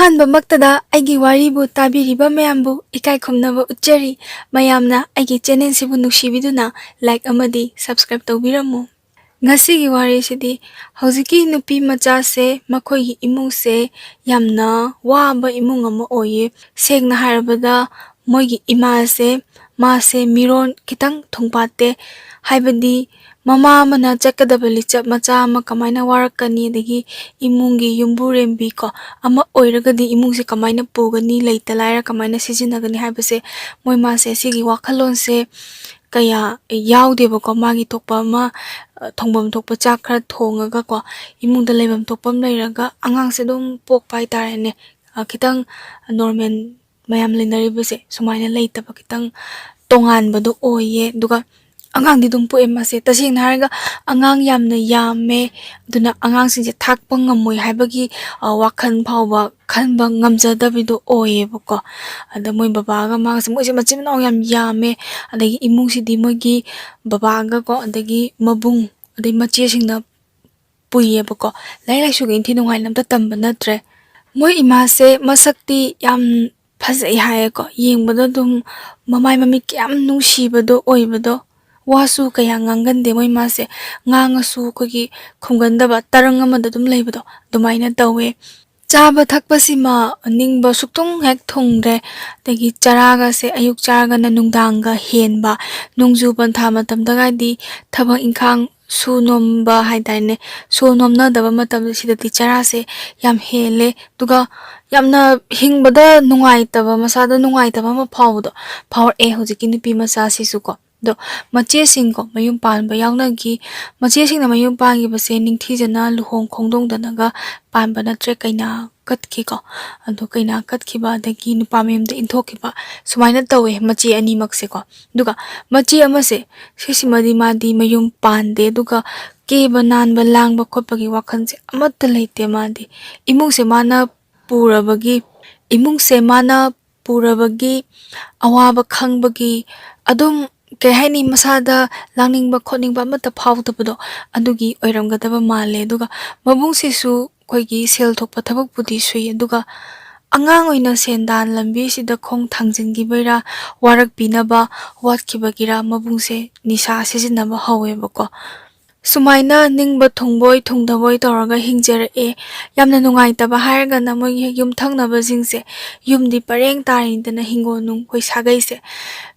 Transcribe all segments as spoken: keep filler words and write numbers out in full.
ꯑꯍꯥꯟꯕꯃꯛꯇꯗ ꯑꯩꯒꯤ ꯋꯥꯔꯤꯕꯨ ꯇꯥꯕꯤꯔꯤꯕ ꯃꯌꯥꯝꯕꯨ ꯏꯀꯥꯏ ꯈꯨꯝꯅꯕ ꯎꯠꯆꯔꯤ꯫ ꯃꯌꯥꯝꯅ ꯑꯩꯒꯤ ꯆꯦꯅꯦꯜꯁꯤꯕꯨ ꯅꯨꯡꯁꯤꯕꯤꯗꯨꯅ ꯂꯥꯏꯛ ꯑꯃꯗꯤ ꯁꯕꯁꯀ꯭ꯔꯥꯏꯕ ꯇꯧꯕꯤꯔꯝꯃꯨ꯫ ꯉꯁꯤꯒꯤ ꯋꯥꯔꯤꯁꯤꯗꯤ ꯍꯧꯖꯤꯛꯀꯤ ꯅꯨꯄꯤ ꯃꯆꯥꯁꯦ, ꯃꯈꯣꯏꯒꯤ ꯏꯃꯨꯡꯁꯦ ꯌꯥꯝꯅ ꯋꯥꯕ ꯏꯃꯨꯡ ꯑꯃ ꯑꯣꯏꯌꯦ꯫ ꯁꯦꯡꯅ ꯍꯥꯏꯔꯕꯗ, ꯃꯣꯏꯒꯤ ꯏꯃꯥꯁꯦ, ꯃꯥꯁꯦ ꯃꯤꯔꯣꯟ ꯈꯤꯇꯪ ꯊꯨꯡꯄꯥꯠꯇꯦ꯫ ꯍꯥꯏꯕꯗꯤ, ꯃꯃꯥ ꯑꯃꯅ ꯆꯠꯀꯗꯕ ꯂꯤꯆꯠ ꯃꯆꯥ ꯑꯃ ꯀꯃꯥꯏꯅ ꯋꯥꯔꯛꯀꯅꯤ, ꯑꯗꯒꯤ ꯏꯃꯨꯡꯒꯤ ꯌꯨꯝꯕꯨꯔꯦꯝꯕꯤ ꯀꯣ ꯑꯃ ꯑꯣꯏꯔꯒꯗꯤ ꯏꯃꯨꯡꯁꯦ ꯀꯃꯥꯏꯅ ꯄꯨꯒꯅꯤ, ꯂꯩꯇ ꯂꯥꯏꯔ ꯀꯃꯥꯏꯅ ꯁꯤꯖꯤꯟꯅꯒꯅꯤ ꯍꯥꯏꯕꯁꯦ, ꯃꯣꯏ ꯃꯥꯁꯦ ꯁꯤꯒꯤ ꯋꯥꯈꯜꯂꯣꯟꯁꯦ ꯀꯌꯥ ꯌꯥꯎꯗꯦꯕꯀꯣ꯫ ꯃꯥꯒꯤ ꯊꯣꯛꯄ ꯑꯃ, ꯑ, ꯊꯣꯡꯐꯝ ꯊꯣꯛꯄ ꯆꯥꯛ ꯈꯔ ꯊꯣꯡꯉꯒꯀꯣ, ꯏꯃꯨꯡꯗ ꯂꯩꯐꯝ ꯊꯣꯛꯄ ꯑꯃ ꯂꯩꯔꯒ ꯑꯉꯥꯡꯁꯦ ꯑꯗꯨꯝ ꯄꯣꯛꯄ ꯍꯥꯏꯇꯥꯔꯦꯅꯦ꯫ ꯑ, ꯈꯤꯇꯪ ꯅꯣꯔꯃꯦꯜ ꯃꯌꯥꯝ ꯂꯩꯅꯔꯤꯕꯁꯦ ꯁꯨꯃꯥꯏꯅ ꯂꯩꯇꯕ, ꯈꯤꯇꯪ ꯇꯣꯉꯥꯟꯕꯗꯣ ꯑꯣꯏꯌꯦ꯫ ꯑꯗꯨꯒ ꯑꯉꯥꯡꯗꯤ ꯑꯗꯨꯝ ꯄꯣꯛꯑꯦ ꯃꯥꯁꯦ꯫ ꯇꯁꯦꯡꯅ ꯍꯥꯏꯔꯒ, ꯑꯉꯥꯡ ꯌꯥꯝꯅ ꯌꯥꯝꯃꯦ, ꯑꯗꯨꯅ ꯑꯉꯥꯡꯁꯤꯡꯁꯦ ꯊꯥꯛꯄ ꯉꯝꯃꯣꯏ ꯍꯥꯏꯕꯒꯤ, ꯑ, ꯋꯥꯈꯜ ꯐꯥꯎꯕ ꯈꯟꯕ ꯉꯝꯖꯗꯕꯤꯗꯣ ꯑꯣꯏꯌꯦꯕꯀꯣ꯫ ꯑꯗ ꯃꯣꯏ ꯕꯕꯥꯒ ꯃꯥꯒꯁꯦ, ꯃꯣꯏꯁꯦ ꯃꯆꯤꯟ ꯃꯅꯥꯎ ꯌꯥꯝ ꯌꯥꯝꯃꯦ꯫ ꯑꯗꯒꯤ ꯏꯃꯨꯡꯁꯤꯗꯤ ꯃꯣꯏꯒꯤ ꯕꯕꯥꯒꯀꯣ, ꯑꯗꯒꯤ ꯃꯕꯨꯡ, ꯑꯗꯩ ꯃꯆꯦꯁꯤꯡꯅ ꯄꯨꯏꯌꯦꯕꯀꯣ꯫ ꯂꯥꯏꯔꯤꯛ ꯂꯥꯏꯁꯨꯒ ꯏꯟꯊꯤ ꯅꯨꯡꯉꯥꯏꯅ ꯑꯝꯇ ꯇꯝꯕ ꯅꯠꯇ꯭ꯔꯦ꯫ ꯃꯣꯏ ꯏꯃꯥꯁꯦ ꯃꯁꯛꯇꯤ ꯌꯥꯝ ꯐꯖꯩ ꯍꯥꯏꯌꯦꯀꯣ, ꯌꯦꯡꯕꯗ ꯑꯗꯨꯝ ꯃꯃꯥꯏ ꯃꯃꯤꯠ ꯀꯌꯥꯝ ꯅꯨꯡꯁꯤꯕꯗꯣ ꯑꯣꯏꯕꯗꯣ꯫ ꯋꯥꯁꯨ ꯀꯌꯥ ꯉꯥꯡꯒꯟꯗꯦ ꯃꯣꯏ ꯏꯃꯥꯁꯦ꯫ ꯉꯥꯡꯉꯁꯨ ꯑꯩꯈꯣꯏꯒꯤ ꯈꯨꯝꯒꯟꯗꯕ, ꯇꯔꯪ ꯑꯃꯗ ꯑꯗꯨꯝ ꯂꯩꯕꯗꯣ ꯑꯗꯨꯃꯥꯏꯅ ꯇꯧꯋꯦ꯫ ꯆꯥꯕ ꯊꯛꯄꯁꯤꯃ ꯅꯤꯡꯕ ꯁꯨꯛꯊꯨꯡ ꯍꯦꯛ ꯊꯨꯡꯗ꯭ꯔꯦ꯫ ꯑꯗꯒꯤ ꯆꯔꯥꯒꯁꯦ ꯑꯌꯨꯛ ꯆꯥꯔꯒꯅ ꯅꯨꯡꯗꯥꯡꯒ ꯍꯦꯟꯕ꯫ ꯅꯣꯡꯖꯨ ꯄꯟꯊꯥ ꯃꯇꯝꯗꯒꯗꯤ ꯊꯕꯛ ꯏꯪꯈꯥꯡ ꯁꯨ ꯅꯣꯝꯕ ꯍꯥꯏꯇꯥꯔꯦꯅꯦ, ꯁꯨ ꯅꯣꯝꯅꯗꯕ ꯃꯇꯝꯗ ꯁꯤꯗꯗꯤ ꯆꯔꯥꯁꯦ ꯌꯥꯝ ꯍꯦꯜꯂꯦ꯫ ꯑꯗꯨꯒ ꯌꯥꯝꯅ ꯍꯤꯡꯕꯗ ꯅꯨꯡꯉꯥꯏꯇꯕ, ꯃꯁꯥꯗ ꯅꯨꯡꯉꯥꯏꯇꯕ ꯑꯃ ꯐꯥꯎꯕꯗꯣ ꯐꯥꯎꯔꯛꯑꯦ ꯍꯧꯖꯤꯛꯀꯤ ꯅꯨꯄꯤ ꯃꯆꯥꯁꯤꯁꯨꯀꯣ꯫ ꯑꯗꯣ ꯃꯆꯦꯁꯤꯡꯀꯣ ꯃꯌꯨꯝ ꯄꯥꯟꯕ ꯌꯥꯎꯅꯈꯤ꯫ ꯃꯆꯦꯁꯤꯡꯅ ꯃꯌꯨꯝ ꯄꯥꯟꯈꯤꯕꯁꯦ ꯅꯤꯡꯊꯤꯖꯅ ꯂꯨꯍꯣꯡ ꯈꯣꯡꯗꯣꯡꯗꯅꯒ ꯄꯥꯟꯕ ꯅꯠꯇ꯭ꯔꯦ, ꯀꯩꯅꯥ ꯀꯠꯈꯤꯀꯣ꯫ ꯑꯗꯣ ꯀꯩꯅꯥ ꯀꯠꯈꯤꯕ ꯑꯗꯒꯤ ꯅꯨꯄꯥ ꯃꯌꯨꯝꯗ ꯏꯟꯊꯣꯛꯈꯤꯕ, ꯁꯨꯃꯥꯏꯅ ꯇꯧꯋꯦ ꯃꯆꯦ ꯑꯅꯤꯃꯛꯁꯦꯀꯣ꯫ ꯑꯗꯨꯒ ꯃꯆꯦ ꯑꯃꯁꯦ, ꯁꯤꯁꯤꯃꯗꯤ ꯃꯥꯗꯤ ꯃꯌꯨꯝ ꯄꯥꯟꯗꯦ, ꯑꯗꯨꯒ ꯀꯦꯕ ꯅꯥꯟꯕ ꯂꯥꯡꯕ ꯈꯣꯠꯄꯒꯤ ꯋꯥꯈꯜꯁꯦ ꯑꯃꯠꯇ ꯂꯩꯇꯦ ꯃꯥꯗꯤ꯫ ꯏꯃꯨꯡꯁꯦ ꯃꯥꯅ ꯄꯨꯔꯕꯒꯤ, ꯏꯃꯨꯡꯁꯦ ꯃꯥꯅ ꯄꯨꯔꯕꯒꯤ ꯑꯋꯥꯕ ꯈꯪꯕꯒꯤ ꯑꯗꯨꯝ, ꯀꯩ ꯍꯥꯏꯅꯤ, ꯃꯁꯥꯗ ꯂꯥꯡꯅꯤꯡꯕ ꯈꯣꯠꯅꯤꯡꯕ ꯑꯃꯠꯇ ꯐꯥꯎꯗꯕꯗꯣ, ꯑꯗꯨꯒꯤ ꯑꯣꯏꯔꯝꯒꯗꯕ ꯃꯥꯜꯂꯦ꯫ ꯑꯗꯨꯒ ꯃꯕꯨꯡꯁꯤꯁꯨ ꯑꯩꯈꯣꯏꯒꯤ ꯁꯦꯜ ꯊꯣꯛꯄ ꯊꯕꯛꯄꯨꯗꯤ ꯁꯨꯏ, ꯑꯗꯨꯒ ꯑꯉꯥꯡ ꯑꯣꯏꯅ ꯁꯦꯟꯗꯥꯟ ꯂꯝꯕꯤꯁꯤꯗ ꯈꯣꯡ ꯊꯥꯡꯖꯤꯟꯈꯤꯕꯩꯔꯥ, ꯋꯥꯔꯛꯄꯤꯅꯕ ꯋꯥꯠꯈꯤꯕꯒꯤꯔꯥ, ꯃꯕꯨꯡꯁꯦ ꯅꯤꯁꯥ ꯁꯤꯖꯤꯟꯅꯕ ꯍꯧꯋꯦꯕꯀꯣ꯫ ꯁꯨꯃꯥꯏꯅ ꯅꯤꯡꯕ ꯊꯨꯡꯕꯣꯏ ꯊꯨꯡꯗꯕꯣꯏ ꯇꯧꯔꯒ ꯍꯤꯡꯖꯔꯛꯑꯦ꯫ ꯌꯥꯝꯅ ꯅꯨꯡꯉꯥꯏꯇꯕ ꯍꯥꯏꯔꯒꯅ, ꯃꯣꯏꯒꯤ ꯍꯦꯛ ꯌꯨꯝꯊꯪꯅꯕꯁꯤꯡꯁꯦ, ꯌꯨꯝꯗꯤ ꯄꯔꯦꯡ ꯇꯥꯔꯤꯅꯤꯗꯅ, ꯍꯤꯡꯒꯣꯜ ꯅꯨꯡ ꯑꯩꯈꯣꯏ ꯁꯥꯒꯩꯁꯦ,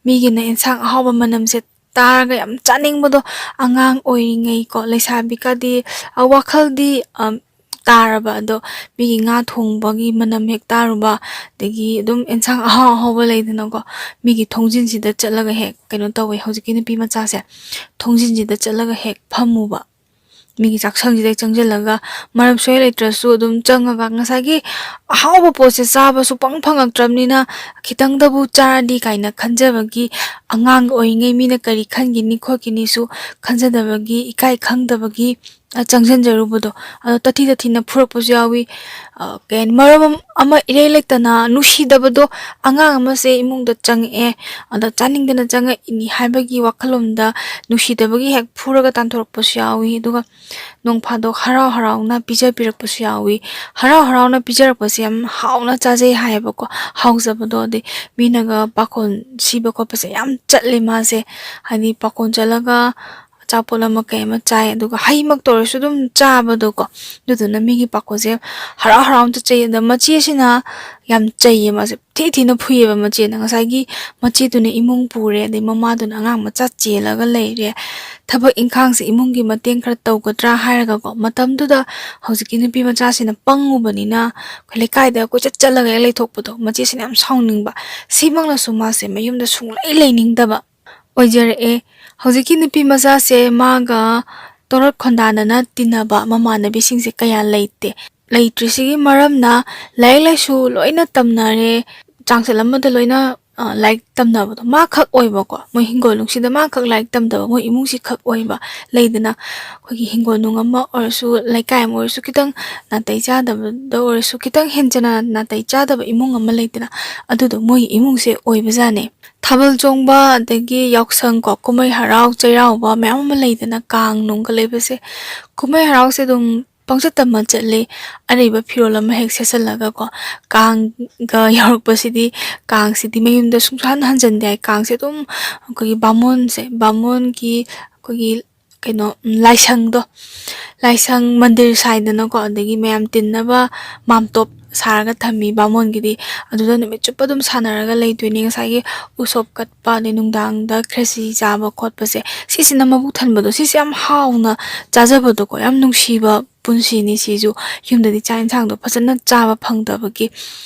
ꯃꯤꯒꯤꯅ ꯑꯦꯟꯁꯥꯡ ꯑꯍꯥꯎꯕ ꯃꯅꯝꯁꯦ ꯇꯥꯔꯒ ꯌꯥꯝ ꯆꯥꯅꯤꯡꯕꯗꯣ, ꯑꯉꯥꯡ ꯑꯣꯏꯔꯤꯉꯩꯀꯣ, ꯂꯩꯁꯥꯕꯤꯒꯗꯤ, ꯑ, ꯋꯥꯈꯜꯗꯤ, ꯑꯝ, ꯇꯥꯔꯕ, ꯑꯗꯣ ꯃꯤꯒꯤ ꯉꯥ ꯊꯣꯡꯕꯒꯤ ꯃꯅꯝ ꯍꯦꯛ ꯇꯥꯔꯨꯕ, ꯑꯗꯒꯤ ꯑꯗꯨꯝ ꯑꯦꯟꯁꯥꯡ ꯑꯍꯥꯎ ꯑꯍꯥꯎꯕ ꯂꯩꯗꯅꯀꯣ, ꯃꯤꯒꯤ ꯊꯣꯡꯖꯤꯟꯁꯤꯗ ꯆꯠꯂꯒ ꯍꯦꯛ ꯀꯩꯅꯣ ꯇꯧꯋꯦ꯫ ꯍꯧꯖꯤꯛꯀꯤ ꯅꯨꯄꯤ ꯃꯆꯥꯁꯦ ꯊꯣꯡꯖꯤꯟꯁꯤꯗ ꯆꯠꯂꯒ ꯍꯦꯛ ꯐꯝꯃꯨꯕ, ꯃꯤꯒꯤ ꯆꯥꯛꯁꯪꯁꯤꯗ ꯆꯪꯁꯤꯜꯂꯒ, ꯃꯔꯝ ꯁꯣꯏ ꯂꯩꯇ꯭ꯔꯁꯨ ꯑꯗꯨꯝ ꯆꯪꯉꯒ, ꯉꯁꯥꯏꯒꯤ ꯑꯍꯥꯎꯕ ꯄꯣꯠꯁꯦ ꯆꯥꯕꯁꯨ ꯄꯪ ꯐꯪꯉꯛꯇ꯭ꯔꯕꯅꯤꯅ, ꯈꯤꯇꯪꯗꯕꯨ ꯆꯥꯔꯗꯤ ꯀꯥꯏꯅ ꯈꯟꯖꯕꯒꯤ, ꯑꯉꯥꯡ ꯑꯣꯏꯔꯤꯉꯩ ꯃꯤꯅ ꯀꯔꯤ ꯈꯟꯈꯤꯅꯤ ꯈꯣꯠꯈꯤꯅꯤꯁꯨ ꯈꯟꯖꯗꯕꯒꯤ, ꯏꯀꯥꯏ ꯈꯪꯗꯕꯒꯤ, ꯑ, ꯆꯪꯁꯤꯟꯖꯔꯨꯕꯗꯣ, ꯑꯗꯣ ꯇꯥꯊꯤ ꯇꯥꯊꯤꯅ ꯐꯨꯔꯛꯄꯁꯨ ꯌꯥꯎꯏ꯫ ꯑ, ꯀꯩ ꯍꯥꯏꯅꯤ, ꯃꯔꯝ ꯑꯃ ꯏꯔꯩ ꯂꯩꯇꯅ ꯅꯨꯡꯁꯤꯗꯕꯗꯣ, ꯑꯉꯥꯡ ꯑꯃꯁꯦ ꯏꯃꯨꯡꯗ ꯆꯪꯉꯛꯑꯦ, ꯑꯗ ꯆꯥꯅꯤꯡꯗꯅ ꯆꯪꯉꯛꯏꯅꯤ ꯍꯥꯏꯕꯒꯤ ꯋꯥꯈꯜꯂꯣꯟꯗ, ꯅꯨꯡꯁꯤꯗꯕꯒꯤ ꯍꯦꯛ ꯐꯨꯔꯒ ꯇꯥꯟꯊꯣꯔꯛꯄꯁꯨ ꯌꯥꯎꯏ꯫ ꯑꯗꯨꯒ ꯅꯣꯡ ꯐꯥꯗꯣꯛ ꯍꯔꯥꯎ ꯍꯔꯥꯎꯅ ꯄꯤꯖꯕꯤꯔꯛꯄꯁꯨ ꯌꯥꯎꯏ꯫ ꯍꯔꯥꯎ ꯍꯔꯥꯎꯅ ꯄꯤꯖꯔꯛꯄꯁꯦ ꯌꯥꯝ ꯍꯥꯎꯅ ꯆꯥꯖꯩ ꯍꯥꯏꯌꯦꯕꯀꯣ, ꯍꯥꯎꯖꯕꯗꯣ꯫ ꯑꯗꯩ ꯃꯤꯅꯒ ꯄꯥꯈꯣꯟ ꯁꯤꯕ ꯈꯣꯠꯄꯁꯦ ꯌꯥꯝ ꯆꯠꯂꯦ ꯃꯥꯁꯦ꯫ ꯍꯥꯏꯗꯤ ꯄꯥꯈꯣꯟ ꯆꯠꯂꯒ ꯑꯆꯥꯄꯣꯠ ꯑꯃ ꯀꯩ ꯑꯃ ꯆꯥꯏ, ꯑꯗꯨꯒ ꯍꯩꯃꯛꯇ ꯑꯣꯏꯔꯁꯨ ꯑꯗꯨꯝ ꯆꯥꯕꯗꯣꯀꯣ꯫ ꯑꯗꯨꯗꯨꯅ ꯃꯤꯒꯤ ꯄꯥꯈꯣꯟꯁꯦ ꯍꯔꯥꯎ ꯍꯔꯥꯎꯅ ꯆꯠꯆꯩ꯫ ꯑꯗ ꯃꯆꯦꯁꯤꯅ ꯌꯥꯝ ꯆꯩꯌꯦ ꯃꯥꯁꯦ, ꯊꯤ ꯊꯤꯅ ꯐꯨꯏꯌꯦꯕ ꯃꯆꯦꯅ꯫ ꯉꯁꯥꯏꯒꯤ ꯃꯆꯦꯗꯨꯅ ꯏꯃꯨꯡ ꯄꯨꯔꯦ, ꯑꯗꯩ ꯃꯃꯥꯗꯨꯅ ꯑꯉꯥꯡ ꯃꯆꯥ ꯆꯦꯜꯂꯒ ꯂꯩꯔꯦ, ꯊꯕꯛ ꯏꯪꯈꯥꯡꯁꯦ ꯏꯃꯨꯡꯒꯤ ꯃꯇꯦꯡ ꯈꯔ ꯇꯧꯒꯗ꯭ꯔꯥ ꯍꯥꯏꯔꯒꯀꯣ꯫ ꯃꯇꯝꯗꯨꯗ ꯍꯧꯖꯤꯛꯀꯤ ꯅꯨꯄꯤ ꯃꯆꯥꯁꯤꯅ ꯄꯪꯉꯨꯕꯅꯤꯅ ꯑꯩꯈꯣꯏ ꯂꯩꯀꯥꯏꯗ ꯀꯣꯏꯆꯠ ꯆꯠꯂꯒ ꯍꯦꯛ ꯂꯩꯊꯣꯛꯄꯗꯣ, ꯃꯆꯦꯁꯤꯅ ꯌꯥꯝ ꯁꯥꯎꯅꯤꯡꯕ꯫ ꯁꯤꯃꯛꯅꯁꯨ ꯃꯥꯁꯦ ꯃꯌꯨꯝꯗ ꯁꯨꯡꯂꯩ ꯂꯩꯅꯤꯡꯗꯕ ꯑꯣꯏꯖꯔꯛꯑꯦ꯫ ꯍꯧꯖꯤꯛꯀꯤ ꯅꯨꯄꯤ ꯃꯆꯥꯁꯦ ꯃꯥꯒ ꯇꯣꯔꯠ ꯈꯣꯟꯗꯥꯅꯅ ꯇꯤꯟꯅꯕ ꯃꯃꯥꯟꯅꯕꯤꯁꯤꯡꯁꯦ ꯀꯌꯥ ꯂꯩꯇꯦ꯫ ꯂꯩꯇ꯭ꯔꯤꯁꯤꯒꯤ ꯃꯔꯝꯅ, ꯂꯥꯏꯔꯤꯛ ꯂꯥꯏꯁꯨ ꯂꯣꯏꯅ ꯇꯝꯅꯔꯦ, ꯆꯥꯡꯆꯠ ꯑꯃꯗ ꯂꯣꯏꯅ, ꯑ, ꯂꯥꯏꯔꯤꯛ ꯇꯝꯅꯕꯗꯣ ꯃꯥ ꯈꯛ ꯑꯣꯏꯕꯀꯣ, ꯃꯣꯏ ꯍꯤꯡꯒꯣꯜ ꯅꯨꯡꯁꯤꯗ ꯃꯥ ꯈꯛ ꯂꯥꯏꯔꯤꯛ ꯇꯝꯗꯕ, ꯃꯣꯏ ꯏꯃꯨꯡꯁꯤ ꯈꯛ ꯑꯣꯏꯕ꯫ ꯂꯩꯗꯅ, ꯑꯩꯈꯣꯏꯒꯤ ꯍꯤꯡꯒꯣꯜ ꯅꯨꯡ ꯑꯃ ꯑꯣꯏꯔꯁꯨ, ꯂꯩꯀꯥꯏ ꯑꯃ ꯑꯣꯏꯔꯁꯨ, ꯈꯤꯇꯪ ꯅꯥꯇꯩ ꯆꯥꯗꯕꯗ ꯑꯣꯏꯔꯁꯨ, ꯈꯤꯇꯪ ꯍꯦꯟꯖꯅ ꯅꯥꯇꯩ ꯆꯥꯗꯕ ꯏꯃꯨꯡ ꯑꯃ ꯂꯩꯗꯅ, ꯑꯗꯨꯗꯣ ꯃꯣꯏꯒꯤ ꯏꯃꯨꯡꯁꯦ ꯑꯣꯏꯕꯖꯥꯠꯅꯦ꯫ ꯊꯥꯕꯜ ꯆꯣꯡꯕ, ꯑꯗꯒꯤ ꯌꯥꯎꯁꯪ ꯀꯣ, ꯀꯨꯝꯍꯩ ꯍꯔꯥꯎ ꯆꯩꯔꯥꯎꯕ ꯃꯌꯥꯝ ꯑꯃ ꯂꯩꯗꯅ, ꯀꯥꯡ ꯅꯨꯡꯒ ꯂꯩꯕꯁꯦ, ꯀꯨꯝꯍꯩ ꯍꯔꯥꯎꯁꯦ ꯑꯗꯨꯝ ꯄꯪꯆꯠ ꯇꯝꯃ ꯆꯠꯂꯦ꯫ ꯑꯔꯩꯕ ꯐꯤꯔꯣꯜ ꯑꯃ ꯍꯦꯛ ꯁꯦꯠꯆꯜꯂꯒꯀꯣ, ꯀꯥꯡꯒ ꯌꯧꯔꯛꯄꯁꯤꯗꯤ, ꯀꯥꯡꯁꯤꯗꯤ ꯃꯌꯨꯝꯗ ꯁꯨꯡꯍꯟ ꯍꯟꯖꯟꯗꯦ ꯍꯥꯏ꯫ ꯀꯥꯡꯁꯦ ꯑꯗꯨꯝ ꯑꯩꯈꯣꯏꯒꯤ ꯕꯥꯃꯣꯟꯁꯦ, ꯕꯥꯃꯣꯟꯒꯤ ꯑꯩꯈꯣꯏꯒꯤ ꯀꯩꯅꯣ, ꯎꯝ, ꯂꯥꯏꯁꯪꯗꯣ, ꯂꯥꯏꯁꯪ ꯃꯟꯗꯤꯔ ꯁꯥꯏꯗꯅꯀꯣ, ꯑꯗꯒꯤ ꯃꯌꯥꯝ ꯇꯤꯟꯅꯕ ꯃꯥꯝꯇꯣꯞ ꯁꯥꯔꯒ ꯊꯝꯃꯤ ꯕꯥꯃꯣꯟꯒꯤꯗꯤ꯫ ꯑꯗꯨꯗ ꯅꯨꯃꯤꯠ ꯆꯨꯞꯄ ꯑꯗꯨꯝ ꯁꯥꯟꯅꯔꯒ ꯂꯩꯗꯣꯏꯅꯤ꯫ ꯉꯁꯥꯏꯒꯤ ꯎꯁꯣꯞ ꯀꯠꯄ, ꯑꯗꯩ ꯅꯨꯡꯗꯥꯡꯗ ꯈ꯭ꯔꯦꯆꯤ ꯆꯥꯕ ꯈꯣꯠꯄꯁꯦ, ꯁꯤꯁꯤꯅ ꯃꯕꯨꯛ ꯊꯟꯕꯗꯣ, ꯁꯤꯁꯦ ꯌꯥꯝ ꯍꯥꯎꯅ ꯆꯥꯖꯕꯗꯣꯀꯣ, ꯌꯥꯝ ꯅꯨꯡꯁꯤꯕ ꯄꯨꯟꯁꯤꯅꯤ ꯁꯤꯁꯨ꯫ ꯌꯨꯝꯗꯗꯤ ꯆꯥꯛ ꯌꯦꯟꯁꯥꯡꯗꯣ ꯐꯖꯅ ꯆꯥꯕ ꯐꯪꯗꯕꯒꯤ꯫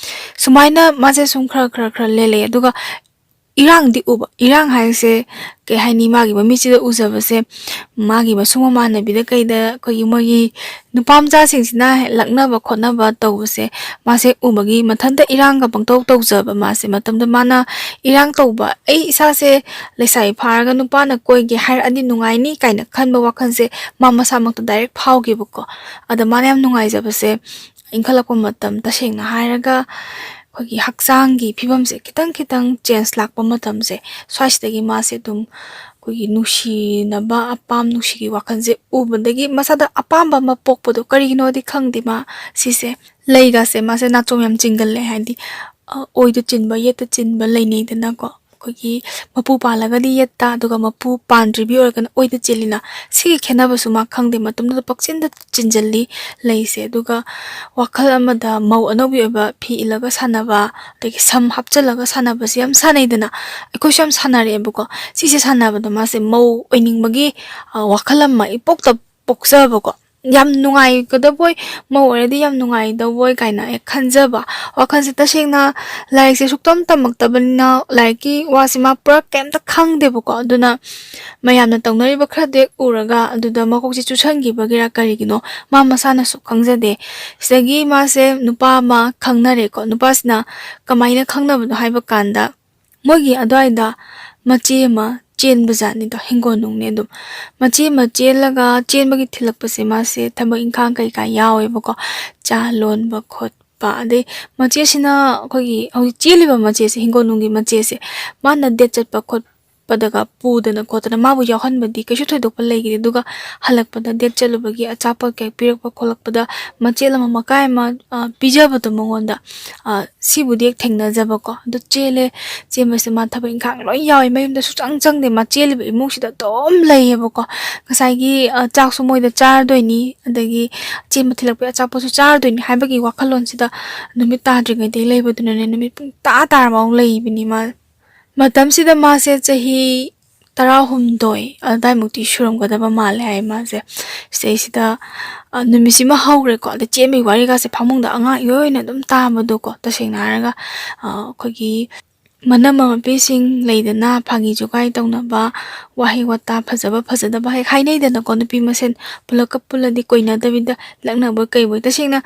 ꯁꯨꯃꯥꯏꯅ ꯃꯥꯁꯦ ꯁꯨꯝ ꯈꯔ, ꯈꯔ, ꯈꯔ ꯂꯦꯜꯂꯛꯑꯦ꯫ ꯑꯗꯨꯒ ꯏꯔꯥꯡꯗꯤ ꯎꯕ, ꯏꯔꯥꯡ ꯍꯥꯏꯁꯦ ꯀꯩ ꯍꯥꯏꯅꯤ, ꯃꯥꯒꯤ ꯃꯃꯤꯠꯁꯤꯗ ꯎꯖꯕꯁꯦ, ꯃꯥꯒꯤ ꯃꯁꯨꯡ ꯃꯃꯥꯟꯅꯕꯤꯗ ꯀꯩꯗ ꯑꯩꯈꯣꯏꯒꯤ ꯃꯣꯏꯒꯤ ꯅꯨꯄꯥ ꯃꯆꯥꯁꯤꯡꯁꯤꯅ ꯂꯛꯅꯕ ꯈꯣꯠꯅꯕ ꯇꯧꯕꯁꯦ, ꯃꯥꯁꯦ ꯎꯕꯒꯤ ꯃꯊꯟꯇ ꯏꯔꯥꯡꯒ ꯄꯪꯇꯧ ꯇꯧꯖꯕ꯫ ꯃꯥꯁꯦ ꯃꯇꯝꯗ ꯃꯥꯅ ꯏꯔꯥꯡ ꯇꯧꯕ, "ꯑꯩ ꯏꯁꯥꯁꯦ ꯂꯩꯁꯥꯕꯤ ꯐꯥꯔꯒ ꯅꯨꯄꯥꯅ ꯀꯣꯏꯒꯦ ꯍꯥꯏꯔꯛꯑꯗꯤ ꯅꯨꯡꯉꯥꯏꯅꯤ" ꯀꯥꯏꯅ ꯈꯟꯕ ꯋꯥꯈꯜꯁꯦ ꯃꯥ ꯃꯁꯥꯃꯛꯇ ꯗꯥꯏꯔꯦꯛ ꯐꯥꯎꯈꯤꯕꯀꯣ꯫ ꯑꯗ ꯃꯥꯅ ꯌꯥꯝ ꯅꯨꯡꯉꯥꯏꯖꯕꯁꯦ, ꯏꯟꯈꯠꯂꯛꯄ ꯃꯇꯝ, ꯇꯁꯦꯡꯅ ꯍꯥꯏꯔꯒ ꯑꯩꯈꯣꯏꯒꯤ ꯍꯛꯆꯥꯡꯒꯤ ꯐꯤꯕꯝꯁꯦ ꯈꯤꯇꯪ ꯈꯤꯇꯪ ꯆꯦꯟꯖ ꯂꯥꯛꯄ ꯃꯇꯝꯁꯦ, ꯁ꯭ꯋꯥꯏꯁꯤꯗꯒꯤ ꯃꯥꯁꯦ ꯑꯗꯨꯝ ꯑꯩꯈꯣꯏꯒꯤ ꯅꯨꯡꯁꯤꯅꯕ, ꯑꯄꯥꯝ ꯅꯨꯡꯁꯤꯒꯤ ꯋꯥꯈꯜꯁꯦ ꯎꯕꯗꯒꯤ ꯃꯁꯥꯗ ꯑꯄꯥꯝꯕ ꯑꯃ ꯄꯣꯛꯄꯗꯣ, ꯀꯔꯤꯒꯤꯅꯣꯗꯤ ꯈꯪꯗꯦ, ꯃꯥ ꯁꯤꯁꯦ, ꯂꯩꯒꯁꯦ ꯃꯥꯁꯦ ꯅꯥꯆꯣꯝ ꯌꯥꯝ ꯆꯤꯡꯒꯜꯂꯦ ꯍꯥꯏꯗꯤ, ꯑ, ꯑꯣꯏꯗ ꯆꯤꯟꯕ, ꯌꯦꯠꯇ ꯆꯤꯟꯕ ꯂꯩꯅꯩꯗꯅꯀꯣ꯫ ꯑꯩꯈꯣꯏꯒꯤ ꯃꯄꯨ ꯄꯥꯜꯂꯒꯗꯤ ꯌꯦꯠꯇ, ꯑꯗꯨꯒ ꯃꯄꯨ ꯄꯥꯟꯗ꯭ꯔꯤꯕꯤ ꯑꯣꯏꯔꯒꯅ ꯑꯣꯏꯗ ꯆꯤꯜꯂꯤꯅ, ꯁꯤꯒꯤ ꯈꯦꯠꯅꯕꯁꯨ ꯃꯥ ꯈꯪꯗꯦ꯫ ꯃꯇꯝꯗꯨꯗ ꯄꯪꯆꯤꯟꯗ ꯆꯤꯟꯖꯜꯂꯤ ꯂꯩꯁꯦ꯫ ꯑꯗꯨꯒ ꯋꯥꯈꯜ ꯑꯃꯗ ꯃꯧ ꯑꯅꯧꯕꯤ ꯑꯣꯏꯕ ꯐꯤ ꯏꯜꯂꯒ ꯁꯥꯟꯅꯕ, ꯑꯗꯒꯤ ꯁꯝ ꯍꯥꯞꯆꯜꯂꯒ ꯁꯥꯟꯅꯕꯁꯦ ꯌꯥꯝ ꯁꯥꯟꯅꯩꯗꯅ, ꯑꯩꯈꯣꯏꯁꯨ ꯌꯥꯝ ꯁꯥꯟꯅꯔꯛꯑꯦꯕꯀꯣ꯫ ꯁꯤꯁꯦ ꯁꯥꯟꯅꯕꯗ ꯃꯥꯁꯦ ꯃꯧ ꯑꯣꯏꯅꯤꯡꯕꯒꯤ, ꯑ, ꯋꯥꯈꯜ ꯑꯃ ꯏꯄꯣꯛꯇ ꯄꯣꯛꯆꯕꯀꯣ꯫ ꯌꯥꯝ ꯅꯨꯡꯉꯥꯏꯒꯗꯕꯣꯏ, ꯃꯧ ꯑꯣꯏꯔꯗꯤ ꯌꯥꯝ ꯅꯨꯡꯉꯥꯏꯗꯧꯕꯣꯏ ꯀꯥꯏꯅ ꯍꯦꯛ ꯈꯟꯖꯕ꯫ ꯋꯥꯈꯜꯁꯦ ꯇꯁꯦꯡꯅ ꯂꯥꯏꯔꯤꯛꯁꯦ ꯁꯨꯛꯇꯝ ꯇꯝꯃꯛꯇꯕꯅꯤꯅ, ꯂꯥꯏꯔꯤꯛꯀꯤ ꯋꯥꯁꯦ ꯃꯥ ꯄꯨꯔꯥ ꯀꯩꯝꯇ ꯈꯪꯗꯦꯕꯀꯣ꯫ ꯑꯗꯨꯅ ꯃꯌꯥꯝꯅ ꯇꯧꯅꯔꯤꯕ ꯈꯔꯗꯣ ꯍꯦꯛ ꯎꯔꯒ, ꯑꯗꯨꯗ ꯃꯀꯣꯛꯁꯦ ꯆꯨꯁꯟꯈꯤꯕꯒꯤꯔ ꯀꯔꯤꯒꯤꯅꯣ, ꯃꯥ ꯃꯁꯥꯅꯁꯨ ꯈꯪꯖꯗꯦ꯫ ꯁꯤꯗꯒꯤ ꯃꯥꯁꯦ ꯅꯨꯄꯥ ꯑꯃ ꯈꯪꯅꯔꯦꯀꯣ꯫ ꯅꯨꯄꯥꯁꯤꯅ ꯀꯃꯥꯏꯅ ꯈꯪꯅꯕꯅꯣ ꯍꯥꯏꯕ ꯀꯥꯟꯗ, ꯃꯣꯏꯒꯤ ꯑꯗꯨꯋꯥꯏꯗ ꯃꯆꯦ ꯑꯃ ꯆꯦꯟꯕ ꯖꯥꯠꯅꯤꯗꯣ, ꯍꯤꯡꯒꯣꯜꯅꯨꯡꯅꯦ ꯑꯗꯨꯝ꯫ ꯃꯆꯦ ꯑꯃ ꯆꯦꯜꯂꯒ, ꯆꯦꯟꯕꯒꯤ ꯊꯤꯜꯂꯛꯄꯁꯦ ꯃꯥꯁꯦ ꯊꯕꯛ ꯏꯪꯈꯥꯡ ꯀꯩꯀꯥ ꯌꯥꯎꯋꯦꯕꯀꯣ, ꯆꯥ ꯂꯣꯟꯕ ꯈꯣꯠꯄ꯫ ꯑꯗꯩ ꯃꯆꯦꯁꯤꯅ ꯑꯩꯈꯣꯏꯒꯤ ꯍꯧꯖꯤꯛ ꯆꯦꯜꯂꯤꯕ ꯃꯆꯦꯁꯦ, ꯍꯤꯡꯒꯣꯜꯅꯨꯡꯒꯤ ꯃꯆꯦꯁꯦ, ꯃꯥꯅ ꯗꯦꯠ ꯆꯠꯄ ꯈꯣꯠꯄ ꯆꯠꯄꯗꯒ ꯄꯨꯗꯅ ꯈꯣꯠꯇꯅ ꯃꯥꯕꯨ ꯌꯥꯎꯍꯟꯕꯗꯤ ꯀꯩꯁꯨ ꯊꯣꯏꯗꯣꯛꯄ ꯂꯩꯈꯤꯗꯦ꯫ ꯑꯗꯨꯒ ꯍꯜꯂꯛꯄꯗ, date ꯆꯠꯂꯨꯕꯒꯤ ꯑꯆꯥꯄꯣꯠ ꯀꯩ ꯄꯤꯔꯛꯄ ꯈꯣꯠꯂꯛꯄꯗ ꯃꯆꯦꯠ ꯑꯃ, ꯃꯀꯥꯏ ꯑꯃ, ꯑ, ꯄꯤꯖꯕꯗꯣ ꯃꯉꯣꯟꯗ, ꯑ, ꯁꯤꯕꯨꯗꯤ ꯍꯦꯛ ꯊꯦꯡꯅꯖꯕꯀꯣ꯫ ꯑꯗꯨ ꯆꯦꯜꯂꯦ, ꯆꯦꯟꯕꯁꯤꯗ ꯃꯥ ꯊꯕꯛ ꯏꯪꯈꯥꯡ ꯂꯣꯏ ꯌꯥꯎꯋꯦ, ꯃꯌꯨꯝꯗ ꯁꯨꯛꯆꯪ ꯆꯪꯗꯦ, ꯃꯥ ꯆꯦꯜꯂꯤꯕ ꯏꯃꯨꯡꯁꯤꯗ ꯑꯗꯨꯝ ꯂꯩꯌꯦꯕꯀꯣ꯫ ꯉꯁꯥꯏꯒꯤ, ꯑ, ꯆꯥꯛꯁꯨ ꯃꯣꯏꯗ ꯆꯥꯔꯗꯣꯏꯅꯤ, ꯑꯗꯒꯤ ꯆꯦꯟꯕ ꯊꯤꯜꯂꯛꯄꯒꯤ ꯑꯆꯥꯄꯣꯠꯁꯨ ꯆꯥꯔꯗꯣꯏꯅꯤ ꯍꯥꯏꯕꯒꯤ ꯋꯥꯈꯜꯂꯣꯟꯁꯤꯗ ꯅꯨꯃꯤꯠ ꯇꯥꯗ꯭ꯔꯤꯉꯩꯗꯩ ꯂꯩꯕꯗꯨꯅꯅꯦ, ꯅꯨꯃꯤꯠ ꯄꯨꯡ ꯇꯥ ꯇꯥꯔꯐꯥꯎ ꯂꯩꯕꯅꯤ ꯃꯥ꯫ ꯃꯇꯝꯁꯤꯗ ꯃꯥꯁꯦ ꯆꯍꯤ ꯇꯔꯥꯍꯨꯝꯗꯣꯏ ꯑꯗꯨꯋꯥꯏꯃꯨꯛꯇꯤ ꯁꯨꯔꯝꯒꯗꯕ ꯃꯥꯜꯂꯦ ꯍꯥꯏ ꯃꯥꯁꯦ꯫ ꯁꯤꯗꯩꯁꯤꯗ, ꯑ, ꯅꯨꯃꯤꯠꯁꯤꯃ ꯍꯧꯈ꯭ꯔꯦꯀꯣ꯫ ꯑꯗ ꯆꯦꯟꯕꯒꯤ ꯋꯥꯔꯤꯒꯁꯦ ꯐꯃꯨꯡꯗ ꯑꯉꯥꯡ ꯏꯑꯣꯏ ꯑꯣꯏꯅ ꯑꯗꯨꯝ ꯇꯥꯕꯗꯣꯀꯣ꯫ ꯇꯁꯦꯡꯅ ꯍꯥꯏꯔꯒ, ꯑ, ꯑꯩꯈꯣꯏꯒꯤ ꯃꯅꯝꯃ ꯃꯄꯤꯁꯤꯡ ꯂꯩꯗꯅ, ꯐꯥꯒꯤ ꯖꯨꯒꯥꯏ ꯇꯧꯅꯕ, ꯋꯥꯍꯩ ꯋꯥꯇꯥ ꯐꯖꯕ ꯐꯖꯗꯕ ꯍꯦꯛ ꯍꯥꯏꯅꯩꯗꯅꯀꯣ, ꯅꯨꯄꯤ ꯃꯁꯦꯟ ꯄꯨꯂꯞꯀ ꯄꯨꯜꯂꯗꯤ ꯀꯣꯏꯅꯗꯕꯤꯗ ꯂꯛꯅꯕꯣꯏ ꯀꯩꯕꯣꯏ꯫ ꯇꯁꯦꯡꯅ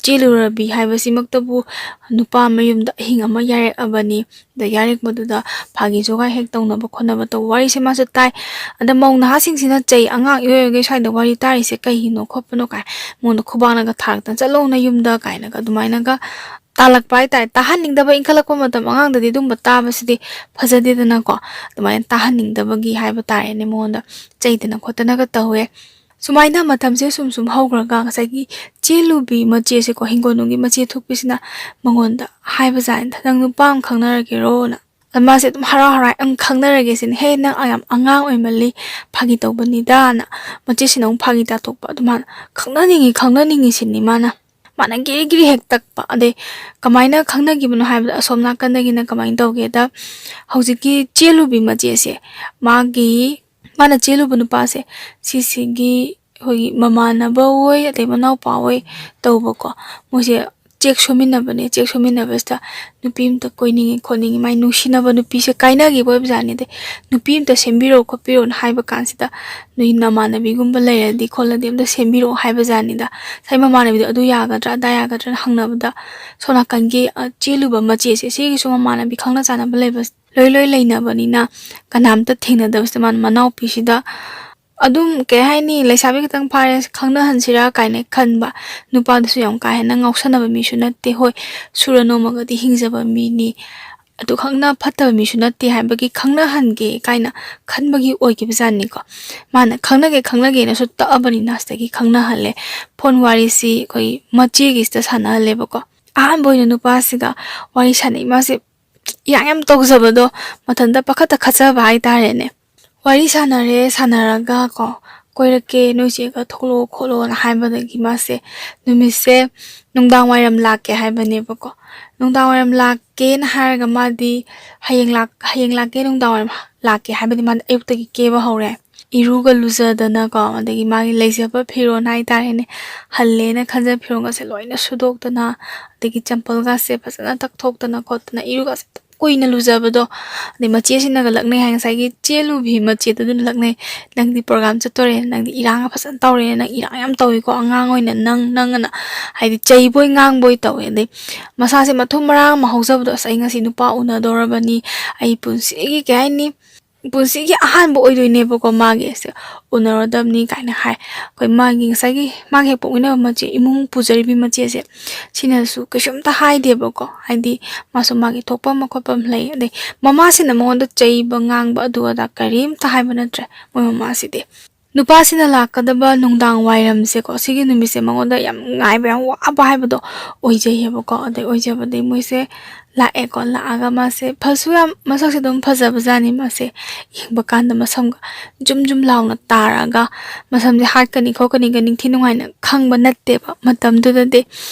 ꯆꯦꯜꯂꯨꯔꯕꯤ ꯍꯥꯏꯕꯁꯤꯃꯛꯇꯕꯨ ꯅꯨꯄꯥ ꯃꯌꯨꯝꯗ ꯑꯍꯤꯡ ꯑꯃ ꯌꯥꯔꯦꯛꯑꯕꯅꯤ꯫ ꯑꯗ ꯌꯥꯔꯦꯛꯄꯗꯨꯗ ꯐꯥꯒꯤ ꯖꯣꯒꯥꯏ ꯍꯦꯛ ꯇꯧꯅꯕ ꯈꯣꯠꯅꯕ ꯇꯧꯕ ꯋꯥꯔꯤꯁꯦ ꯃꯥꯁꯨ ꯇꯥꯏ꯫ ꯑꯗ ꯃꯧ ꯅꯍꯥꯁꯤꯡꯁꯤꯅ ꯆꯩ, "ꯑꯉꯥꯡ ꯏꯑꯣꯏ ꯑꯣꯏꯒꯩ ꯁ꯭ꯋꯥꯏꯗ ꯋꯥꯔꯤ ꯇꯥꯔꯤꯁꯦ ꯀꯩꯒꯤꯅꯣ ꯈꯣꯠꯄꯅꯣ?" ꯀꯥꯏ, ꯃꯉꯣꯟꯗ ꯈꯨꯕꯥꯛꯅꯒ ꯊꯥꯔꯛꯇꯅ, "ꯆꯠꯂꯣ ꯅꯌꯨꯝꯗ" ꯀꯥꯏꯅꯒ ꯑꯗꯨꯃꯥꯏꯅꯒ ꯇꯥꯜꯂꯛꯄ ꯍꯥꯏꯇꯥꯔꯦ꯫ ꯇꯥꯍꯟꯅꯤꯡꯗꯕ, ꯏꯟꯈꯠꯂꯛꯄ ꯃꯇꯝ ꯑꯉꯥꯡꯗꯗꯤ ꯑꯗꯨꯝꯕ ꯇꯥꯕꯁꯤꯗꯤ ꯐꯖꯗꯦꯗꯅꯀꯣ꯫ ꯑꯗꯨꯃꯥꯏꯅ ꯇꯥꯍꯟꯅꯤꯡꯗꯕꯒꯤ ꯍꯥꯏꯕ ꯇꯥꯔꯦꯅꯦ, ꯃꯉꯣꯟꯗ ꯆꯩꯗꯅ ꯈꯣꯠꯇꯅꯒ ꯇꯧꯋꯦ꯫ ꯁꯨꯃꯥꯏꯅ ꯃꯇꯝꯁꯦ ꯁꯨꯝ ꯁꯨꯝ ꯍꯧꯈ꯭ꯔꯒ ꯉꯁꯥꯏꯒꯤ ꯆꯦꯜꯂꯨꯕꯤ ꯃꯆꯦꯁꯦꯀꯣ, ꯍꯤꯡꯒꯣꯜꯅꯨꯡꯒꯤ ꯃꯆꯦ ꯊꯣꯛꯄꯤꯁꯤꯅ ꯃꯉꯣꯟꯗ ꯍꯥꯏꯕꯖꯥꯠꯅꯤꯗ, "ꯅꯪ ꯅꯨꯄꯥ ꯑꯃ ꯈꯪꯅꯔꯒꯦꯔꯣꯅ?" ꯑꯗ ꯃꯥꯁꯦ ꯑꯗꯨꯝ ꯍꯔꯥꯎ ꯍꯔꯥꯎ, "ꯑꯪ, ꯈꯪꯅꯔꯒꯦ" ꯁꯤꯅꯤ꯫ "ꯍꯦ, ꯅꯪ ꯌꯥꯝ ꯑꯉꯥꯡ ꯑꯣꯏꯃꯜꯂꯤ, ꯐꯥꯒꯤ ꯇꯧꯕꯅꯤꯗꯥꯅ" ꯃꯆꯦꯁꯤꯅ ꯑꯃꯨꯛ ꯐꯥꯒꯤ ꯇꯥꯊꯣꯛꯄ꯫ ꯑꯗꯨ ꯃꯥꯅ "ꯈꯪꯅꯅꯤꯡꯉꯤ, ꯈꯪꯅꯅꯤꯡꯉꯤ" ꯁꯤꯅꯤ ꯃꯥꯅ꯫ ꯃꯥꯅ ꯒꯤꯔꯤ ꯒꯤꯔꯤ ꯍꯦꯛ ꯇꯛꯄ꯫ ꯑꯗꯩ ꯀꯃꯥꯏꯅ ꯈꯪꯅꯈꯤꯕꯅꯣ ꯍꯥꯏꯕꯗ, ꯑꯁꯣꯝ ꯅꯥꯀꯟꯗꯒꯤꯅ ꯀꯃꯥꯏꯅ ꯇꯧꯒꯦꯗ, ꯍꯧꯖꯤꯛꯀꯤ ꯆꯦꯜꯂꯨꯕꯤ ꯃꯆꯦꯁꯦ, ꯃꯥꯒꯤ, ꯃꯥꯅ ꯆꯦꯜꯂꯨꯕ ꯅꯨꯄꯥꯁꯦ, ꯁꯤꯁꯤꯒꯤ ꯑꯩꯈꯣꯏꯒꯤ ꯃꯃꯥꯟꯅꯕ ꯍꯣꯏ, ꯑꯗꯩ ꯃꯅꯥꯎꯄꯥ ꯍꯣꯏ ꯇꯧꯕꯀꯣ꯫ ꯃꯣꯏꯁꯦ ꯆꯦꯛ ꯁꯨꯃꯤꯟꯅꯕꯅꯦ꯫ ꯆꯦꯛ ꯁꯨꯃꯤꯟꯅꯕꯁꯤꯗ ꯅꯨꯄꯤ ꯑꯝꯇ ꯀꯣꯏꯅꯤꯡꯉꯤ ꯈꯣꯠꯅꯤꯡꯉꯤ, ꯃꯥꯏ ꯅꯨꯡꯁꯤꯅꯕ ꯅꯨꯄꯤꯁꯦ ꯀꯥꯏꯅꯈꯤꯕ ꯑꯣꯏꯕꯖꯥꯠꯅꯤ꯫ ꯑꯗꯩ "ꯅꯨꯄꯤ ꯑꯝꯇ ꯁꯦꯝꯕꯤꯔꯛꯑꯣ ꯈꯣꯠꯄꯤꯔꯛꯑꯣꯅ" ꯍꯥꯏꯕ ꯀꯥꯟꯁꯤꯗ, "ꯅꯣꯏ ꯅꯃꯥꯟꯅꯕꯤꯒꯨꯝꯕ ꯂꯩꯔꯗꯤ ꯈꯣꯠꯂꯗꯤ ꯑꯝꯇ ꯁꯦꯝꯕꯤꯔꯛꯑꯣ" ꯍꯥꯏꯕꯖꯥꯠꯅꯤꯗ꯫ ꯉꯁꯥꯏ ꯃꯃꯥꯟꯅꯕꯤꯗꯣ "ꯑꯗꯨ ꯌꯥꯒꯗ꯭ꯔꯥ, ꯑꯗꯥ ꯌꯥꯒꯗ꯭ꯔꯥꯅ" ꯍꯪꯅꯕꯗ, ꯁꯣꯝ ꯅꯥꯀꯟꯒꯤ, ꯑ, ꯆꯦꯜꯂꯨꯕ ꯃꯆꯦꯁꯦ, ꯁꯤꯒꯤꯁꯨ ꯃꯃꯥꯟꯅꯕꯤ ꯈꯪꯅ ꯆꯥꯟꯅꯕ ꯂꯩꯕ, ꯂꯣꯏ ꯂꯣꯏ ꯂꯩꯅꯕꯅꯤꯅ, ꯀꯅꯥꯝꯇ ꯊꯦꯡꯅꯗꯕꯁꯤꯗ ꯃꯥꯅ ꯃꯅꯥꯎꯄꯤꯁꯤꯗ ꯑꯗꯨꯝ, ꯀꯩ ꯍꯥꯏꯅꯤ, ꯂꯩꯁꯥꯕꯤ ꯈꯛꯇꯪ ꯐꯥꯔꯦ, ꯈꯪꯅꯍꯟꯁꯤꯔꯥ ꯀꯥꯏꯅ ꯈꯟꯕ꯫ ꯅꯨꯄꯥꯗꯨꯁꯨ ꯌꯥꯝ ꯀꯥ ꯍꯦꯟꯅ ꯉꯥꯎꯁꯟꯅꯕ ꯃꯤꯁꯨ ꯅꯠꯇꯦ꯫ ꯍꯣꯏ, ꯁꯨꯔ ꯅꯣꯝꯃꯒꯗꯤ ꯍꯤꯡꯖꯕ ꯃꯤꯅꯤ꯫ ꯑꯗꯨ ꯈꯪꯅ ꯐꯠꯇꯕ ꯃꯤꯁꯨ ꯅꯠꯇꯦ ꯍꯥꯏꯕꯒꯤ ꯈꯪꯅꯍꯟꯒꯦ ꯀꯥꯏꯅ ꯈꯟꯕꯒꯤ ꯑꯣꯏꯈꯤꯕꯖꯥꯠꯅꯤꯀꯣ꯫ ꯃꯥꯅ ꯈꯪꯅꯒꯦ ꯈꯪꯅꯒꯦꯅꯁꯨ ꯇꯛꯑꯕꯅꯤꯅ ꯁꯤꯗꯒꯤ ꯈꯪꯅꯍꯜꯂꯦ꯫ ꯐꯣꯟ ꯋꯥꯔꯤꯁꯤ ꯑꯩꯈꯣꯏ ꯃꯆꯦꯒꯤꯁꯤꯗ ꯁꯥꯟꯅꯍꯜꯂꯦꯕꯀꯣ꯫ ꯑꯍꯥꯟꯕ ꯑꯣꯏꯅ ꯅꯨꯄꯥꯁꯤꯒ ꯋꯥꯔꯤ ꯁꯥꯟꯅꯩ꯫ ꯃꯥꯁꯦ ꯏꯔꯥꯡ ꯌꯥꯝ ꯇꯧꯖꯕꯗꯣ, ꯃꯊꯟꯇ ꯄꯥꯈꯠꯇ ꯈꯠꯆꯕ ꯍꯥꯏꯇꯥꯔꯦꯅꯦ꯫ ꯋꯥꯔꯤ ꯁꯥꯟꯅꯔꯦ, ꯁꯥꯟꯅꯔꯒ ꯀꯣ, "ꯀꯣꯏꯔꯛꯀꯦ, ꯅꯣꯏ ꯆꯦꯒ ꯊꯣꯛꯂꯛꯑꯣ ꯈꯣꯠꯂꯣꯅ" ꯍꯥꯏꯕꯗꯒꯤ ꯃꯥꯁꯦ ꯅꯨꯃꯤꯠꯁꯦ ꯅꯨꯡꯗꯥꯡ ꯋꯥꯏꯔꯝ ꯂꯥꯛꯀꯦ ꯍꯥꯏꯕꯅꯦꯕꯀꯣ꯫ ꯅꯨꯡꯗꯥꯡ ꯋꯥꯏꯔꯝ ꯂꯥꯛꯀꯦꯅ ꯍꯥꯏꯔꯒ ꯃꯥꯗꯤ ꯍꯌꯦꯡ ꯂꯥꯛ-, "ꯍꯌꯦꯡ ꯂꯥꯛꯀꯦ, ꯅꯨꯡꯗꯥꯡ ꯋꯥꯏꯔꯝ ꯂꯥꯛꯀꯦ" ꯍꯥꯏꯕꯗꯤ ꯃꯥꯗꯤ ꯑꯌꯨꯛꯇꯒꯤ ꯀꯦꯕ ꯍꯧꯔꯦ꯫ ꯏꯔꯨꯒ ꯂꯨꯖꯗꯅꯀꯣ, ꯑꯗꯒꯤ ꯃꯥꯒꯤ ꯂꯩꯖꯕ ꯐꯤꯔꯣꯜ ꯍꯥꯏꯇꯥꯔꯦꯅꯦ, ꯍꯜꯂꯦꯅ ꯈꯟꯖꯕ ꯐꯤꯔꯣꯜꯒꯁꯦ ꯂꯣꯏꯅ ꯁꯨꯗꯣꯛꯇꯅ, ꯑꯗꯒꯤ ꯆꯝꯄꯜꯒꯁꯦ ꯐꯖꯅ ꯇꯛꯊꯣꯛꯇꯅ ꯈꯣꯠꯇꯅ, ꯏꯔꯨꯒꯁꯦ ꯀꯨꯏꯅ ꯂꯨꯖꯕꯗꯣ, ꯑꯗꯩ ꯃꯆꯦꯁꯤꯅꯒ ꯂꯛꯅꯩ ꯍꯥꯏ, ꯉꯁꯥꯏꯒꯤ ꯆꯦꯜꯂꯨꯕꯤ ꯃꯆꯦꯗꯨꯗꯨꯅ ꯂꯛꯅꯩ, "ꯅꯪꯗꯤ ꯄ꯭ꯔꯣꯒ꯭ꯔꯥꯝ ꯆꯠꯇꯣꯔꯦ, ꯅꯪꯗꯤ ꯏꯔꯥꯡꯒ ꯐꯖꯅ ꯇꯧꯔꯦ, ꯅꯪ ꯏꯔꯥꯡ ꯌꯥꯝ ꯇꯧꯏꯀꯣ, ꯑꯉꯥꯡ ꯑꯣꯏꯅ ꯅꯪ, ꯅꯪ" ꯑꯅ, ꯍꯥꯏꯗꯤ ꯆꯩꯕꯣꯏ ꯉꯥꯡꯕꯣꯏ ꯇꯧꯋꯦ꯫ ꯑꯗꯩ ꯃꯁꯥꯁꯦ ꯃꯊꯨꯝ ꯃꯔꯥꯡ ꯑꯃ ꯍꯧꯖꯕꯗꯣ, "ꯑꯁ, ꯑꯩ ꯉꯁꯤ ꯅꯨꯄꯥ ꯎꯅꯗꯧꯔꯕꯅꯤ, ꯑꯩ ꯄꯨꯟꯁꯤꯒꯤ, ꯀꯩ ꯍꯥꯏꯅꯤ, ꯄꯨꯟꯁꯤꯒꯤ ꯑꯍꯥꯟꯕ ꯑꯣꯏꯗꯣꯏꯅꯦꯕꯀꯣ ꯃꯥꯒꯤ, ꯁꯦ ꯎꯅꯔꯗꯕꯅꯤ" ꯀꯥꯏꯅ ꯍꯥꯏ꯫ ꯑꯩꯈꯣꯏ ꯃꯥꯒꯤ ꯉꯁꯥꯏꯒꯤ ꯃꯥꯒꯤ ꯍꯦꯛ ꯄꯣꯛꯃꯤꯟꯅꯕ ꯃꯆꯦ, ꯏꯃꯨꯡ ꯄꯨꯖꯔꯤꯕꯤ ꯃꯆꯦꯁꯦ, ꯁꯤꯅꯁꯨ ꯀꯩꯁꯨꯝꯇ ꯍꯥꯏꯗꯦꯕꯀꯣ꯫ ꯍꯥꯏꯗꯤ ꯃꯥꯁꯨ ꯃꯥꯒꯤ ꯊꯣꯛꯄ ꯑꯃ ꯈꯣꯠꯄ ꯑꯃ ꯂꯩ꯫ ꯑꯗꯩ ꯃꯃꯥꯁꯤꯅ ꯃꯉꯣꯟꯗ ꯆꯩꯕ ꯉꯥꯡꯕ ꯑꯗꯨ ꯑꯗꯥ ꯀꯔꯤꯝꯇ ꯍꯥꯏꯕ ꯅꯠꯇ꯭ꯔꯦ ꯃꯣꯏ ꯃꯃꯥꯁꯤꯗꯤ꯫ ꯅꯨꯄꯥꯁꯤꯅ ꯂꯥꯛꯀꯗꯕ ꯅꯨꯡꯗꯥꯡ ꯋꯥꯏꯔꯝꯁꯦꯀꯣ, ꯁꯤꯒꯤ ꯅꯨꯃꯤꯠꯁꯦ ꯃꯉꯣꯟꯗ ꯌꯥꯝ ꯉꯥꯏꯕ, ꯌꯥꯝ ꯋꯥꯕ ꯍꯥꯏꯕꯗꯣ ꯑꯣꯏꯖꯩꯌꯦꯕꯀꯣ꯫ ꯑꯗꯩ ꯑꯣꯏꯖꯕꯗꯒꯤ ꯃꯣꯏꯁꯦ ꯂꯥꯛꯑꯦꯀꯣ꯫ ꯂꯥꯛꯑꯒ ꯃꯥꯁꯦ ꯐꯁꯨ ꯌꯥꯝ, ꯃꯁꯛꯁꯦ ꯑꯗꯨꯝ ꯐꯖꯕꯖꯥꯠꯅꯤ꯫ ꯃꯥꯁꯦ ꯌꯦꯡꯕ ꯀꯥꯟꯗ ꯃꯁꯝꯒ ꯖꯨꯝ ꯖꯨꯝ ꯂꯥꯎꯅ ꯇꯥꯔꯒ, ꯃꯁꯝꯁꯦ ꯍꯥꯠꯀꯅꯤ ꯈꯣꯠꯀꯅꯤꯒ ꯅꯤꯡꯊꯤ ꯅꯨꯡꯉꯥꯏꯅ ꯈꯪꯕ ꯅꯠꯇꯦꯕ ꯃꯇꯝꯗꯨꯗꯗꯤ꯫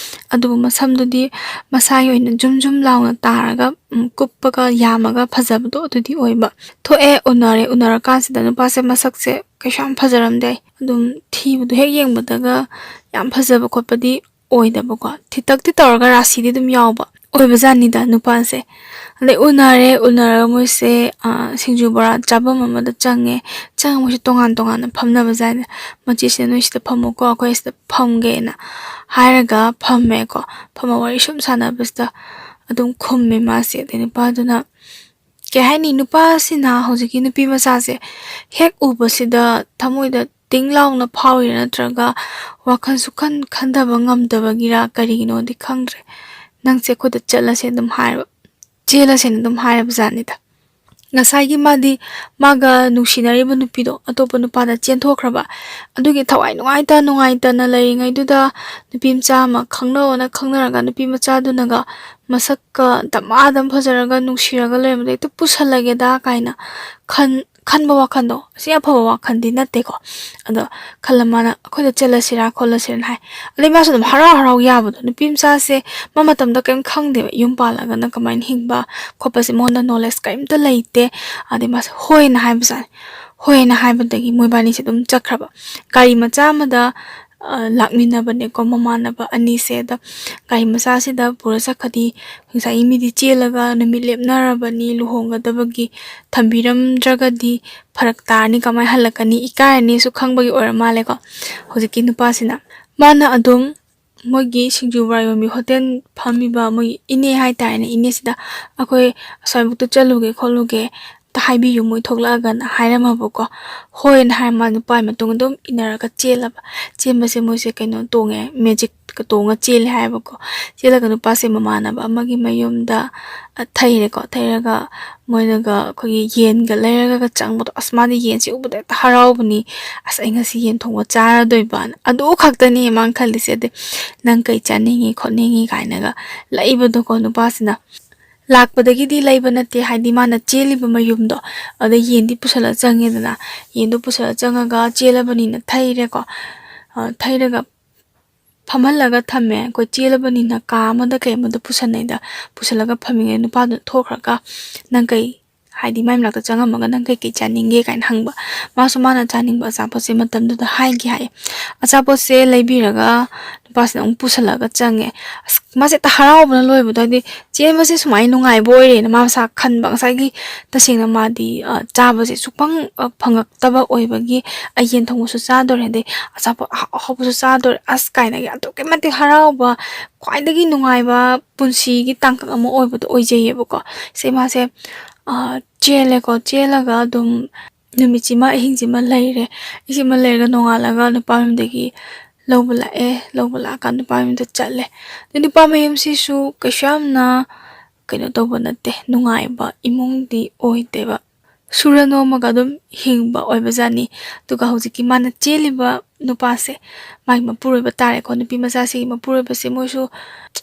ꯑꯗꯨꯕꯨ ꯃꯁꯝꯗꯨꯗꯤ ꯃꯁꯥꯒꯤ ꯑꯣꯏꯅ ꯖꯨꯝ ꯖꯨꯝ ꯂꯥꯎꯅ ꯇꯥꯔꯒ, ꯎꯝ, ꯀꯨꯞꯄꯒ ꯌꯥꯝꯃꯒ ꯐꯖꯕꯗꯣ ꯑꯗꯨꯗꯤ ꯑꯣꯏꯕ꯫ ꯊꯣꯛꯑꯦ, ꯎꯅꯔꯦ꯫ ꯎꯅꯔꯀꯥꯟꯁꯤꯗ ꯅꯨꯄꯥꯁꯦ ꯃꯁꯛꯁꯦ ꯀꯩꯁꯨ ꯌꯥꯝ ꯐꯖꯔꯝꯗꯦ꯫ ꯑꯗꯨꯝ ꯊꯤꯕꯗꯣ ꯍꯦꯛ ꯌꯦꯡꯕꯗꯒ ꯌꯥꯝ ꯐꯖꯕ ꯈꯣꯠꯄꯗꯤ ꯑꯣꯏꯗꯕꯀꯣ꯫ ꯊꯤꯇꯛꯇꯤ ꯇꯧꯔꯒ ꯔꯥꯁꯤꯗꯤ ꯑꯗꯨꯝ ꯌꯥꯎꯕ ꯑꯣꯏꯕꯖꯥꯠꯅꯤꯗ ꯅꯨꯄꯥꯁꯦ꯫ ꯑꯗꯩ ꯎꯅꯔꯦ, ꯎꯅꯔꯒ ꯃꯣꯏꯁꯦ, ꯑ, ꯁꯤꯡꯖꯨ ꯕꯣꯔꯥ ꯆꯥꯐꯝ ꯑꯃꯗ ꯆꯪꯉꯦ꯫ ꯆꯪꯉꯒ ꯃꯣꯏꯁꯦ ꯇꯣꯉꯥꯟ ꯇꯣꯉꯥꯟꯅ ꯐꯝꯅꯕꯖꯥꯠꯅꯤ꯫ ꯃꯆꯦꯁꯤꯅ, "ꯅꯣꯏ ꯁꯤꯗ ꯐꯝꯃꯨꯀꯣ, ꯑꯩꯈꯣꯏ ꯁꯤꯗ ꯐꯝꯒꯦꯅ" ꯍꯥꯏꯔꯒ ꯐꯝꯃꯦꯀꯣ꯫ ꯐꯝꯃ ꯋꯥꯔꯤ ꯁꯨꯝ ꯁꯥꯟꯅꯕꯁꯤꯗ ꯑꯗꯨꯝ ꯈꯨꯝꯃꯦ ꯃꯥꯁꯦ꯫ ꯑꯗꯩ ꯅꯨꯄꯥꯗꯨꯅ, ꯀꯩ ꯍꯥꯏꯅꯤ, ꯅꯨꯄꯥꯁꯤꯅ ꯍꯧꯖꯤꯛꯀꯤ ꯅꯨꯄꯤ ꯃꯆꯥꯁꯦ ꯍꯦꯛ ꯎꯕꯁꯤꯗ ꯊꯃꯣꯏꯗ ꯇꯤꯡ ꯂꯥꯎꯅ ꯐꯥꯎꯔꯤꯔꯥ, ꯅꯠꯇ꯭ꯔꯒ ꯋꯥꯈꯜ ꯁꯨꯛꯈꯟ ꯈꯟꯊꯕ ꯉꯝꯗꯕꯒꯤꯔꯥ, ꯀꯔꯤꯒꯤꯅꯣꯗꯤ ꯈꯪꯗ꯭ꯔꯦ, "ꯅꯪꯁꯦ ꯑꯩꯈꯣꯏꯗ ꯆꯠꯂꯁꯦ" ꯑꯗꯨꯝ ꯍꯥꯏꯕ꯫ ꯆꯦꯜꯂꯁꯦꯅ ꯑꯗꯨꯝ ꯍꯥꯏꯔꯕ ꯖꯥꯠꯅꯤꯗ꯫ ꯉꯁꯥꯏꯒꯤ ꯃꯥꯗꯤ ꯃꯥꯒ ꯅꯨꯡꯁꯤꯅꯔꯤꯕ ꯅꯨꯄꯤꯗꯣ ꯑꯇꯣꯞꯄ ꯅꯨꯄꯥꯗ ꯆꯦꯟꯊꯣꯛꯈ꯭ꯔꯕ꯫ ꯑꯗꯨꯒꯤ ꯊꯋꯥꯏ ꯅꯨꯡꯉꯥꯏꯇ ꯅꯨꯡꯉꯥꯏꯇꯅ ꯂꯩꯔꯤꯉꯩꯗꯨꯗ ꯅꯨꯄꯤ ꯃꯆꯥ ꯑꯃ ꯈꯪꯅꯧꯅ ꯈꯪꯅꯔꯒ ꯅꯨꯄꯤ ꯃꯆꯥꯗꯨꯅꯒ ꯃꯁꯛꯀ ꯗꯃꯥꯗꯝ ꯐꯖꯔꯒ ꯅꯨꯡꯁꯤꯔꯒ ꯂꯩꯔꯝꯕꯗ ꯍꯦꯛꯇ ꯄꯨꯁꯜꯂꯒꯦꯗ ꯀꯥꯏꯅ ꯈꯟ-, ꯈꯟꯕ ꯋꯥꯈꯟꯗꯣ, ꯑꯁꯤ ꯑꯐꯕ ꯋꯥꯈꯟꯗꯤ ꯅꯠꯇꯦꯀꯣ꯫ ꯑꯗꯣ ꯈꯜꯂ ꯃꯥꯅ ꯑꯩꯈꯣꯏꯗ ꯆꯠꯂꯁꯤꯔꯥ ꯈꯣꯠꯂꯁꯤꯔꯥꯅ ꯍꯥꯏ꯫ ꯑꯗꯩ ꯃꯥꯁꯨ ꯑꯗꯨꯝ ꯍꯔꯥꯎ ꯍꯔꯥꯎ ꯌꯥꯕꯗꯣ, ꯅꯨꯄꯤ ꯃꯆꯥꯁꯦ ꯃꯥ ꯃꯇꯝꯗ ꯀꯔꯤꯝ ꯈꯪꯗꯦꯕ, ꯌꯨꯝ ꯄꯥꯜꯂꯒꯅ ꯀꯃꯥꯏꯅ ꯍꯤꯡꯕ ꯈꯣꯠꯄꯁꯦ ꯃꯉꯣꯟꯗ ꯅꯣꯂꯦꯖ ꯀꯔꯤꯝꯇ ꯂꯩꯇꯦ꯫ ꯑꯗꯩ ꯃꯥꯁꯦ ꯍꯣꯏꯅ ꯍꯥꯏꯕꯖꯥꯠꯅꯤ꯫ ꯍꯣꯏꯅ ꯍꯥꯏꯕꯗꯒꯤ ꯃꯣꯏꯕꯥꯅꯤꯁꯦ ꯑꯗꯨꯝ ꯆꯠꯈ꯭ꯔꯕ꯫ ꯒꯥꯔꯤ ꯃꯆꯥ ꯑꯃꯗ ꯑ, ꯂꯥꯛꯃꯤꯟꯅꯕꯅꯦꯀꯣ ꯃꯃꯥꯟꯅꯕ ꯑꯅꯤꯁꯦ꯫ ꯑꯗ ꯒꯥꯔꯤ ꯃꯆꯥꯁꯤꯗ ꯄꯨꯔ ꯆꯠꯈ꯭ꯔꯗꯤ ꯉꯁꯥꯏꯒꯤ ꯃꯤꯗꯤ ꯆꯦꯜꯂꯒ ꯅꯨꯃꯤꯠ ꯂꯦꯞꯅꯔꯕꯅꯤ ꯂꯨꯍꯣꯡꯒꯗꯕꯒꯤ, ꯊꯝꯕꯤꯔꯝꯗ꯭ꯔꯒꯗꯤ ꯐꯔꯛ ꯇꯥꯔꯅꯤ, ꯀꯃꯥꯏꯅ ꯍꯜꯂꯛꯀꯅꯤ, ꯏꯀꯥꯏꯔꯅꯤꯁꯨ ꯈꯪꯕꯒꯤ ꯑꯣꯏꯔ ꯃꯥꯜꯂꯦꯀꯣ ꯍꯧꯖꯤꯛꯀꯤ ꯅꯨꯄꯥꯁꯤꯅ꯫ ꯃꯥꯅ ꯑꯗꯨꯝ ꯃꯣꯏꯒꯤ ꯁꯤꯡꯖꯨ ꯕꯣꯔꯥ ꯌꯣꯟꯕꯤ ꯍꯣꯇꯦꯜ ꯐꯝꯃꯤꯕ ꯃꯣꯏꯒꯤ ꯏꯅꯦ ꯍꯥꯏꯇꯥꯔꯦꯅꯦ, ꯏꯅꯦꯁꯤꯗ ꯑꯩꯈꯣꯏ ꯑꯁ꯭ꯋꯥꯏꯕꯨꯛꯇ ꯆꯠꯂꯨꯒꯦ ꯈꯣꯠꯂꯨꯒꯦ, ꯑꯝꯇ ꯍꯥꯏꯕꯤꯌꯨ ꯃꯣꯏ ꯊꯣꯛꯂꯛꯑꯒꯅ ꯍꯥꯏꯔꯝꯃꯕꯀꯣ꯫ ꯍꯣꯏꯅ ꯍꯥꯏꯔ ꯃꯥ ꯅꯨꯄꯥꯒꯤ ꯃꯇꯨꯡ ꯑꯗꯨꯝ ꯏꯟꯅꯔꯒ ꯆꯦꯜꯂꯕ꯫ ꯆꯦꯟꯕꯁꯦ ꯃꯣꯏꯁꯦ ꯀꯩꯅꯣ ꯇꯣꯡꯉꯦ, ꯃꯦꯖꯤꯛꯀ ꯇꯣꯡꯉ ꯆꯦꯜꯂꯦ ꯍꯥꯏꯌꯦꯕꯀꯣ꯫ ꯆꯦꯜꯂꯒ ꯅꯨꯄꯥꯁꯦ ꯃꯃꯥꯟꯅꯕ ꯑꯃꯒꯤ ꯃꯌꯨꯝꯗ, ꯑ, ꯊꯩꯔꯦꯀꯣ꯫ ꯊꯩꯔꯒ ꯃꯣꯏꯅꯒ ꯑꯩꯈꯣꯏꯒꯤ ꯌꯦꯟꯒ ꯂꯩꯔꯒ ꯆꯪꯕꯗꯣ, ꯑꯁ, ꯃꯥꯗꯤ ꯌꯦꯟꯁꯦ ꯎꯕꯗ ꯍꯦꯛꯇ ꯍꯔꯥꯎꯕꯅꯤ꯫ "ꯑꯁ, ꯑꯩ ꯉꯁꯤ ꯌꯦꯟ ꯊꯣꯡꯕ ꯆꯥꯔꯗꯣꯏꯕꯅ", ꯑꯗꯨ ꯈꯛꯇꯅꯤ ꯃꯥꯅ ꯈꯜꯂꯤꯁꯦ꯫ ꯑꯗꯩ "ꯅꯪ ꯀꯩ ꯆꯥꯅꯤꯡꯉꯤ ꯈꯣꯠꯅꯤꯡꯉꯤ?" ꯀꯥꯏꯅꯒ ꯂꯩꯕꯗꯣꯀꯣ ꯅꯨꯄꯥꯁꯤꯅ꯫ ꯂꯥꯛꯄꯗꯒꯤꯗꯤ ꯂꯩꯕ ꯅꯠꯇꯦ, ꯍꯥꯏꯗꯤ ꯃꯥꯅ ꯆꯦꯜꯂꯤꯕ ꯃꯌꯨꯝꯗꯣ, ꯑꯗ ꯌꯦꯟꯗꯤ ꯄꯨꯁꯜꯂ ꯆꯪꯉꯦꯗꯅ꯫ ꯌꯦꯟꯗꯣ ꯄꯨꯁꯜꯂ ꯆꯪꯉꯒ ꯆꯦꯜꯂꯕꯅꯤꯅ ꯊꯩꯔꯦꯀꯣ꯫ ꯑ, ꯊꯩꯔꯒ ꯐꯝꯍꯜꯂꯒ ꯊꯝꯃꯦ꯫ ꯑꯩꯈꯣꯏ ꯆꯦꯜꯂꯕꯅꯤꯅ ꯀꯥ ꯑꯃꯗ ꯀꯩ ꯑꯃꯗ ꯄꯨꯁꯟꯅꯩꯗ꯫ ꯄꯨꯁꯜꯂꯒ ꯐꯝꯃꯤꯉꯩ ꯅꯨꯄꯥꯗꯨꯅ ꯊꯣꯛꯈ꯭ꯔꯒ, "ꯅꯪ ꯀꯩ", ꯍꯥꯏꯗꯤ ꯃꯥꯏ ꯃꯅꯥꯛꯇ ꯆꯪꯉꯝꯃꯒ, "ꯅꯪ ꯀꯩꯀꯩ ꯆꯥꯅꯤꯡꯒꯦ?" ꯀꯥꯏꯅ ꯍꯪꯕ꯫ ꯃꯥꯁꯨ ꯃꯥꯅ ꯆꯥꯅꯤꯡꯕ ꯑꯆꯥꯄꯣꯠꯁꯦ ꯃꯇꯝꯗꯨꯗ ꯍꯥꯏꯒꯦ ꯍꯥꯏꯌꯦ꯫ ꯑꯆꯥꯄꯣꯠꯁꯦ ꯂꯩꯕꯤꯔꯒ ꯅꯨꯄꯥꯁꯤꯅ ꯑꯃꯨꯛ ꯄꯨꯁꯜꯂꯒ ꯆꯪꯉꯦ꯫ ꯑꯁ, ꯃꯥꯁꯦ ꯍꯦꯛꯇ ꯍꯔꯥꯎꯕꯅ ꯂꯣꯏꯕꯗꯣ, ꯍꯥꯏꯗꯤ ꯆꯦꯟꯕꯁꯦ ꯁꯨꯃꯥꯏꯅ ꯅꯨꯡꯉꯥꯏꯕ ꯑꯣꯏꯔꯦꯅ ꯃꯥ ꯃꯁꯥ ꯈꯟꯕ꯫ ꯉꯁꯥꯏꯒꯤ ꯇꯁꯦꯡꯅ ꯃꯥꯗꯤ, ꯑ, ꯆꯥꯕꯁꯦ ꯁꯨꯛꯐꯪ, ꯑ, ꯐꯪꯉꯛꯇꯕ ꯑꯣꯏꯕꯒꯤ, "ꯑꯩ ꯌꯦꯟ ꯊꯣꯡꯕꯁꯨ ꯆꯥꯗꯣꯔꯦ, ꯑꯗꯩ ꯑꯆꯥꯄꯣꯠ ꯑꯍꯥꯎ ꯑꯍꯥꯎꯕꯁꯨ ꯆꯥꯗꯣꯔꯦ, ꯑꯁ" ꯀꯥꯏꯅꯒꯤ ꯑꯗꯨꯛꯀꯤ ꯃꯇꯤꯛ ꯍꯔꯥꯎꯕ, ꯈ꯭ꯋꯥꯏꯗꯒꯤ ꯅꯨꯡꯉꯥꯏꯕ ꯄꯨꯟꯁꯤꯒꯤ ꯇꯥꯡꯀꯛ ꯑꯃ ꯑꯣꯏꯕꯗꯣ ꯑꯣꯏꯖꯩꯌꯦꯕꯀꯣ꯫ ꯁꯦ ꯃꯥꯁꯦ, ꯑ, ꯆꯦꯜꯂꯦꯀꯣ, ꯆꯦꯜꯂꯒ ꯑꯗꯨꯝ ꯅꯨꯃꯤꯠꯁꯤꯃ, ꯑꯍꯤꯡꯁꯤꯃ ꯂꯩꯔꯦ꯫ ꯑꯍꯤꯡꯁꯤꯃ ꯂꯩꯔꯒ ꯅꯣꯡꯉꯥꯜꯂꯒ ꯅꯨꯄꯥ ꯃꯌꯨꯝꯗꯒꯤ ꯂꯧꯕ ꯂꯥꯛꯑꯦ꯫ ꯂꯧꯕ ꯂꯥꯛꯑꯀꯥꯟꯗ ꯅꯨꯄꯥ ꯃꯌꯨꯝꯗ ꯆꯠꯂꯦ꯫ ꯑꯗꯨ ꯅꯨꯄꯥ ꯃꯌꯨꯝꯁꯤꯁꯨ ꯀꯩꯁꯨ ꯌꯥꯝꯅ ꯀꯩꯅꯣ ꯇꯧꯕ ꯅꯠꯇꯦ, ꯅꯨꯡꯉꯥꯏꯕ ꯏꯃꯨꯡꯗꯤ ꯑꯣꯏꯗꯦꯕ꯫ ꯁꯨꯔ ꯅꯣꯝꯃꯒ ꯑꯗꯨꯝ ꯍꯤꯡꯕ ꯑꯣꯏꯕꯖꯥꯠꯅꯤ꯫ ꯑꯗꯨꯒ ꯍꯧꯖꯤꯛꯀꯤ ꯃꯥꯅ ꯆꯦꯜꯂꯤꯕ ꯅꯨꯄꯥꯁꯦ, ꯃꯥꯒꯤ ꯃꯄꯨꯔꯣꯏꯕ ꯇꯥꯔꯦꯀꯣ, ꯅꯨꯄꯤ ꯃꯆꯥꯁꯤꯒꯤ ꯃꯄꯨꯔꯣꯏꯕꯁꯦ, ꯃꯣꯏꯁꯨ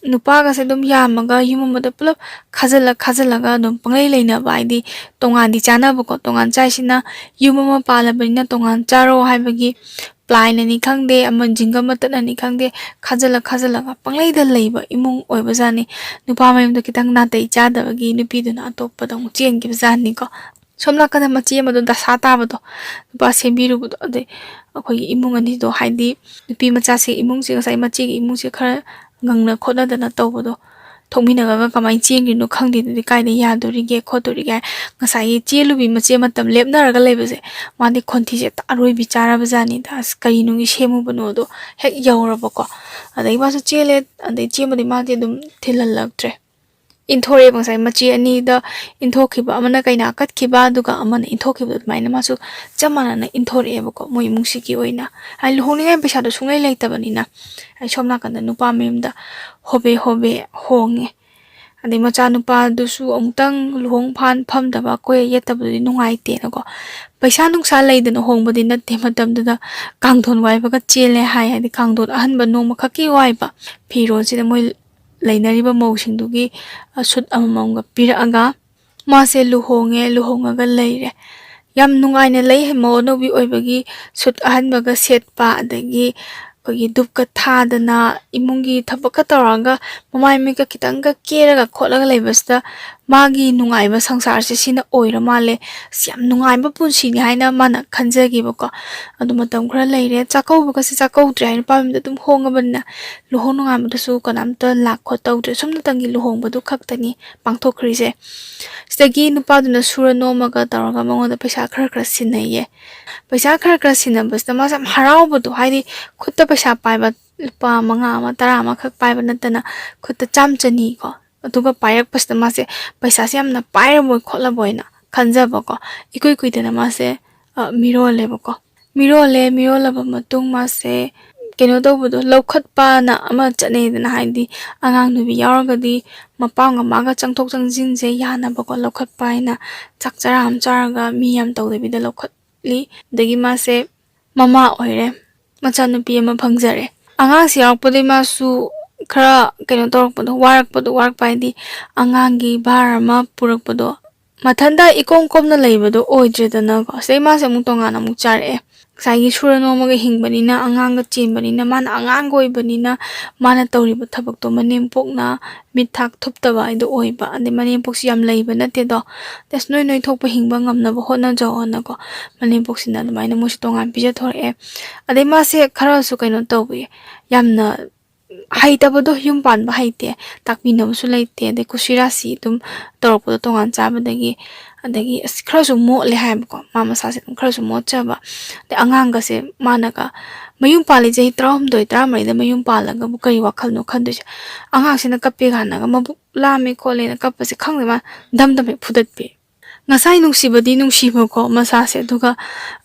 ꯅꯨꯄꯥꯒꯁꯦ ꯑꯗꯨꯝ ꯌꯥꯝꯃꯒ ꯌꯨꯝ ꯑꯃꯗ ꯄꯨꯂꯞ ꯈꯥꯖꯤꯜꯂ ꯈꯥꯖꯤꯜꯂꯒ ꯑꯗꯨꯝ ꯄꯪꯂꯩ ꯂꯩꯅꯕ, ꯍꯥꯏꯗꯤ ꯇꯣꯉꯥꯟꯗꯤ ꯆꯥꯅꯕꯀꯣ꯫ ꯇꯣꯉꯥꯟ ꯆꯥꯏꯁꯤꯅ ꯌꯨꯝ ꯑꯃ ꯄꯥꯜꯂꯕꯅꯤꯅ ꯇꯣꯉꯥꯟ ꯆꯥꯔꯣ ꯍꯥꯏꯕꯒꯤ ꯄ꯭ꯂꯥꯏꯅꯅꯤ ꯈꯪꯗꯦ, ꯑꯃ ꯖꯤꯡꯒ ꯃꯇꯠꯅꯅꯤ ꯈꯪꯗꯦ, ꯈꯥꯖꯤꯜꯂ ꯈꯥꯖꯤꯜꯂꯒ ꯄꯪꯂꯩꯗ ꯂꯩꯕ ꯏꯃꯨꯡ ꯑꯣꯏꯕꯖꯥꯠꯅꯤ꯫ ꯅꯨꯄꯥ ꯃꯌꯨꯝꯗ ꯈꯤꯇꯪ ꯅꯥꯇꯩ ꯆꯥꯗꯕꯒꯤ ꯅꯨꯄꯤꯗꯨꯅ ꯑꯇꯣꯞꯄꯗ ꯑꯃꯨꯛ ꯆꯦꯟꯈꯤꯕꯖꯥꯠꯅꯤꯀꯣ꯫ ꯁꯣꯝ ꯅꯥꯀꯟꯗ ꯃꯆꯦ ꯑꯃꯗꯣ ꯗꯁꯥ ꯇꯥꯕꯗꯣ, ꯅꯨꯄꯥ ꯁꯦꯝꯕꯤꯔꯨꯕꯗꯣ, ꯑꯗꯩ ꯑꯩꯈꯣꯏꯒꯤ ꯏꯃꯨꯡ ꯑꯅꯤꯗꯣ, ꯍꯥꯏꯗꯤ ꯅꯨꯄꯤ ꯃꯆꯥꯁꯦ ꯏꯃꯨꯡꯁꯦ, ꯉꯁꯥꯏ ꯃꯆꯦꯒꯤ ꯏꯃꯨꯡꯁꯦ ꯈꯔ ꯉꯪꯅ ꯈꯣꯠꯅꯗꯅ ꯇꯧꯕꯗꯣ, ꯊꯣꯛꯃꯤꯟꯅꯔꯒ ꯀꯃꯥꯏꯅ ꯆꯦꯟꯈ꯭ꯔꯤꯅꯣ ꯈꯪꯗꯦ꯫ ꯑꯗꯨꯗꯤ ꯀꯥꯏꯗ ꯌꯥꯗꯣꯔꯤꯒꯦ ꯈꯣꯠꯇꯣꯔꯤꯒꯦ? ꯉꯁꯥꯏꯒꯤ ꯆꯦꯜꯂꯨꯕꯤ ꯃꯆꯦ ꯃꯇꯝ ꯂꯦꯞꯅꯔꯒ ꯂꯩꯕꯁꯦ, ꯃꯥꯗꯤ ꯈꯣꯟꯊꯤꯁꯦ ꯍꯦꯛꯇ ꯑꯔꯣꯏꯕꯤ ꯆꯥꯔꯕꯖꯥꯠꯅꯤꯗ꯫ ꯑꯁ, ꯀꯔꯤꯅꯨꯡꯒꯤ ꯁꯦꯝꯃꯨꯕꯅꯣꯗꯣ ꯍꯦꯛ ꯌꯧꯔꯕꯀꯣ꯫ ꯑꯗꯩ ꯃꯥꯁꯨ ꯆꯦꯜꯂꯦ, ꯑꯗꯩ ꯆꯦꯟꯕꯗꯤ ꯃꯥꯗꯤ ꯑꯗꯨꯝ ꯊꯤꯜꯍꯜꯂꯛꯇ꯭ꯔꯦ꯫ ꯏꯟꯊꯣꯔꯛꯑꯦꯕ, ꯉꯁꯥꯏ ꯃꯆꯦ ꯑꯅꯤꯗ ꯏꯟꯊꯣꯛꯈꯤꯕ, ꯑꯃꯅ ꯀꯩꯅꯥ ꯀꯠꯈꯤꯕ, ꯑꯗꯨꯒ ꯑꯃꯅ ꯏꯟꯊꯣꯛꯈꯤꯕ, ꯑꯗꯨꯃꯥꯏꯅ ꯃꯥꯁꯨ ꯆꯞ ꯃꯥꯟꯅꯅ ꯏꯟꯊꯣꯔꯛꯑꯦꯕꯀꯣ, ꯃꯣꯏ ꯏꯃꯨꯡꯁꯤꯒꯤ ꯑꯣꯏꯅ꯫ ꯍꯥꯏꯗꯤ ꯂꯨꯍꯣꯡꯅꯤꯡꯉꯥꯏ ꯄꯩꯁꯥꯗꯣ ꯁꯨꯡꯂꯩ ꯂꯩꯇꯕꯅꯤꯅ, ꯑꯩ ꯁꯣꯝ ꯅꯥꯀꯟꯗ ꯅꯨꯄꯥ ꯃꯌꯨꯝꯗ ꯍꯣꯕꯦ ꯍꯣꯕꯦ ꯍꯣꯡꯉꯦ꯫ ꯑꯗꯩ ꯃꯆꯥꯅꯨꯄꯥꯗꯨꯁꯨ ꯑꯃꯨꯛꯇꯪ ꯂꯨꯍꯣꯡ ꯐꯥꯟ ꯐꯝꯗꯕ, ꯀꯣꯏ ꯌꯦꯠꯇꯕꯗꯨꯗꯤ ꯅꯨꯡꯉꯥꯏꯇꯦꯅꯀꯣ꯫ ꯄꯩꯁꯥ ꯅꯨꯡꯁꯥ ꯂꯩꯗꯅ ꯍꯣꯡꯕꯗꯤ ꯅꯠꯇꯦ, ꯃꯇꯝꯗꯨꯗ ꯀꯥꯡꯊꯣꯟ ꯋꯥꯏꯕꯒ ꯆꯦꯜꯂꯦ ꯍꯥꯏ꯫ ꯍꯥꯏꯗꯤ ꯀꯥꯡꯊꯣꯟ ꯑꯍꯟꯕ ꯅꯣꯡꯃꯈꯛꯀꯤ ꯋꯥꯏꯕ ꯐꯤꯔꯣꯜꯁꯤꯗ ꯃꯣꯏ ꯂꯩꯅꯔꯤꯕ ꯃꯧꯁꯤꯡꯗꯨꯒꯤ, ꯑ, ꯁꯨꯠ ꯑꯃꯃꯝꯒ ꯄꯤꯔꯛꯑꯒ ꯃꯥꯁꯦ ꯂꯨꯍꯣꯡꯉꯦ, ꯂꯨꯍꯣꯡꯉꯒ ꯂꯩꯔꯦ꯫ ꯌꯥꯝ ꯅꯨꯡꯉꯥꯏꯅ ꯂꯩ, ꯃꯧ ꯑꯅꯧꯕꯤ ꯑꯣꯏꯕꯒꯤ ꯁꯨꯠ ꯑꯍꯟꯕꯒ ꯁꯦꯠꯄ, ꯑꯗꯒꯤ ꯑꯩꯈꯣꯏꯒꯤ ꯙꯨꯞꯀ ꯊꯥꯗꯅ, ꯏꯃꯨꯡꯒꯤ ꯊꯕꯛꯀ ꯇꯧꯔꯒ, ꯃꯃꯥꯏ ꯃꯃꯤꯠꯀ ꯈꯤꯇꯪꯒ ꯀꯦꯔꯒ ꯈꯣꯠꯂꯒ ꯂꯩꯕꯁꯤꯗ ꯃꯥꯒꯤ ꯅꯨꯡꯉꯥꯏꯕ ꯁꯪꯁꯥꯔꯁꯦ ꯁꯤꯅ ꯑꯣꯏꯔ ꯃꯥꯜꯂꯦ꯫ ꯑꯁ, ꯌꯥꯝ ꯅꯨꯡꯉꯥꯏꯕ ꯄꯨꯟꯁꯤꯅꯤ ꯍꯥꯏꯅ ꯃꯥꯅ ꯈꯟꯖꯈꯤꯕꯀꯣ꯫ ꯑꯗꯨ ꯃꯇꯝ ꯈꯔ ꯂꯩꯔꯦ, ꯆꯥꯛꯀꯧꯕꯒꯁꯦ ꯆꯥꯛꯀꯧꯗ꯭ꯔꯦ ꯍꯥꯏ, ꯅꯨꯄꯥ ꯃꯌꯨꯝꯗ ꯑꯗꯨꯝ ꯍꯣꯡꯉꯕꯅꯤꯅ ꯂꯨꯍꯣꯡ ꯅꯣꯡꯉꯥꯟꯕꯗꯁꯨ ꯀꯅꯥꯝꯇ ꯂꯥꯛ ꯈꯣꯠ ꯇꯧꯗ꯭ꯔꯦ꯫ ꯁꯨꯞꯅꯇꯪꯒꯤ ꯂꯨꯍꯣꯡꯕꯗꯨ ꯈꯛꯇꯅꯤ ꯄꯥꯡꯊꯣꯛꯈ꯭ꯔꯤꯁꯦ꯫ ꯁꯤꯗꯒꯤ ꯅꯨꯄꯥꯗꯨꯅ ꯁꯨꯔ ꯅꯣꯝꯃꯒ ꯇꯧꯔꯒ ꯃꯉꯣꯟꯗ ꯄꯩꯁꯥ ꯈꯔ ꯈꯔ ꯁꯤꯟꯅꯩꯌꯦ꯫ ꯄꯩꯁꯥ ꯈꯔ ꯈꯔ ꯁꯤꯟꯅꯕꯁꯤꯗ ꯃꯥꯁꯦ ꯌꯥꯝ ꯍꯔꯥꯎꯕꯗꯣ, ꯍꯥꯏꯗꯤ ꯈꯨꯠꯇ ꯄꯩꯁꯥ ꯄꯥꯏꯕ, ꯂꯨꯄꯥ ꯃꯉꯥ ꯑꯃ, ꯇꯔꯥ ꯑꯃꯈꯛ ꯄꯥꯏꯕ ꯅꯠꯇꯅ ꯈꯨꯠꯇ ꯆꯥꯝ ꯆꯅꯤ ꯀꯣ, ꯑꯗꯨꯒ ꯄꯥꯏꯔꯛꯄꯁꯤꯗ ꯃꯥꯁꯦ ꯄꯩꯁꯥꯁꯦ ꯌꯥꯝꯅ ꯄꯥꯏꯔꯕꯣꯏ ꯈꯣꯠꯂꯕꯣꯏꯅ ꯈꯟꯖꯕꯀꯣ꯫ ꯏꯀꯨꯏ ꯀꯨꯏꯗꯅ ꯃꯥꯁꯦ, ꯑ, ꯃꯤꯔꯣꯜꯂꯦꯕꯀꯣ꯫ ꯃꯤꯔꯣꯜꯂꯦ, ꯃꯤꯔꯣꯜꯂꯕ ꯃꯇꯨꯡ ꯃꯥꯁꯦ ꯀꯩꯅꯣ ꯇꯧꯕꯗꯣ, ꯂꯧꯈꯠꯄꯅ ꯑꯃ ꯆꯠꯅꯩꯗꯅ, ꯍꯥꯏꯗꯤ ꯑꯉꯥꯡ ꯅꯨꯕꯤ ꯌꯥꯎꯔꯒꯗꯤ ꯃꯄꯥ ꯃꯃꯥꯒ ꯆꯪꯊꯣꯛ ꯆꯪꯁꯤꯟꯁꯦ ꯌꯥꯅꯕꯀꯣ, ꯂꯧꯈꯠꯄ ꯍꯥꯏꯅ ꯆꯥꯛ ꯆꯔꯥ ꯑꯃ ꯆꯥꯔꯒ ꯃꯤ ꯌꯥꯝ ꯇꯧꯗꯕꯤꯗ ꯂꯧꯈꯠꯂꯤ꯫ ꯑꯗꯒꯤ ꯃꯥꯁꯦ ꯃꯃꯥ ꯑꯣꯏꯔꯦ, ꯃꯆꯥꯅꯨꯄꯤ ꯑꯃ ꯐꯪꯖꯔꯦ꯫ ꯑꯉꯥꯡꯁꯤ ꯌꯥꯎꯔꯛꯄꯗꯒꯤ ꯃꯥꯁꯨ ꯈꯔ ꯀꯩꯅꯣ ꯇꯧꯔꯛꯄꯗꯣ, ꯋꯥꯔꯛꯄꯗꯣ, ꯋꯥꯔꯛꯄ ꯍꯥꯏꯗꯤ ꯑꯉꯥꯡꯒꯤ ꯚꯥꯔ ꯑꯃ ꯄꯨꯔꯛꯄꯗꯣ, ꯃꯊꯟꯇ ꯏꯀꯣꯝ ꯀꯣꯝꯅ ꯂꯩꯕꯗꯣ ꯑꯣꯏꯗ꯭ꯔꯦꯗꯅꯀꯣ꯫ ꯁꯤꯗꯩ ꯃꯥꯁꯦ ꯑꯃꯨꯛ ꯇꯣꯉꯥꯟꯅ ꯑꯃꯨꯛ ꯆꯥꯔꯛꯑꯦ꯫ ꯉꯁꯥꯏꯒꯤ ꯁꯨꯔ ꯅꯣꯝꯃꯒ ꯍꯤꯡꯕꯅꯤꯅ, ꯑꯉꯥꯡꯒ ꯆꯦꯟꯕꯅꯤꯅ, ꯃꯥꯅ ꯑꯉꯥꯡꯒ ꯑꯣꯏꯕꯅꯤꯅ, ꯃꯥꯅ ꯇꯧꯔꯤꯕ ꯊꯕꯛꯇꯣ ꯃꯅꯦꯝꯄꯣꯛꯅ ꯃꯤꯠ ꯊꯥꯛ ꯊꯨꯞꯇꯕ ꯍꯥꯏꯗꯣ ꯑꯣꯏꯕ꯫ ꯑꯗꯩ ꯃꯅꯦꯝꯄꯣꯛꯁꯤ ꯌꯥꯝ ꯂꯩꯕ ꯅꯠꯇꯦꯗꯣ, ꯑꯁ, ꯅꯣꯏ ꯅꯣꯏ ꯊꯣꯛꯄ ꯍꯤꯡꯕ ꯉꯝꯅꯕ ꯍꯣꯠꯅꯖꯧꯑꯅꯀꯣ, ꯃꯅꯦꯝꯄꯣꯛꯁꯤꯅ ꯑꯗꯨꯃꯥꯏꯅ ꯃꯣꯏꯁꯨ ꯇꯣꯉꯥꯟ ꯄꯤꯖꯊꯣꯔꯛꯑꯦ꯫ ꯑꯗꯩ ꯃꯥꯁꯦ ꯈꯔꯁꯨ ꯀꯩꯅꯣ ꯇꯧꯕꯤ, ꯌꯥꯝꯅ ꯍꯩꯇꯕꯗꯣ, ꯌꯨꯝ ꯄꯥꯟꯕ ꯍꯩꯇꯦ, ꯇꯥꯛꯄꯤꯅꯕꯁꯨ ꯂꯩꯇꯦ, ꯑꯗꯩ ꯀꯨꯁꯤ ꯔꯥꯁꯤ ꯑꯗꯨꯝ ꯇꯧꯔꯛꯄꯗꯣ ꯇꯣꯉꯥꯟ ꯆꯥꯕꯗꯒꯤ꯫ ꯑꯗꯒꯤ ꯑꯁ, ꯈꯔꯁꯨ ꯃꯣꯠꯂꯦ ꯍꯥꯏꯕꯀꯣ, ꯃꯥ ꯃꯁꯥꯁꯦ ꯑꯗꯨꯝ ꯈꯔꯁꯨ ꯃꯣꯠꯆꯕ꯫ ꯑꯗꯩ ꯑꯉꯥꯡꯒꯁꯦ ꯃꯥꯅꯒ, ꯃꯌꯨꯝ ꯄꯥꯜꯂꯤ ꯆꯍꯤ ꯇꯔꯥꯍꯨꯝꯗꯣꯏ ꯇꯔꯥꯃꯔꯤꯗ ꯃꯌꯨꯝ ꯄꯥꯜꯂꯒꯕꯨ ꯀꯔꯤ ꯋꯥꯈꯜꯅꯣ ꯈꯟꯗꯣꯏꯁꯦ? ꯑꯉꯥꯡꯁꯤꯅ ꯀꯞꯄꯦ ꯀꯥꯟꯗꯒ ꯃꯕꯨꯛ ꯂꯥꯝꯃꯦ ꯈꯣꯠꯂꯦꯅ ꯀꯞꯄꯁꯦ ꯈꯪꯗꯦ, ꯃꯥ ꯗꯝ ꯗꯝ ꯍꯦꯛ ꯐꯨꯗꯠꯄꯤ꯫ ꯉꯁꯥꯏ ꯅꯨꯡꯁꯤꯕꯗꯤ ꯅꯨꯡꯁꯤꯕꯀꯣ ꯃꯁꯥꯁꯦ, ꯑꯗꯨꯒ,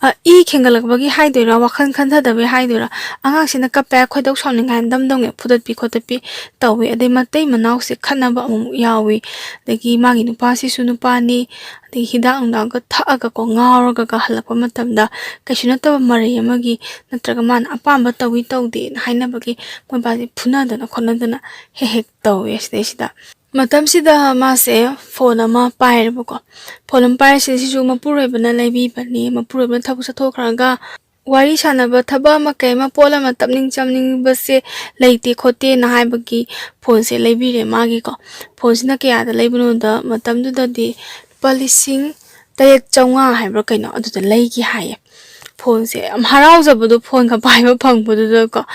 ꯑ, ꯏ ꯈꯦꯡꯒꯠꯂꯛꯄꯒꯤ ꯍꯥꯏꯗꯣꯏꯔꯥ, ꯋꯥꯈꯜ ꯈꯟꯊꯗꯕꯒꯤ ꯍꯥꯏꯗꯣꯏꯔꯥ, ꯑꯉꯥꯡꯁꯤꯅ ꯀꯞꯄꯦ ꯍꯥꯏ ꯈꯣꯏꯗꯧ ꯁꯥꯎꯅꯤꯡꯉꯥꯏ ꯗꯝ ꯗꯝ ꯍꯦꯛ ꯐꯨꯗꯠꯄꯤ ꯈꯣꯠꯇꯠꯄꯤ ꯇꯧꯋꯦ꯫ ꯑꯗꯩ ꯃꯇꯩ ꯃꯅꯥꯎꯁꯦ ꯈꯠꯅꯕ ꯑꯃꯨꯛ ꯌꯥꯎꯋꯤ꯫ ꯑꯗꯒꯤ ꯃꯥꯒꯤ ꯅꯨꯄꯥꯁꯤꯁꯨ ꯅꯨꯄꯥꯅꯤ, ꯑꯗꯒꯤ ꯍꯤꯗꯥꯛ ꯅꯨꯡꯗꯥꯛꯀ ꯊꯛꯑꯒꯀꯣ, ꯉꯥꯎꯔꯒꯒ ꯍꯜꯂꯛꯄ ꯃꯇꯝꯗ ꯀꯩꯁꯨ ꯅꯠꯇꯕ ꯃꯔꯩ ꯑꯃꯒꯤ, ꯅꯠꯇ꯭ꯔꯒ ꯃꯥꯅ ꯑꯄꯥꯝꯕ ꯇꯧꯏ ꯇꯧꯗꯦꯅ ꯍꯥꯏꯅꯕꯒꯤ ꯃꯣꯏꯕꯥꯁꯦ ꯐꯨꯅꯗꯅ ꯈꯣꯠꯅꯗꯅ ꯍꯦꯛ ꯍꯦꯛ ꯇꯧꯋꯦ꯫ ꯁꯤꯗꯩꯁꯤꯗ ꯃꯇꯝꯁꯤꯗ ꯃꯥꯁꯦ ꯐꯣꯟ ꯑꯃ ꯄꯥꯏꯔꯦꯕꯀꯣ꯫ ꯐꯣꯟ ꯑꯃ ꯄꯥꯏꯔꯤꯁꯦ, ꯁꯤꯁꯨ ꯃꯄꯨꯔꯣꯏꯕꯅ ꯂꯩꯕꯤꯕꯅꯤ꯫ ꯃꯄꯨꯔꯣꯏꯕꯅ ꯊꯕꯛ ꯆꯠꯊꯣꯛꯈ꯭ꯔꯒ ꯋꯥꯔꯤ ꯁꯥꯟꯅꯕ, ꯊꯕꯛ ꯑꯃ ꯀꯩ ꯑꯃ ꯄꯣꯠ ꯑꯃ ꯇꯞꯅꯤꯡ ꯆꯝꯅꯤꯡꯕꯁꯦ ꯂꯩꯇꯦ ꯈꯣꯠꯇꯦꯅ ꯍꯥꯏꯕꯒꯤ ꯐꯣꯟꯁꯦ ꯂꯩꯕꯤꯔꯦ ꯃꯥꯒꯤꯀꯣ꯫ ꯐꯣꯟꯁꯤꯅ ꯀꯌꯥꯗ ꯂꯩꯕꯅꯣꯗ, ꯃꯇꯝꯗꯨꯗꯗꯤ ꯂꯨꯄꯥ ꯂꯤꯁꯤꯡ ꯇꯔꯦꯠ ꯆꯥꯝꯃꯉꯥ ꯍꯥꯏꯕ꯭ꯔꯥ ꯀꯩꯅꯣ, ꯑꯗꯨꯗ ꯂꯩꯒꯤ ꯍꯥꯏꯌꯦ꯫ ꯐꯣꯟꯁꯦ ꯌꯥꯝ ꯍꯔꯥꯎꯖꯕꯗꯣ, ꯐꯣꯟꯒ ꯄꯥꯏꯕ ꯐꯪꯕꯗꯨꯗꯀꯣ꯫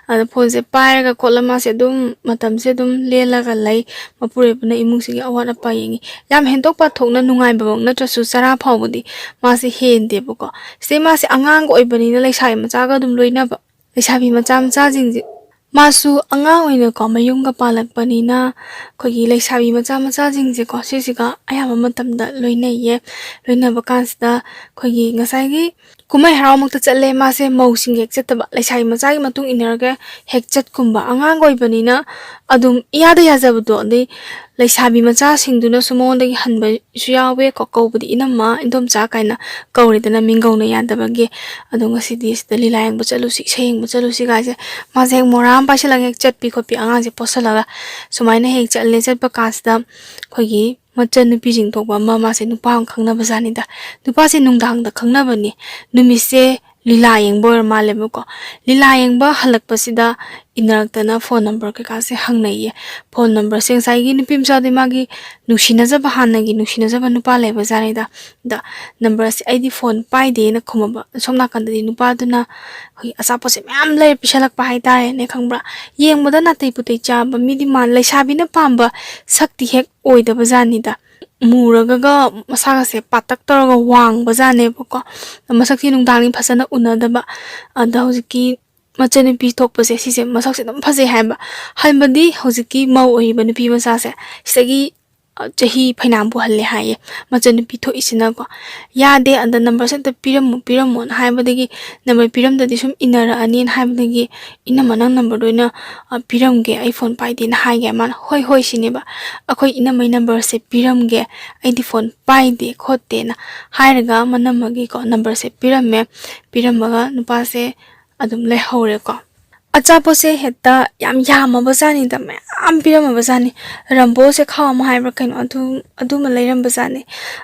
ꯑꯗ ꯐꯣꯟꯁꯦ ꯄꯥꯏꯔꯒ ꯈꯣꯠꯂ ꯃꯥꯁꯦ ꯑꯗꯨꯝ ꯃꯇꯝꯁꯦ ꯑꯗꯨꯝ ꯂꯦꯜꯂꯒ ꯂꯩ꯫ ꯃꯄꯨꯔꯣꯏꯕꯅ ꯏꯃꯨꯡꯁꯤꯒꯤ ꯑꯋꯥꯠ ꯑꯄꯥ ꯌꯦꯡꯉꯤ꯫ ꯌꯥꯝ ꯍꯦꯟꯗꯣꯛ ꯄꯥꯊꯣꯛꯅ ꯅꯨꯡꯉꯥꯏꯕꯃꯛ ꯅꯠꯇ꯭ꯔꯁꯨ ꯆꯔꯥ ꯐꯥꯎꯕꯗꯤ ꯃꯥꯁꯦ ꯍꯦꯟꯗꯦꯕꯀꯣ꯫ ꯁꯤꯗꯩ ꯃꯥꯁꯦ ꯑꯉꯥꯡꯒ ꯑꯣꯏꯕꯅꯤꯅ ꯂꯩꯁꯥꯕꯤ ꯃꯆꯥꯒ ꯑꯗꯨꯝ ꯂꯣꯏꯅꯕ꯫ ꯂꯩꯁꯥꯕꯤ ꯃꯆꯥ ꯃꯆꯥꯁꯤꯡꯁꯦ ꯃꯥꯁꯨ ꯑꯉꯥꯡ ꯑꯣꯏꯅꯀꯣ ꯃꯌꯨꯝꯒ ꯄꯥꯜꯂꯛꯄꯅꯤꯅ ꯑꯩꯈꯣꯏꯒꯤ ꯂꯩꯁꯥꯕꯤ ꯃꯆꯥ ꯃꯆꯥꯁꯤꯡꯁꯦꯀꯣ ꯁꯤꯁꯤꯒ ꯑꯌꯥꯝꯕ ꯃꯇꯝꯗ ꯂꯣꯏꯅꯩꯌꯦ꯫ ꯂꯣꯏꯅꯕ ꯀꯥꯟꯁꯤꯗ ꯑꯩꯈꯣꯏꯒꯤ ꯉꯁꯥꯏꯒꯤ ꯀꯨꯝꯍꯩ ꯍꯔꯥꯎꯃꯛꯇ ꯆꯠꯂꯦ, ꯃꯥꯁꯦ ꯃꯧꯁꯤꯡꯒ ꯍꯦꯛ ꯆꯠꯇꯕ, ꯂꯩꯁꯥꯕꯤ ꯃꯆꯥꯒꯤ ꯃꯇꯨꯡ ꯏꯟꯅꯔꯒ ꯍꯦꯛ ꯆꯠꯀꯨꯝꯕ, ꯑꯉꯥꯡ ꯑꯣꯏꯕꯅꯤꯅ ꯑꯗꯨꯝ ꯏꯌꯥꯗ ꯌꯥꯖꯕꯗꯣ꯫ ꯑꯗꯩ ꯂꯩꯁꯥꯕꯤ ꯃꯆꯥꯁꯤꯡꯗꯨꯅꯁꯨ ꯃꯉꯣꯟꯗꯒꯤ ꯍꯟꯕꯁꯨ ꯌꯥꯎꯋꯦ ꯀꯣ, ꯀꯧꯕꯗꯤ ꯏꯅꯝꯃ, ꯏꯟꯗꯣꯝꯆꯥ ꯀꯥꯏꯅ ꯀꯧꯔꯦꯗꯅ ꯃꯤꯡꯒꯧꯅ ꯌꯥꯗꯕꯒꯤ꯫ ꯑꯗꯣ ꯉꯁꯤꯗꯤ ꯁꯤꯗ ꯂꯤꯂꯥ ꯌꯦꯡꯕ ꯆꯠꯂꯨꯁꯤ, ꯏꯁꯩ ꯌꯦꯡꯕ ꯆꯠꯂꯨꯁꯤ ꯀꯥꯏꯁꯦ ꯃꯥꯁꯦ ꯍꯦꯛ ꯃꯣꯔꯥ ꯑꯃ ꯄꯥꯏꯁꯤꯜꯂꯒ ꯍꯦꯛ ꯆꯠꯄꯤ ꯈꯣꯠꯄꯤ, ꯑꯉꯥꯡꯁꯦ ꯄꯣꯠꯁꯜꯂꯒ ꯁꯨꯃꯥꯏꯅ ꯍꯦꯛ ꯆꯠꯂꯦ꯫ ꯆꯠꯄ ꯀꯥꯟꯁꯤꯗ ꯑꯩꯈꯣꯏꯒꯤ ꯃꯆꯟꯅꯨꯄꯤꯁꯤꯡ ꯊꯣꯛꯄ ꯑꯃ, ꯃꯥꯁꯦ ꯅꯨꯄꯥ ꯑꯃ ꯈꯪꯅꯕ ꯖꯥꯠꯅꯤꯗ꯫ ꯅꯨꯄꯥꯁꯦ ꯅꯨꯡꯗꯥꯡꯗ ꯈꯪꯅꯕꯅꯤ, ꯅꯨꯃꯤꯠꯁꯦ ꯂꯤꯂꯥ ꯌꯦꯡꯕ ꯑꯣꯏꯔ ꯃꯥꯜꯂꯦꯕꯀꯣ꯫ ꯂꯤꯂꯥ ꯌꯦꯡꯕ ꯍꯜꯂꯛꯄꯁꯤꯗ ꯏꯟꯅꯔꯛꯇꯅ ꯐꯣꯟ ꯅꯝꯕꯔ ꯀꯩꯀꯥꯁꯦ ꯍꯪꯅꯩꯌꯦ꯫ ꯐꯣꯟ ꯅꯝꯕꯔꯁꯦ ꯉꯁꯥꯏꯒꯤ ꯅꯨꯄꯤ ꯃꯆꯥꯗꯤ ꯃꯥꯒꯤ ꯅꯨꯡꯁꯤꯅꯖꯕ, ꯍꯥꯟꯅꯒꯤ ꯅꯨꯡꯁꯤꯅꯖꯕ ꯅꯨꯄꯥ ꯂꯩꯕ ꯖꯥꯠꯅꯤꯗ꯫ ꯑꯗ ꯅꯝꯕꯔꯁꯦ ꯑꯩꯗꯤ ꯐꯣꯟ ꯄꯥꯏꯗꯦꯅ ꯈꯨꯝꯃꯕ, ꯁꯣꯝ ꯅꯥꯀꯟꯗꯗꯤ ꯅꯨꯄꯥꯗꯨꯅ ꯑꯩꯈꯣꯏꯒꯤ ꯑꯆꯥꯄꯣꯠꯁꯦ ꯃꯌꯥꯝ ꯂꯩꯔ ꯄꯤꯁꯜꯂꯛꯄ ꯍꯥꯏꯇꯥꯔꯦꯅꯦ, ꯈꯪꯕ꯭ꯔꯥ? ꯌꯦꯡꯕꯗ ꯅꯥꯇꯩ ꯄꯨꯇꯩ ꯆꯥꯕ ꯃꯤꯗꯤ ꯃꯥꯜ-, ꯂꯩꯁꯥꯕꯤꯅ ꯄꯥꯝꯕ ꯁꯛꯇꯤ ꯍꯦꯛ ꯑꯣꯏꯗꯕ ꯖꯥꯠꯅꯤꯗ꯫ ꯃꯨꯔꯒꯒ ꯃꯁꯥꯒꯁꯦ ꯄꯥꯇꯛ ꯇꯧꯔꯒ ꯋꯥꯡꯕ ꯖꯥꯠꯅꯦꯕꯀꯣ꯫ ꯃꯁꯛꯁꯤ ꯅꯨꯡꯗꯥꯡꯅꯤ ꯐꯖꯅ ꯎꯅꯗꯕ꯫ ꯑꯗ ꯍꯧꯖꯤꯛꯀꯤ ꯃꯆꯟꯅꯨꯄꯤ ꯊꯣꯛꯄꯁꯦ ꯁꯤꯁꯦ ꯃꯁꯛꯁꯦ ꯑꯗꯨꯝ ꯐꯖꯩ ꯍꯥꯏꯕ꯫ ꯍꯥꯏꯕꯗꯤ ꯍꯧꯖꯤꯛꯀꯤ ꯃꯧ ꯑꯣꯏꯔꯤꯕ ꯅꯨꯄꯤ ꯃꯆꯥꯁꯦ ꯁꯤꯗꯒꯤ, ꯑ, ꯆꯍꯤ ꯐꯩꯅꯥꯝꯕꯨ ꯍꯜꯂꯦ ꯍꯥꯏꯌꯦ ꯃꯆꯟꯅꯨꯄꯤ ꯊꯣꯛꯏꯁꯤꯅꯀꯣ꯫ ꯌꯥꯗꯦ, ꯑꯗ ꯅꯝꯕꯔꯁꯦ ꯑꯝꯇ ꯄꯤꯔꯝꯃꯨ, ꯄꯤꯔꯝꯃꯣꯅ ꯍꯥꯏꯕꯗꯒꯤ, ꯅꯝꯕꯔ ꯄꯤꯔꯝꯗꯗꯤ ꯁꯨꯝ ꯏꯟꯅꯔꯛꯑꯅꯤꯅ ꯍꯥꯏꯕꯗꯒꯤ, "ꯏꯅꯝꯃ, ꯅꯪ ꯅꯝꯕꯔꯗꯣ ꯑꯣꯏꯅ, ꯑ, ꯄꯤꯔꯝꯒꯦ, ꯑꯩ ꯐꯣꯟ ꯄꯥꯏꯗꯦꯅ" ꯍꯥꯏꯒꯦ꯫ ꯃꯥꯅ, "ꯍꯣꯏ, ꯍꯣꯏ" ꯁꯤꯅꯦꯕ, "ꯑꯩꯈꯣꯏ ꯏꯅꯝꯃꯩ ꯅꯝꯕꯔꯁꯦ ꯄꯤꯔꯝꯒꯦ, ꯑꯩꯗꯤ ꯐꯣꯟ ꯄꯥꯏꯗꯦ ꯈꯣꯠꯇꯦꯅ" ꯍꯥꯏꯔꯒ ꯃꯅꯝꯃꯒꯤꯀꯣ ꯅꯝꯕꯔꯁꯦ ꯄꯤꯔꯝꯃꯦ꯫ ꯄꯤꯔꯝꯃꯒ ꯅꯨꯄꯥꯁꯦ ꯑꯗꯨꯝ ꯂꯩꯍꯧꯔꯦꯀꯣ꯫ ꯑꯆꯥꯄꯣꯠꯁꯦ ꯍꯦꯛꯇ ꯌꯥꯝ ꯌꯥꯝꯃꯕ ꯖꯥꯠꯅꯤꯗ, ꯃꯌꯥꯝ ꯄꯤꯔꯝꯃꯕ ꯖꯥꯠꯅꯤ꯫ ꯔꯝꯕꯣꯁꯦ ꯈꯥꯎ ꯑꯃ ꯍꯥꯏꯕ꯭ꯔꯥ ꯀꯩꯅꯣ, ꯑꯗꯨ, ꯑꯗꯨꯃ ꯂꯩꯔꯝꯕ ꯖꯥꯠꯅꯤ꯫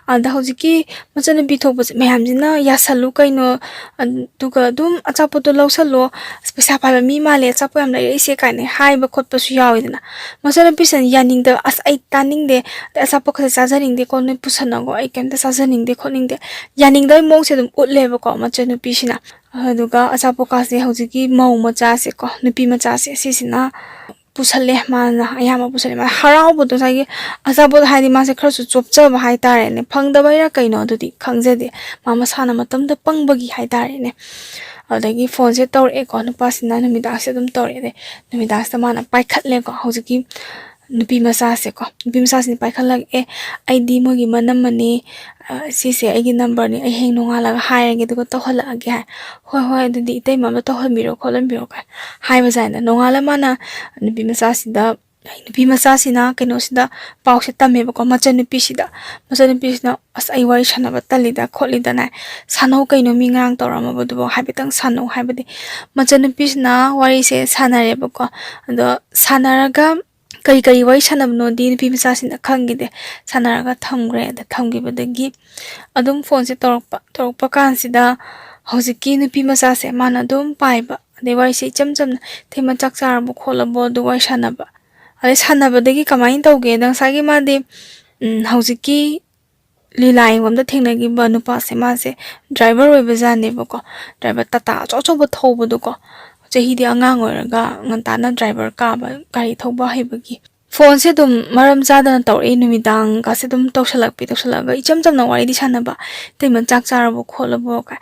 ꯑꯗ ꯍꯧꯖꯤꯛꯀꯤ ꯃꯆꯟꯅꯨꯄꯤ ꯊꯣꯛꯄꯁꯦ ꯃꯌꯥꯝꯁꯤꯅ "ꯌꯥꯁꯜꯂꯨ ꯀꯩꯅꯣ, ꯑꯗꯨꯒ ꯑꯗꯨꯝ ꯑꯆꯥꯄꯣꯠꯇꯣ ꯂꯧꯁꯜꯂꯣ, ꯑꯁ, ꯄꯩꯁꯥ ꯄꯥꯏꯕ ꯃꯤ ꯃꯥꯜꯂꯦ, ꯑꯆꯥꯄꯣꯠ ꯌꯥꯝ ꯂꯩꯔꯛꯏꯁꯦ" ꯀꯥꯏꯅ ꯍꯥꯏꯕ ꯈꯣꯠꯄꯁꯨ ꯌꯥꯎꯋꯤꯗꯅ꯫ ꯃꯆꯟꯅꯨꯄꯤꯁꯤꯅ ꯌꯥꯅꯤꯡꯗꯕ, "ꯑꯁ, ꯑꯩ ꯇꯥꯅꯤꯡꯗꯦ, ꯑꯗꯩ ꯑꯆꯥꯄꯣꯠ ꯈꯛꯇ ꯆꯥꯖꯅꯤꯡꯗꯦꯀꯣ, ꯅꯣꯏ ꯄꯨꯁꯟꯅꯒꯣ, ꯑꯩ ꯀꯩꯝꯇ ꯆꯥꯖꯅꯤꯡꯗꯦ ꯈꯣꯠꯅꯤꯡꯗꯦ", ꯌꯥꯅꯤꯡꯗꯕꯩ ꯃꯑꯣꯡꯁꯦ ꯑꯗꯨꯝ ꯎꯠꯂꯦꯕꯀꯣ ꯃꯆꯟꯅꯨꯄꯤꯁꯤꯅ꯫ ꯑꯗꯨꯒ ꯑꯆꯥꯄꯣꯠꯀꯥꯁꯦ ꯍꯧꯖꯤꯛꯀꯤ ꯃꯧ ꯃꯆꯥꯁꯦꯀꯣ, ꯅꯨꯄꯤ ꯃꯆꯥꯁꯦ, ꯁꯤꯁꯤꯅ ꯄꯨꯁꯜꯂꯦ, ꯃꯥꯅ ꯑꯌꯥꯝꯕ ꯄꯨꯁꯜꯂꯦ꯫ ꯃꯥ ꯍꯔꯥꯎꯕꯗꯣ ꯉꯁꯥꯏꯒꯤ ꯑꯆꯥꯄꯣꯠ ꯍꯥꯏꯗꯤ ꯃꯥꯁꯦ ꯈꯔꯁꯨ ꯆꯣꯞꯆꯕ ꯍꯥꯏꯇꯥꯔꯦꯅꯦ, ꯐꯪꯗꯕꯩꯔꯥ ꯀꯩꯅꯣ ꯑꯗꯨꯗꯤ ꯈꯪꯖꯗꯦ, ꯃꯥ ꯃꯁꯥꯅ ꯃꯇꯝꯗ ꯄꯪꯕꯒꯤ ꯍꯥꯏꯇꯥꯔꯦꯅꯦ꯫ ꯑꯗꯨꯗꯒꯤ ꯐꯣꯟꯁꯦ ꯇꯧꯔꯛꯑꯦꯀꯣ, ꯅꯨꯄꯥꯁꯤꯅ ꯅꯨꯃꯤꯗꯥꯡꯁꯦ ꯑꯗꯨꯝ ꯇꯧꯔꯛꯑꯦ꯫ ꯑꯗꯩ ꯅꯨꯃꯤꯗꯥꯡꯁꯤꯗ ꯃꯥꯅ ꯄꯥꯏꯈꯠꯂꯦꯀꯣ, ꯍꯧꯖꯤꯛꯀꯤ ꯅꯨꯄꯤ ꯃꯆꯥꯁꯦꯀꯣ, ꯅꯨꯄꯤ ꯃꯆꯥꯁꯤꯅ ꯄꯥꯏꯈꯠꯂꯛꯑꯦ꯫ "ꯑꯩꯗꯤ ꯃꯣꯏꯒꯤ ꯃꯅꯝꯃꯅꯤ, ꯑ, ꯁꯤꯁꯦ ꯑꯩꯒꯤ ꯅꯝꯕꯔꯅꯤ, ꯑꯩ ꯍꯌꯦꯡ ꯅꯣꯡꯉꯥꯜꯂꯒ ꯍꯥꯏꯔꯒꯦ, ꯑꯗꯨꯒ ꯇꯧꯍꯜꯂꯛꯑꯒꯦ" ꯍꯥꯏ꯫ "ꯍꯣꯏ, ꯍꯣꯏ, ꯑꯗꯨꯗꯤ ꯏꯇꯩꯃ ꯑꯝꯇ ꯇꯧꯍꯟꯕꯤꯔꯣ ꯈꯣꯠꯍꯟꯕꯤꯔꯣ" ꯀꯥꯏ ꯍꯥꯏꯕꯖꯥꯠꯅꯤꯗ꯫ ꯅꯣꯡꯉꯥꯜꯂ ꯃꯥꯅ ꯅꯨꯄꯤ ꯃꯆꯥꯁꯤꯗ, ꯅꯨꯄꯤ ꯃꯆꯥꯁꯤꯅ ꯀꯩꯅꯣꯁꯤꯗ ꯄꯥꯎꯁꯦ ꯇꯝꯃꯦꯕꯀꯣ, ꯃꯆꯟꯅꯨꯄꯤꯁꯤꯗ꯫ ꯃꯆꯟꯅꯨꯄꯤꯁꯤꯅ, "ꯑꯁ, ꯑꯩ ꯋꯥꯔꯤ ꯁꯥꯟꯅꯕ ꯇꯜꯂꯤꯗ ꯈꯣꯠꯂꯤꯗꯅ, ꯁꯥꯟꯅꯧ ꯀꯩꯅꯣ, ꯃꯤ ꯉꯔꯥꯡ ꯇꯧꯔꯝꯃꯕꯗꯨꯕꯣ, ꯍꯥꯏꯐꯦꯠꯇꯪ ꯁꯥꯟꯅꯧ" ꯍꯥꯏꯕꯗꯤ ꯃꯆꯟꯅꯨꯄꯤꯁꯤꯅ ꯋꯥꯔꯤꯁꯦ ꯁꯥꯟꯅꯔꯦꯕꯀꯣ꯫ ꯑꯗꯣ ꯁꯥꯟꯅꯔꯒ ꯀꯔꯤ ꯀꯔꯤ ꯋꯥꯔꯤ ꯁꯥꯟꯅꯕꯅꯣꯗꯤ ꯅꯨꯄꯤ ꯃꯆꯥꯁꯤꯅ ꯈꯪꯈꯤꯗꯦ꯫ ꯁꯥꯟꯅꯔꯒ ꯊꯝꯈ꯭ꯔꯦ꯫ ꯑꯗ ꯊꯝꯈꯤꯕꯗꯒꯤ ꯑꯗꯨꯝ ꯐꯣꯟꯁꯦ ꯇꯧꯔꯛꯄ, ꯇꯧꯔꯛꯄ ꯀꯥꯟꯁꯤꯗ ꯍꯧꯖꯤꯛꯀꯤ ꯅꯨꯄꯤ ꯃꯆꯥꯁꯦ ꯃꯥꯅ ꯑꯗꯨꯝ ꯄꯥꯏꯕ, ꯑꯗꯩ ꯋꯥꯔꯤꯁꯦ ꯏꯆꯝ ꯆꯝꯅ, "ꯏꯇꯩꯃ, ꯆꯥꯛ ꯆꯥꯔꯕꯣ ꯈꯣꯠꯂꯕꯣ?" ꯑꯗꯨ ꯋꯥꯔꯤ ꯁꯥꯟꯅꯕ꯫ ꯑꯗꯩ ꯁꯥꯟꯅꯕꯗꯒꯤ ꯀꯃꯥꯏꯅ ꯇꯧꯒꯦꯗ, ꯉꯁꯥꯏꯒꯤ ꯃꯥꯗꯤ, ꯎꯝ, ꯍꯧꯖꯤꯛꯀꯤ ꯂꯤꯂꯥ ꯌꯦꯡꯐꯝꯗ ꯊꯦꯡꯅꯈꯤꯕ ꯅꯨꯄꯥꯁꯦ, ꯃꯥꯁꯦ ꯗ꯭ꯔꯥꯏꯚꯔ ꯑꯣꯏꯕꯖꯥꯠꯅꯦꯕꯀꯣ꯫ ꯗ꯭ꯔꯥꯏꯚꯔ ꯇꯥꯇꯥ ꯑꯆꯧ ꯑꯆꯧꯕ ꯊꯧꯕꯗꯣꯀꯣ꯫ ꯆꯍꯤꯗꯤ ꯑꯉꯥꯡ ꯑꯣꯏꯔꯒ ꯉꯟꯇꯥꯅ ꯗ꯭ꯔꯥꯏꯚꯔ ꯀꯥꯕ, ꯒꯥꯔꯤ ꯊꯧꯕ ꯍꯩꯕꯒꯤ꯫ ꯐꯣꯟꯁꯦ ꯑꯗꯨꯝ ꯃꯔꯝ ꯆꯥꯗꯅ ꯇꯧꯔꯛꯏ, ꯅꯨꯃꯤꯗꯥꯡꯒꯁꯦ ꯑꯗꯨꯝ ꯇꯧꯁꯜꯂꯛꯄꯤ, ꯇꯧꯁꯜꯂꯛꯑꯒ ꯏꯆꯝ ꯆꯝꯅ ꯋꯥꯔꯤꯗꯤ ꯁꯥꯟꯅꯕ, "ꯏꯇꯩꯃ, ꯆꯥꯛ ꯆꯥꯔꯕꯣ ꯈꯣꯠꯂꯕꯣ?" ꯀꯥꯏ꯫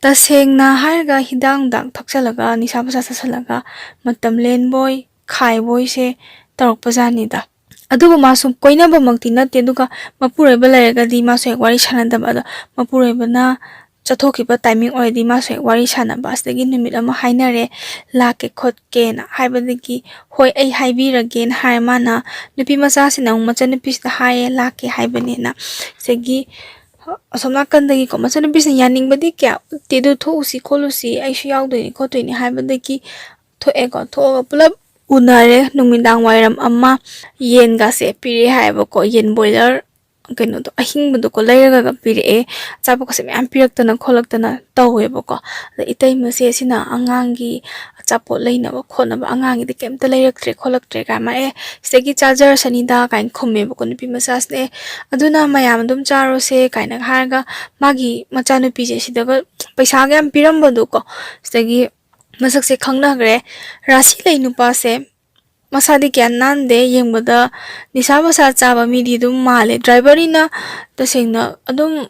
ꯇꯁꯦꯡꯅ ꯍꯥꯏꯔꯒ ꯍꯤꯗꯥꯛ ꯅꯨꯡꯗꯥꯛ ꯊꯛꯆꯜꯂꯒ, ꯅꯤꯁꯥ ꯄꯨꯁꯥ ꯆꯥꯁꯜꯂꯒ ꯃꯇꯝ ꯂꯦꯟꯕꯣꯏ ꯈꯥꯏꯕꯣꯏꯁꯦ ꯇꯧꯔꯛꯄꯖꯥꯠꯅꯤꯗ꯫ ꯑꯗꯨꯕꯨ ꯃꯥꯁꯨ ꯀꯣꯏꯅꯕꯃꯛꯇꯤ ꯅꯠꯇꯦ, ꯑꯗꯨꯒ ꯃꯄꯨꯔꯣꯏꯕ ꯂꯩꯔꯒꯗꯤ ꯃꯥꯁꯨ ꯍꯦꯛ ꯋꯥꯔꯤ ꯁꯥꯟꯅꯗꯕ, ꯑꯗꯣ ꯃꯄꯨꯔꯣꯏꯕꯅ ꯆꯠꯊꯣꯛꯈꯤꯕ ꯇꯥꯏꯃꯤꯡ ꯑꯣꯏꯔꯗꯤ ꯃꯥꯁꯨ ꯍꯦꯛ ꯋꯥꯔꯤ ꯁꯥꯟꯅꯕ꯫ ꯑꯁꯤꯗꯒꯤ ꯅꯨꯃꯤꯠ ꯑꯃ ꯍꯥꯏꯅꯔꯦ, "ꯂꯥꯛꯀꯦ ꯈꯣꯠꯀꯦꯅ" ꯍꯥꯏꯕꯗꯒꯤ, "ꯍꯣꯏ, ꯑꯩ ꯍꯥꯏꯕꯤꯔꯒꯦꯅ" ꯍꯥꯏꯔ ꯃꯥꯅ ꯅꯨꯄꯤ ꯃꯆꯥꯁꯤꯅ ꯑꯃꯨꯛ ꯃꯆꯟꯅꯨꯄꯤꯁꯤꯗ ꯍꯥꯏꯌꯦ, "ꯂꯥꯛꯀꯦ" ꯍꯥꯏꯕꯅꯦꯅ꯫ ꯁꯤꯗꯒꯤ ꯑꯁꯣꯝ ꯅꯥꯀꯟꯗꯒꯤꯀꯣ ꯃꯆꯟꯅꯨꯄꯤꯁꯤꯅ ꯌꯥꯅꯤꯡꯕꯗꯤ ꯀꯌꯥ ꯎꯠꯇꯦ, "ꯑꯗꯨ ꯊꯣꯛꯎꯁꯤ ꯈꯣꯠꯂꯨꯁꯤ, ꯑꯩꯁꯨ ꯌꯥꯎꯗꯣꯏꯅꯤ ꯈꯣꯠꯇꯣꯏꯅꯤ" ꯍꯥꯏꯕꯗꯒꯤ ꯊꯣꯛꯑꯦꯀꯣ꯫ ꯊꯣꯛꯑꯒ ꯄꯨꯂꯞ ꯎꯅꯔꯦ ꯅꯨꯃꯤꯗꯥꯡ ꯋꯥꯏꯔꯝ ꯑꯃ꯫ ꯌꯦꯟꯒꯁꯦ ꯄꯤꯔꯛꯑꯦ ꯍꯥꯏꯌꯦꯕꯀꯣ, ꯌꯦꯟ ꯕꯣꯏꯂꯔ ꯀꯩꯅꯣꯗꯣ, ꯑꯍꯤꯡꯕꯗꯣꯀꯣ, ꯂꯩꯔꯒ ꯄꯤꯔꯛꯑꯦ꯫ ꯑꯆꯥꯄꯣꯠꯀꯁꯦ ꯃꯌꯥꯝ ꯄꯤꯔꯛꯇꯅ ꯈꯣꯠꯂꯛꯇꯅ ꯇꯧꯋꯦꯕꯀꯣ꯫ ꯑꯗ ꯏꯇꯩꯃꯁꯦ ꯁꯤꯅ ꯑꯉꯥꯡꯒꯤ ꯑꯆꯥꯄꯣꯠ ꯂꯩꯅꯕ ꯈꯣꯠꯅꯕ, ꯑꯉꯥꯡꯒꯤꯗꯤ ꯀꯩꯝꯇ ꯂꯩꯔꯛꯇ꯭ꯔꯦ ꯈꯣꯠꯂꯛꯇ꯭ꯔꯦ ꯀꯥꯏ, ꯃꯥ, "ꯑꯦ, ꯁꯤꯗꯒꯤ ꯆꯥꯖꯔꯁꯅꯤꯗ" ꯀꯥꯏꯅ ꯈꯨꯝꯃꯦꯕꯀꯣ ꯅꯨꯄꯤ ꯃꯆꯥꯁꯤꯅ꯫ "ꯑꯦ, ꯑꯗꯨꯅ ꯃꯌꯥꯝ ꯑꯗꯨꯝ ꯆꯥꯔꯣꯁꯦ" ꯀꯥꯏꯅ ꯍꯥꯏꯔꯒ ꯃꯥꯒꯤ ꯃꯆꯥꯅꯨꯄꯤꯁꯦ ꯁꯤꯗꯒ ꯄꯩꯁꯥꯒ ꯌꯥꯝ ꯄꯤꯔꯝꯕꯗꯣꯀꯣ, ꯁꯤꯗꯒꯤ ꯃꯁꯛꯁꯦ ꯈꯪꯅꯈ꯭ꯔꯦ꯫ ꯔꯥꯁꯤ ꯂꯩ ꯅꯨꯄꯥꯁꯦ ꯃꯁꯥꯗꯤ ꯀꯌꯥ ꯅꯥꯟꯗꯦ, ꯌꯦꯡꯕꯗ ꯅꯤꯁꯥ ꯄꯁꯥ ꯆꯥꯕ ꯃꯤꯗꯤ ꯑꯗꯨꯝ ꯃꯥꯜꯂꯦ꯫ ꯗ꯭ꯔꯥꯏꯚꯔꯅꯤꯅ ꯇꯁꯦꯡꯅ ꯑꯗꯨꯝ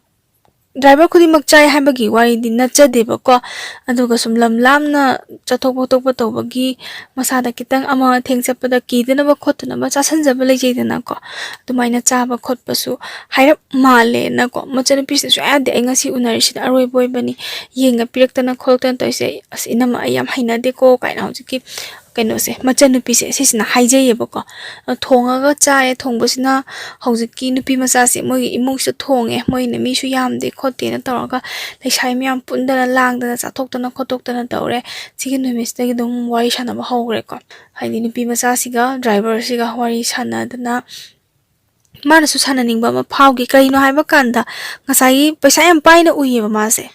ꯗ꯭ꯔꯥꯏꯚꯔ ꯈꯨꯗꯤꯡꯃꯛ ꯆꯥꯏ ꯍꯥꯏꯕꯒꯤ ꯋꯥꯔꯤꯗꯤ ꯅꯠꯆꯗꯦꯕꯀꯣ꯫ ꯑꯗꯨꯒ ꯁꯨꯝ ꯂꯝ ꯂꯥꯞꯅ ꯆꯠꯊꯣꯛ ꯈꯣꯠꯇꯣꯛꯄ ꯇꯧꯕꯒꯤ ꯃꯁꯥꯗ ꯈꯤꯇꯪ ꯑꯃ ꯑꯊꯦꯡ ꯆꯠꯄꯗ ꯀꯤꯗꯅꯕ ꯈꯣꯠꯇꯅꯕ ꯆꯥꯁꯟꯖꯕ ꯂꯩꯖꯩꯗꯅꯀꯣ꯫ ꯑꯗꯨꯃꯥꯏꯅ ꯆꯥꯕ ꯈꯣꯠꯄꯁꯨ ꯍꯥꯏꯔꯞ ꯃꯥꯜꯂꯦꯅꯀꯣ꯫ ꯃꯆꯟꯅꯨꯄꯤꯁꯤꯅꯁꯨ "ꯌꯥꯗꯦ, ꯑꯩ ꯉꯁꯤ ꯎꯅꯔꯤꯁꯤꯗ ꯑꯔꯣꯏꯕ ꯑꯣꯏꯕꯅꯤ, ꯌꯦꯡꯉ ꯄꯤꯔꯛꯇꯅ ꯈꯣꯠꯇꯅ ꯇꯧꯔꯤꯁꯦ, ꯑꯁ ꯏꯅꯝꯃ, ꯑꯩ ꯌꯥꯝ ꯍꯩꯅꯗꯦꯀꯣ" ꯀꯥꯏꯅ ꯍꯧꯖꯤꯛꯀꯤ ꯀꯩꯅꯣꯁꯦ, ꯃꯆꯟꯅꯨꯄꯤꯁꯦ ꯁꯤꯁꯤꯅ ꯍꯥꯏꯖꯩꯌꯦꯕꯀꯣ꯫ ꯑ, ꯊꯣꯡꯉꯒ ꯆꯥꯏꯌꯦ꯫ ꯊꯣꯡꯕꯁꯤꯅ ꯍꯧꯖꯤꯛꯀꯤ ꯅꯨꯄꯤ ꯃꯆꯥꯁꯦ ꯃꯣꯏꯒꯤ ꯏꯃꯨꯡꯁꯤꯗ ꯊꯣꯡꯉꯦ, ꯃꯣꯏꯅ ꯃꯤꯁꯨ ꯌꯥꯝꯗꯦ ꯈꯣꯠꯇꯦꯅ ꯇꯧꯔꯒ ꯂꯩꯁꯥꯕꯤ ꯃꯌꯥꯝ ꯄꯨꯟꯗꯅ ꯂꯥꯡꯗꯅ ꯆꯥꯊꯣꯛꯇꯅ ꯈꯣꯠꯇꯣꯛꯇꯅ ꯇꯧꯔꯦ꯫ ꯁꯤꯒꯤ ꯅꯨꯃꯤꯠꯁꯤꯗꯒꯤ ꯑꯗꯨꯝ ꯋꯥꯔꯤ ꯁꯥꯟꯅꯕ ꯍꯧꯈ꯭ꯔꯦꯀꯣ꯫ ꯍꯥꯏꯗꯤ ꯅꯨꯄꯤ ꯃꯆꯥꯁꯤꯒ ꯗ꯭ꯔꯥꯏꯚꯔꯁꯤꯒ ꯋꯥꯔꯤ ꯁꯥꯟꯅꯗꯅ ꯃꯥꯅꯁꯨ ꯁꯥꯟꯅꯅꯤꯡꯕ ꯑꯃ ꯐꯥꯎꯈꯤ꯫ ꯀꯔꯤꯅꯣ ꯍꯥꯏꯕ ꯀꯥꯟꯗ ꯉꯁꯥꯏꯒꯤ ꯄꯩꯁꯥ ꯌꯥꯝ ꯄꯥꯏꯅ ꯎꯏꯌꯦꯕ ꯃꯥꯁꯦ꯫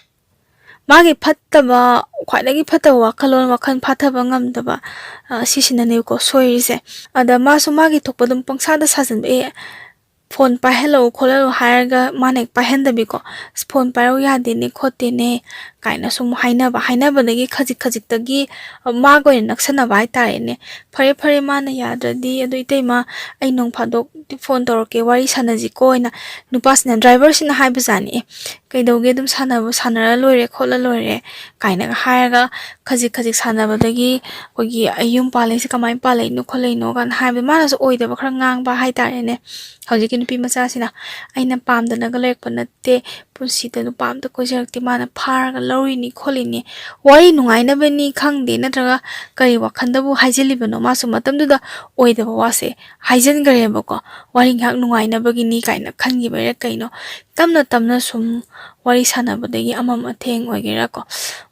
ꯃꯥꯒꯤ ꯐꯠꯇꯕ, ꯈ꯭ꯋꯥꯏꯗꯒꯤ ꯐꯠꯇꯕ ꯋꯥꯈꯜꯂꯣꯟ, ꯋꯥꯈꯜ ꯐꯥꯊꯕ ꯉꯝꯗꯕ, ꯑ, ꯁꯤꯁꯤꯅꯅꯦꯕꯀꯣ ꯁꯣꯏꯔꯤꯁꯦ꯫ ꯑꯗ ꯃꯥꯁꯨ ꯃꯥꯒꯤ ꯊꯣꯛꯄ ꯑꯗꯨꯝ ꯄꯪꯁꯥꯗ ꯁꯥꯖꯟꯕ, "ꯑꯦ, ꯐꯣꯟ ꯄꯥꯏꯍꯜꯂꯛꯎ ꯈꯣꯠꯍꯜꯂꯨ" ꯍꯥꯏꯔꯒ ꯃꯥꯅ ꯍꯦꯛ ꯄꯥꯏꯍꯟꯗꯕꯤꯀꯣ, "ꯑꯁ, ꯐꯣꯟ ꯄꯥꯏꯔꯛꯎ ꯌꯥꯗꯦꯅꯦ ꯈꯣꯠꯇꯦꯅꯦ" ꯀꯥꯏꯅ ꯁꯨꯝ ꯍꯥꯏꯅꯕ, ꯍꯥꯏꯅꯕꯗꯒꯤ ꯈꯖꯤꯛ ꯈꯖꯤꯛꯇꯒꯤ, ꯑ, ꯃꯥꯒ ꯑꯣꯏꯅ ꯅꯛꯁꯟꯅꯕ ꯍꯥꯏꯇꯥꯔꯦꯅꯦ꯫ "ꯐꯔꯦ, ꯐꯔꯦ, ꯃꯥꯅ ꯌꯥꯗ꯭ꯔꯗꯤ, ꯑꯗꯨ ꯏꯇꯩꯃ, ꯑꯩ ꯅꯣꯡ ꯐꯥꯗꯣꯛ ꯐꯣꯟ ꯇꯧꯔꯛꯀꯦ, ꯋꯥꯔꯤ ꯁꯥꯟꯅꯁꯤꯀꯣ" ꯍꯥꯏꯅ ꯅꯨꯄꯥꯁꯤꯅ, ꯗ꯭ꯔꯥꯏꯚꯔꯁꯤꯅ ꯍꯥꯏꯕꯖꯥꯠꯅꯤ꯫ "ꯑꯦ, ꯀꯩꯗꯧꯒꯦ, ꯑꯗꯨꯝ ꯁꯥꯟꯅꯕ, ꯁꯥꯟꯅꯔ ꯂꯣꯏꯔꯦ ꯈꯣꯠꯂ ꯂꯣꯏꯔꯦ" ꯀꯥꯏꯅꯒ ꯍꯥꯏꯔꯒ ꯈꯖꯤꯛ ꯈꯖꯤꯛ ꯁꯥꯟꯅꯕꯗꯒꯤ ꯑꯩꯈꯣꯏꯒꯤ "ꯑꯩ ꯌꯨꯝ ꯄꯥꯜꯂꯛꯏꯁꯦ ꯀꯃꯥꯏꯅ ꯄꯥꯜꯂꯛꯏꯅꯣ ꯈꯣꯠꯂꯛꯏꯅꯣ" ꯀꯥꯏꯅ ꯍꯥꯏꯕꯗ ꯃꯥꯅꯁꯨ ꯑꯣꯏꯗꯕ ꯈꯔ ꯉꯥꯡꯕ ꯍꯥꯏꯇꯥꯔꯦꯅꯦ꯫ ꯍꯧꯖꯤꯛꯀꯤ ꯅꯨꯄꯤ ꯃꯆꯥꯁꯤꯅ, "ꯑꯩꯅ ꯄꯥꯝꯗꯅꯒ ꯂꯩꯔꯛꯄ ꯅꯠꯇꯦ, ꯄꯨꯟꯁꯤꯗ ꯅꯨꯄꯥ ꯑꯝꯇ ꯀꯣꯏꯖꯔꯛꯇꯦ, ꯃꯥꯅ ꯐꯥꯔꯒ ꯂꯧꯔꯤꯅꯤ ꯈꯣꯠꯂꯤꯅꯤ, ꯋꯥꯔꯤ ꯅꯨꯡꯉꯥꯏꯅꯕꯅꯤ ꯈꯪꯗꯦ, ꯅꯠꯇ꯭ꯔꯒ ꯀꯔꯤ ꯋꯥꯈꯟꯗꯕꯨ ꯍꯥꯏꯖꯤꯜꯂꯤꯕꯅꯣ?" ꯃꯥꯁꯨ ꯃꯇꯝꯗꯨꯗ ꯑꯣꯏꯗꯕ ꯋꯥꯁꯦ ꯍꯥꯏꯖꯤꯟꯈ꯭ꯔꯦꯕꯀꯣ꯫ "ꯋꯥꯔꯤ ꯉꯥꯏꯍꯥꯛ ꯅꯨꯡꯉꯥꯏꯅꯕꯒꯤꯅꯤ" ꯀꯥꯏꯅ ꯈꯟꯈꯤꯕꯩꯔ ꯀꯩꯅꯣ, ꯇꯞꯅ ꯇꯞꯅ ꯁꯨꯝ ꯋꯥꯔꯤ ꯁꯥꯟꯅꯕꯗꯒꯤ ꯑꯃꯝ ꯑꯊꯦꯡ ꯑꯣꯏꯒꯦꯔꯥꯀꯣ,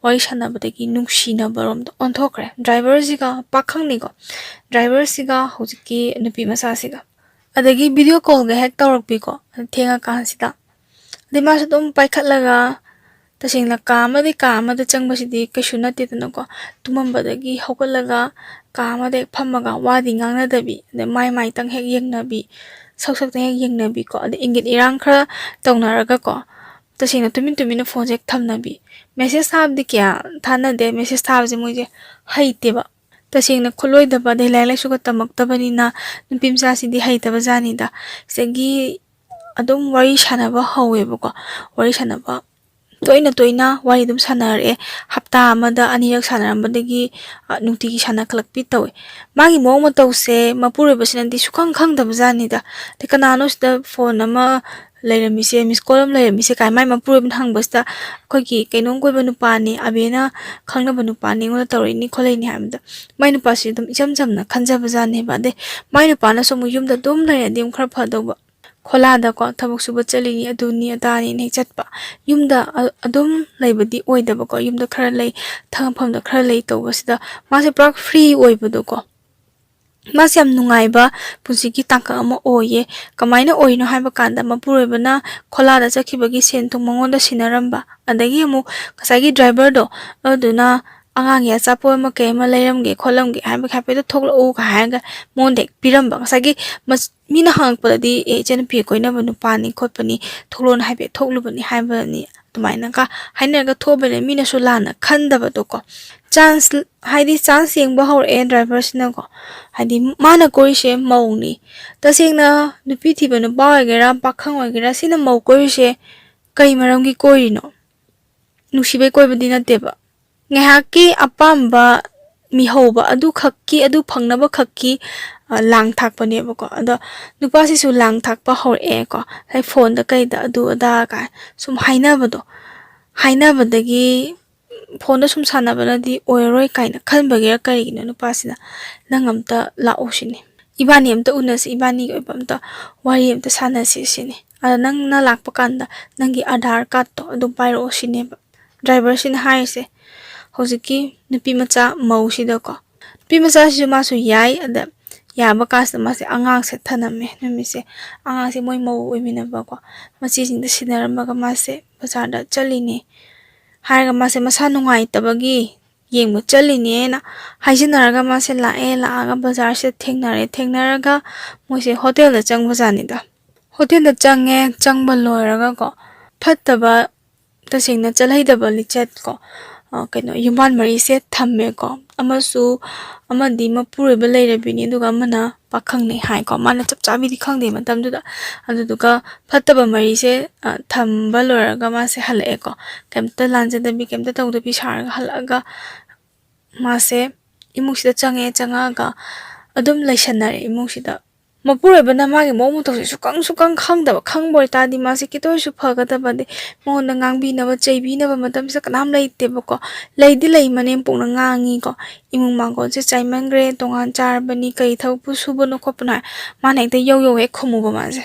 ꯋꯥꯔꯤ ꯁꯥꯟꯅꯕꯗꯒꯤ ꯅꯨꯡꯁꯤꯅꯕꯔꯣꯝꯗ ꯑꯣꯟꯊꯣꯛꯈ꯭ꯔꯦ꯫ ꯗ꯭ꯔꯥꯏꯚꯔꯁꯤꯒ, ꯄꯥꯈꯪꯅꯤꯀꯣ, ꯗ꯭ꯔꯥꯏꯚꯔꯁꯤꯒ ꯍꯧꯖꯤꯛꯀꯤ ꯅꯨꯄꯤ ꯃꯆꯥꯁꯤꯒ꯫ ꯑꯗꯒꯤ ꯚꯤꯗꯤꯑꯣ ꯀꯣꯜꯒ ꯍꯦꯛ ꯇꯧꯔꯛꯄꯤꯀꯣ, ꯊꯦꯡꯉꯀꯥꯟꯁꯤꯗ꯫ ꯑꯗꯩ ꯃꯥꯁꯨ ꯑꯗꯨꯝ ꯄꯥꯏꯈꯠꯂꯒ, ꯇꯁꯦꯡꯅ ꯀꯥ ꯑꯃꯗꯒꯤ ꯀꯥ ꯑꯃꯗ ꯆꯪꯕꯁꯤꯗꯤ ꯀꯩꯁꯨ ꯅꯠꯇꯦꯗꯅꯀꯣ꯫ ꯇꯨꯝꯃꯝꯕꯗꯒꯤ ꯍꯧꯒꯠꯂꯒ ꯀꯥ ꯑꯃꯗ ꯍꯦꯛ ꯐꯝꯃꯒ ꯋꯥꯗꯤ ꯉꯥꯡꯅꯗꯕꯤ, ꯑꯗꯩ ꯃꯥꯏ ꯃꯥꯏꯇꯪ ꯍꯦꯛ ꯌꯦꯡꯅꯕꯤ, ꯁꯛ ꯁꯛꯇꯪ ꯍꯦꯛ ꯌꯦꯡꯅꯕꯤꯀꯣ, ꯑꯗꯩ ꯏꯪꯒꯤꯠ ꯏꯔꯥꯡ ꯈꯔ ꯇꯧꯅꯔꯒꯀꯣ, ꯇꯁꯦꯡꯅ ꯇꯨꯃꯤꯟ ꯇꯨꯃꯤꯟꯅ ꯐꯣꯟꯁꯦ ꯍꯦꯛ ꯊꯝꯅꯕꯤ꯫ ꯃꯦꯁꯦꯖ ꯊꯥꯕꯗꯤ ꯀꯌꯥ ꯊꯥꯅꯗꯦ, ꯃꯦꯁꯦꯖ ꯊꯥꯕꯁꯦ ꯃꯣꯏꯁꯦ ꯍꯩꯇꯦꯕ꯫ ꯇꯁꯦꯡꯅ ꯈꯨꯠꯂꯣꯏꯗꯕ, ꯑꯗꯩ ꯂꯥꯏꯔꯤꯛ ꯂꯥꯏꯁꯨꯒ ꯇꯝꯃꯛꯇꯕꯅꯤꯅ ꯅꯨꯄꯤ ꯃꯆꯥꯁꯤꯗꯤ ꯍꯩꯇꯕ ꯖꯥꯠꯅꯤꯗ꯫ ꯁꯤꯗꯒꯤ ꯑꯗꯨꯝ ꯋꯥꯔꯤ ꯁꯥꯟꯅꯕ ꯍꯧꯋꯦꯕꯀꯣ꯫ ꯋꯥꯔꯤ ꯁꯥꯟꯅꯕ ꯇꯣꯏꯅ ꯇꯣꯏꯅ ꯋꯥꯔꯤ ꯑꯗꯨꯝ ꯁꯥꯟꯅꯔꯛꯑꯦ꯫ ꯍꯞꯇꯥ ꯑꯃꯗ ꯑꯅꯤꯔꯛ ꯁꯥꯟꯅꯔꯝꯕꯗꯒꯤ, ꯑ, ꯅꯨꯡꯇꯤꯒꯤ ꯁꯥꯟꯅꯈꯠꯂꯛꯄꯤ ꯇꯧꯋꯦ꯫ ꯃꯥꯒꯤ ꯃꯑꯣꯡ ꯃꯇꯧꯁꯦ ꯃꯄꯨꯔꯣꯏꯕꯁꯤꯅꯗꯤ ꯁꯨꯈꯪ ꯈꯪꯗꯕ ꯖꯥꯠꯅꯤꯗ꯫ ꯑꯗꯩ ꯀꯅꯥꯅꯣ ꯁꯤꯗ ꯐꯣꯟ ꯑꯃ ꯂꯩꯔꯝꯃꯤꯁꯦ, ꯃꯤꯁ ꯀꯣꯜ ꯑꯃ ꯂꯩꯔꯝꯃꯤꯁꯦ ꯀꯥꯏ ꯃꯥꯏ ꯃꯄꯨꯔꯣꯏꯕꯅ ꯍꯪꯕꯁꯤꯗ, "ꯑꯩꯈꯣꯏꯒꯤ ꯀꯩꯅꯣꯝ ꯀꯣꯏꯕ ꯅꯨꯄꯥꯅꯤ, ꯑꯕꯦꯅ ꯈꯪꯅꯕ ꯅꯨꯄꯥꯅꯤ, ꯑꯩꯉꯣꯟꯗ ꯇꯧꯔꯛꯏꯅꯤ ꯈꯣꯠꯂꯛꯏꯅꯤ" ꯍꯥꯏꯕꯗ, ꯃꯥꯏ ꯅꯨꯄꯥꯁꯤ ꯑꯗꯨꯝ ꯏꯆꯝ ꯆꯝꯅ ꯈꯟꯖꯕ ꯖꯥꯠꯅꯦꯕ꯫ ꯑꯗꯩ ꯃꯥꯏ ꯅꯨꯄꯥꯅꯁꯨ ꯑꯃꯨꯛ ꯌꯨꯝꯗ ꯑꯗꯨꯝ ꯂꯩꯔꯗꯤ ꯑꯃꯨꯛ ꯈꯔ ꯐꯗꯧꯕ꯫ ꯈꯣꯂꯥꯗꯀꯣ ꯊꯕꯛ ꯁꯨꯕ ꯆꯠꯂꯤꯅꯤ, ꯑꯗꯨꯅꯤ ꯑꯗꯥꯅꯤꯅ ꯍꯦꯛ ꯆꯠꯄ꯫ ꯌꯨꯝꯗ ꯑ-, ꯑꯗꯨꯝ ꯂꯩꯕꯗꯤ ꯑꯣꯏꯗꯕꯀꯣ꯫ ꯌꯨꯝꯗ ꯈꯔ ꯂꯩ, ꯊꯕꯛ ꯃꯐꯝꯗ ꯈꯔ ꯂꯩ ꯇꯧꯕꯁꯤꯗ ꯃꯥꯁꯦ ꯄꯨꯔꯥ ꯐ꯭ꯔꯤ ꯑꯣꯏꯕꯗꯣꯀꯣ꯫ ꯃꯥꯁꯦ ꯌꯥꯝ ꯅꯨꯡꯉꯥꯏꯕ ꯄꯨꯟꯁꯤꯒꯤ ꯇꯥꯡꯀꯛ ꯑꯃ ꯑꯣꯏꯌꯦ꯫ ꯀꯃꯥꯏꯅ ꯑꯣꯏꯔꯤꯅꯣ ꯍꯥꯏꯕ ꯀꯥꯟꯗ, ꯃꯄꯨꯔꯣꯏꯕꯅ ꯈꯣꯂꯥꯗ ꯆꯠꯈꯤꯕꯒꯤ ꯁꯦꯟ ꯊꯨꯝ ꯃꯉꯣꯟꯗ ꯁꯤꯟꯅꯔꯝꯕ, ꯑꯗꯒꯤ ꯑꯃꯨꯛ ꯉꯁꯥꯏꯒꯤ ꯗ꯭ꯔꯥꯏꯚꯔꯗꯣ, ꯑꯗꯨꯗꯨꯅ "ꯑꯉꯥꯡꯒꯤ ꯑꯆꯥꯄꯣꯠ ꯑꯃ ꯀꯩ ꯑꯃ ꯂꯩꯔꯝꯒꯦ ꯈꯣꯠꯂꯝꯒꯦ" ꯍꯥꯏꯕꯒꯤ ꯍꯥꯏꯐꯦꯠꯇ ꯊꯣꯛꯂꯛꯎꯒ ꯍꯥꯏꯔꯒ ꯃꯉꯣꯟꯗ ꯍꯦꯛ ꯄꯤꯔꯝꯕ꯫ ꯉꯁꯥꯏꯒꯤ ꯃꯁ-, ꯃꯤꯅ ꯍꯪꯉꯛꯄꯗꯗꯤ, "ꯑꯦ, ꯏꯆꯟꯅꯨꯄꯤ ꯀꯣꯏꯅꯕ ꯅꯨꯄꯥꯅꯤ ꯈꯣꯠꯄꯅꯤ, ꯊꯣꯛꯂꯛꯑꯣꯅ ꯍꯥꯏꯐꯦꯠ ꯊꯣꯛꯂꯨꯕꯅꯤ" ꯍꯥꯏꯕꯅꯤ꯫ ꯑꯗꯨꯃꯥꯏꯅꯒ ꯍꯥꯏꯅꯔꯒ ꯊꯣꯛꯑꯕꯅꯤꯅ ꯃꯤꯅꯁꯨ ꯂꯥꯟꯅ ꯈꯟꯗꯕꯗꯣꯀꯣ꯫ ꯆꯥꯟꯁ, ꯍꯥꯏꯗꯤ ꯆꯥꯟꯁ ꯌꯦꯡꯕ ꯍꯧꯔꯛꯑꯦ ꯗ꯭ꯔꯥꯏꯚꯔꯁꯤꯅꯀꯣ꯫ ꯍꯥꯏꯗꯤ ꯃꯥꯅ ꯀꯣꯏꯔꯤꯁꯦ ꯃꯧꯅꯤ꯫ ꯇꯁꯦꯡꯅ ꯅꯨꯄꯤ ꯊꯤꯕ ꯅꯨꯄꯥ ꯑꯣꯏꯒꯦꯔꯥ, ꯄꯥꯈꯪ ꯑꯣꯏꯒꯦꯔꯥ, ꯁꯤꯅ ꯃꯧ ꯀꯣꯏꯔꯤꯁꯦ ꯀꯩ ꯃꯔꯝꯒꯤ ꯀꯣꯏꯔꯤꯅꯣ? ꯅꯨꯡꯁꯤꯕꯩ ꯀꯣꯏꯕꯗꯤ ꯅꯠꯇꯦꯕ꯫ ꯉꯥꯏꯍꯥꯛꯀꯤ ꯑꯄꯥꯝꯕ ꯃꯤꯍꯧꯕ ꯑꯗꯨꯈꯛꯀꯤ, ꯑꯗꯨ ꯐꯪꯅꯕ ꯈꯛꯀꯤ, ꯑ, ꯂꯥꯡ ꯊꯥꯛꯄꯅꯦꯕꯀꯣ꯫ ꯑꯗꯣ ꯅꯨꯄꯥꯁꯤꯁꯨ ꯂꯥꯡ ꯊꯥꯛꯄ ꯍꯧꯔꯛꯑꯦꯀꯣ꯫ ꯍꯥꯏ, ꯐꯣꯟꯗ ꯀꯩꯗ ꯑꯗꯨ ꯑꯗꯥ ꯀꯥꯏ ꯁꯨꯝ ꯍꯥꯏꯅꯕꯗꯣ, ꯍꯥꯏꯅꯕꯗꯒꯤ ꯐꯣꯟꯗ ꯁꯨꯝ ꯁꯥꯟꯅꯕꯅꯗꯤ ꯑꯣꯏꯔꯔꯣꯏ ꯀꯥꯏꯅ ꯈꯟꯕꯒꯤꯔ ꯀꯔꯤꯒꯤꯅꯣ ꯅꯨꯄꯥꯁꯤꯅ, "ꯅꯪ ꯑꯝꯇ ꯂꯥꯛꯑꯣ" ꯁꯤꯅꯤ꯫ "ꯏꯕꯥꯅꯤ ꯑꯝꯇ ꯎꯅꯁꯤ, ꯏꯕꯥꯅꯤꯒꯤ ꯑꯣꯏꯕ ꯑꯝꯇ ꯋꯥꯔꯤ ꯑꯝꯇ ꯁꯥꯟꯅꯁꯤ" ꯁꯤꯅꯤ꯫ "ꯑꯗ ꯅꯪꯅ ꯂꯥꯛꯄ ꯀꯥꯟꯗ ꯅꯪꯒꯤ ꯑꯙꯥꯔ ꯀꯥꯔꯠꯇꯣ ꯑꯗꯨꯝ ꯄꯥꯏꯔꯛꯑꯣ" ꯁꯤꯅꯦꯕ ꯗ꯭ꯔꯥꯏꯚꯔꯁꯤꯅ ꯍꯥꯏꯔꯤꯁꯦ꯫ ꯍꯧꯖꯤꯛꯀꯤ ꯅꯨꯄꯤ ꯃꯆꯥ ꯃꯧꯁꯤꯗꯀꯣ, ꯅꯨꯄꯤ ꯃꯆꯥꯁꯤꯁꯨ ꯃꯥꯁꯨ ꯌꯥꯏ꯫ ꯑꯗ ꯌꯥꯕ ꯀꯥꯟꯁꯤꯗ ꯃꯥꯁꯦ ꯑꯉꯥꯡꯁꯦ ꯊꯅꯝꯃꯦ ꯅꯨꯃꯤꯠꯁꯦ꯫ ꯑꯉꯥꯡꯁꯦ ꯃꯣꯏ ꯃꯧ ꯑꯣꯏꯃꯤꯟꯅꯕꯀꯣ, ꯃꯆꯦꯁꯤꯡꯗ ꯁꯤꯟꯅꯔꯝꯃꯒ ꯃꯥꯁꯦ ꯕꯖꯥꯔꯗ ꯆꯠꯂꯤꯅꯦ ꯍꯥꯏꯔꯒ, ꯃꯥꯁꯦ ꯃꯁꯥ ꯅꯨꯡꯉꯥꯏꯇꯕꯒꯤ ꯌꯦꯡꯕ ꯆꯠꯂꯤꯅꯦꯅ ꯍꯥꯏꯖꯤꯟꯅꯔꯒ ꯃꯥꯁꯦ ꯂꯥꯛꯑꯦ꯫ ꯂꯥꯛꯑꯒ ꯕꯖꯥꯔꯁꯤꯗ ꯊꯦꯡꯅꯔꯦ꯫ ꯊꯦꯡꯅꯔꯒ ꯃꯣꯏꯁꯦ ꯍꯣꯇꯦꯜꯗ ꯆꯪꯕꯖꯥꯠꯅꯤꯗ꯫ ꯍꯣꯇꯦꯜꯗ ꯆꯪꯉꯦ꯫ ꯆꯪꯕ ꯂꯣꯏꯔꯒꯀꯣ, ꯐꯠꯇꯕ, ꯇꯁꯦꯡꯅ ꯆꯠꯍꯩꯗꯕ ꯂꯤꯆꯠꯀꯣ, ꯑ, ꯀꯩꯅꯣ, ꯌꯨꯝꯕꯥꯟ ꯃꯔꯤꯁꯦ ꯊꯝꯃꯦꯀꯣ꯫ ꯑꯃꯁꯨ, ꯑꯃꯗꯤ ꯃꯄꯨꯔꯣꯏꯕ ꯂꯩꯔꯕꯤꯅꯤ, ꯑꯗꯨꯒ ꯑꯃꯅ ꯄꯥꯈꯪꯅꯤ ꯍꯥꯏꯀꯣ꯫ ꯃꯥꯅ ꯆꯞ ꯆꯥꯕꯤꯗꯤ ꯈꯪꯗꯦ ꯃꯇꯝꯗꯨꯗ꯫ ꯑꯗꯨꯗꯨꯒ ꯐꯠꯇꯕ ꯃꯔꯤꯁꯦ, ꯑ, ꯊꯝꯕ ꯂꯣꯏꯔꯒ ꯃꯥꯁꯦ ꯍꯜꯂꯛꯑꯦꯀꯣ꯫ ꯀꯩꯝꯇ ꯂꯥꯟꯖꯗꯕꯤ, ꯀꯩꯝꯇ ꯇꯧꯗꯕꯤ ꯁꯥꯔꯒ ꯍꯜꯂꯛꯑꯒ ꯃꯥꯁꯦ ꯏꯃꯨꯡꯁꯤꯗ ꯆꯪꯉꯦ꯫ ꯆꯪꯉꯛꯑꯒ ꯑꯗꯨꯝ ꯂꯩꯁꯟꯅꯔꯦ ꯏꯃꯨꯡꯁꯤꯗ꯫ ꯃꯄꯨꯔꯣꯏꯕꯅ ꯃꯥꯒꯤ ꯃꯑꯣꯡ ꯃꯇꯧꯁꯦ ꯁꯨꯛꯈꯪ, ꯁꯨꯛꯈꯪ ꯈꯪꯗꯕ, ꯈꯪꯕ ꯑꯣꯏꯇꯥꯔꯗꯤ ꯃꯥꯁꯦ ꯈꯤꯇ ꯑꯣꯏꯔꯁꯨ ꯐꯒꯗꯕꯅꯦ꯫ ꯃꯉꯣꯟꯗ ꯉꯥꯡꯕꯤꯅꯕ, ꯆꯩꯕꯤꯅꯕ ꯃꯇꯝꯁꯤꯗ ꯀꯅꯥꯝ ꯂꯩꯇꯦꯕꯀꯣ꯫ ꯂꯩꯗꯤ ꯂꯩ, ꯃꯅꯦꯝꯄꯣꯛꯅ ꯉꯥꯡꯉꯤꯀꯣ, "ꯏꯃꯨꯡ ꯃꯥꯡꯒꯣꯜꯁꯦ ꯆꯥꯏꯃꯟꯈ꯭ꯔꯦ, ꯇꯣꯉꯥꯟ ꯆꯥꯔꯕꯅꯤ, ꯀꯩ ꯊꯕꯛꯄꯨ ꯁꯨꯕꯅꯣ ꯈꯣꯠꯄꯅꯣ?" ꯍꯥꯏ꯫ ꯃꯥꯅ ꯍꯦꯛꯇ ꯌꯧ ꯌꯧ ꯍꯦꯛ ꯈꯨꯝꯃꯨꯕ ꯃꯥꯁꯦ꯫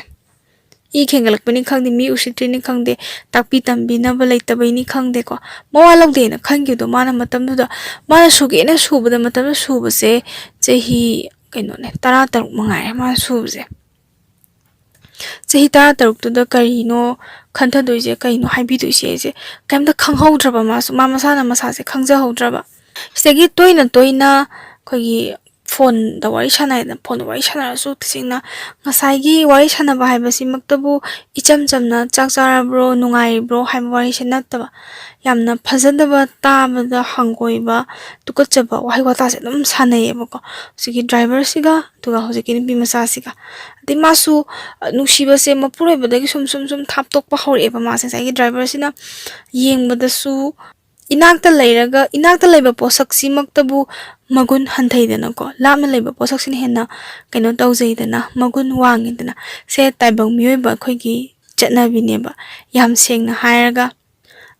ꯏ ꯈꯦꯡꯒꯠꯂꯛꯄꯅꯤ ꯈꯪꯗꯦ, ꯃꯤ ꯎꯁꯤꯠꯇ꯭ꯔꯤꯅꯤ ꯈꯪꯗꯦ, ꯇꯥꯛꯄꯤ ꯇꯝꯕꯤꯅꯕ ꯂꯩꯇꯕꯩꯅꯤ ꯈꯪꯗꯦꯀꯣ, ꯃꯋꯥ ꯂꯧꯗꯦꯅ ꯈꯟꯈꯤꯕꯗꯣ꯫ ꯃꯥꯅ ꯃꯇꯝꯗꯨꯗ, ꯃꯥꯅ ꯁꯨꯒꯦꯅ ꯁꯨꯕꯗ, ꯃꯇꯝꯗꯨꯗ ꯁꯨꯕꯁꯦ ꯆꯍꯤ, ꯀꯩꯅꯣꯅꯦ, ꯇꯔꯥ ꯇꯔꯨꯛ ꯃꯉꯥꯏꯔꯦ ꯃꯥꯅ ꯁꯨꯕꯁꯦ꯫ ꯆꯍꯤ ꯇꯔꯥ ꯇꯔꯨꯛꯇꯨꯗ ꯀꯔꯤꯅꯣ ꯈꯟꯊꯗꯣꯏꯁꯦ, ꯀꯩꯅꯣ ꯍꯥꯏꯕꯤꯗꯣꯏꯁꯦ ꯍꯥꯏꯁꯦ ꯀꯩꯝꯇ ꯈꯪꯍꯧꯗ꯭ꯔꯕ꯫ ꯃꯥꯁꯨ, ꯃꯥ ꯃꯁꯥꯅ ꯃꯁꯥꯁꯦ ꯈꯪꯖꯍꯧꯗ꯭ꯔꯕ꯫ ꯁꯤꯗꯒꯤ ꯇꯣꯏꯅ ꯇꯣꯏꯅ ꯑꯩꯈꯣꯏꯒꯤ ꯐꯣꯟꯗ ꯋꯥꯔꯤ ꯁꯥꯟꯅꯩꯗꯅ, ꯐꯣꯟꯗ ꯋꯥꯔꯤ ꯁꯥꯟꯅꯔꯁꯨ ꯇꯁꯦꯡꯅ ꯉꯁꯥꯏꯒꯤ ꯋꯥꯔꯤ ꯁꯥꯟꯅꯕ ꯍꯥꯏꯕꯁꯤꯃꯛꯇꯕꯨ ꯏꯆꯝ ꯆꯝꯅ "ꯆꯥꯛ ꯆꯥꯔꯕ꯭ꯔꯣ? ꯅꯨꯡꯉꯥꯏꯔꯤꯕ꯭ꯔꯣ?" ꯍꯥꯏꯕ ꯋꯥꯔꯤꯁꯦ ꯅꯠꯇꯕ, ꯌꯥꯝꯅ ꯐꯖꯗꯕ, ꯇꯥꯕꯗ ꯍꯪꯒꯣꯏꯕ, ꯇꯨꯀꯠꯆꯕ ꯋꯥꯍꯩ ꯋꯥꯇꯥꯁꯦ ꯑꯗꯨꯝ ꯁꯥꯟꯅꯩꯌꯦꯕꯀꯣ꯫ ꯍꯧꯖꯤꯛꯀꯤ ꯗ꯭ꯔꯥꯏꯚꯔꯁꯤꯒ, ꯑꯗꯨꯒ ꯍꯧꯖꯤꯛꯀꯤ ꯅꯨꯄꯤ ꯃꯆꯥꯁꯤꯒ꯫ ꯑꯗꯩ ꯃꯥꯁꯨ, ꯑ, ꯅꯨꯡꯁꯤꯕꯁꯦ ꯃꯄꯨꯔꯣꯏꯕꯗꯒꯤ ꯁꯨꯝ, ꯁꯨꯝ, ꯁꯨꯝ ꯊꯥꯞꯇꯣꯛꯄ ꯍꯧꯔꯛꯑꯦꯕ꯫ ꯃꯥꯁꯦ ꯉꯁꯥꯏꯒꯤ ꯗ꯭ꯔꯥꯏꯚꯔꯁꯤꯅ ꯌꯦꯡꯕꯗꯁꯨ ꯏꯅꯥꯛꯇ ꯂꯩꯔꯒ, ꯏꯅꯥꯛꯇ ꯂꯩꯕ ꯄꯣꯠꯁꯛꯁꯤꯃꯛꯇꯕꯨ ꯃꯒꯨꯟ ꯍꯟꯊꯩꯗꯅꯀꯣ, ꯂꯥꯞꯅ ꯂꯩꯕ ꯄꯣꯠꯁꯛꯁꯤꯅ ꯍꯦꯟꯅ ꯀꯩꯅꯣ ꯇꯧꯖꯩꯗꯅ, ꯃꯒꯨꯟ ꯋꯥꯡꯉꯤꯗꯅ꯫ ꯁꯦ ꯇꯥꯏꯕꯪ ꯃꯤꯑꯣꯏꯕ ꯑꯩꯈꯣꯏꯒꯤ ꯆꯠꯅꯕꯤꯅꯦꯕ, ꯌꯥꯝ ꯁꯦꯡꯅ ꯍꯥꯏꯔꯒ꯫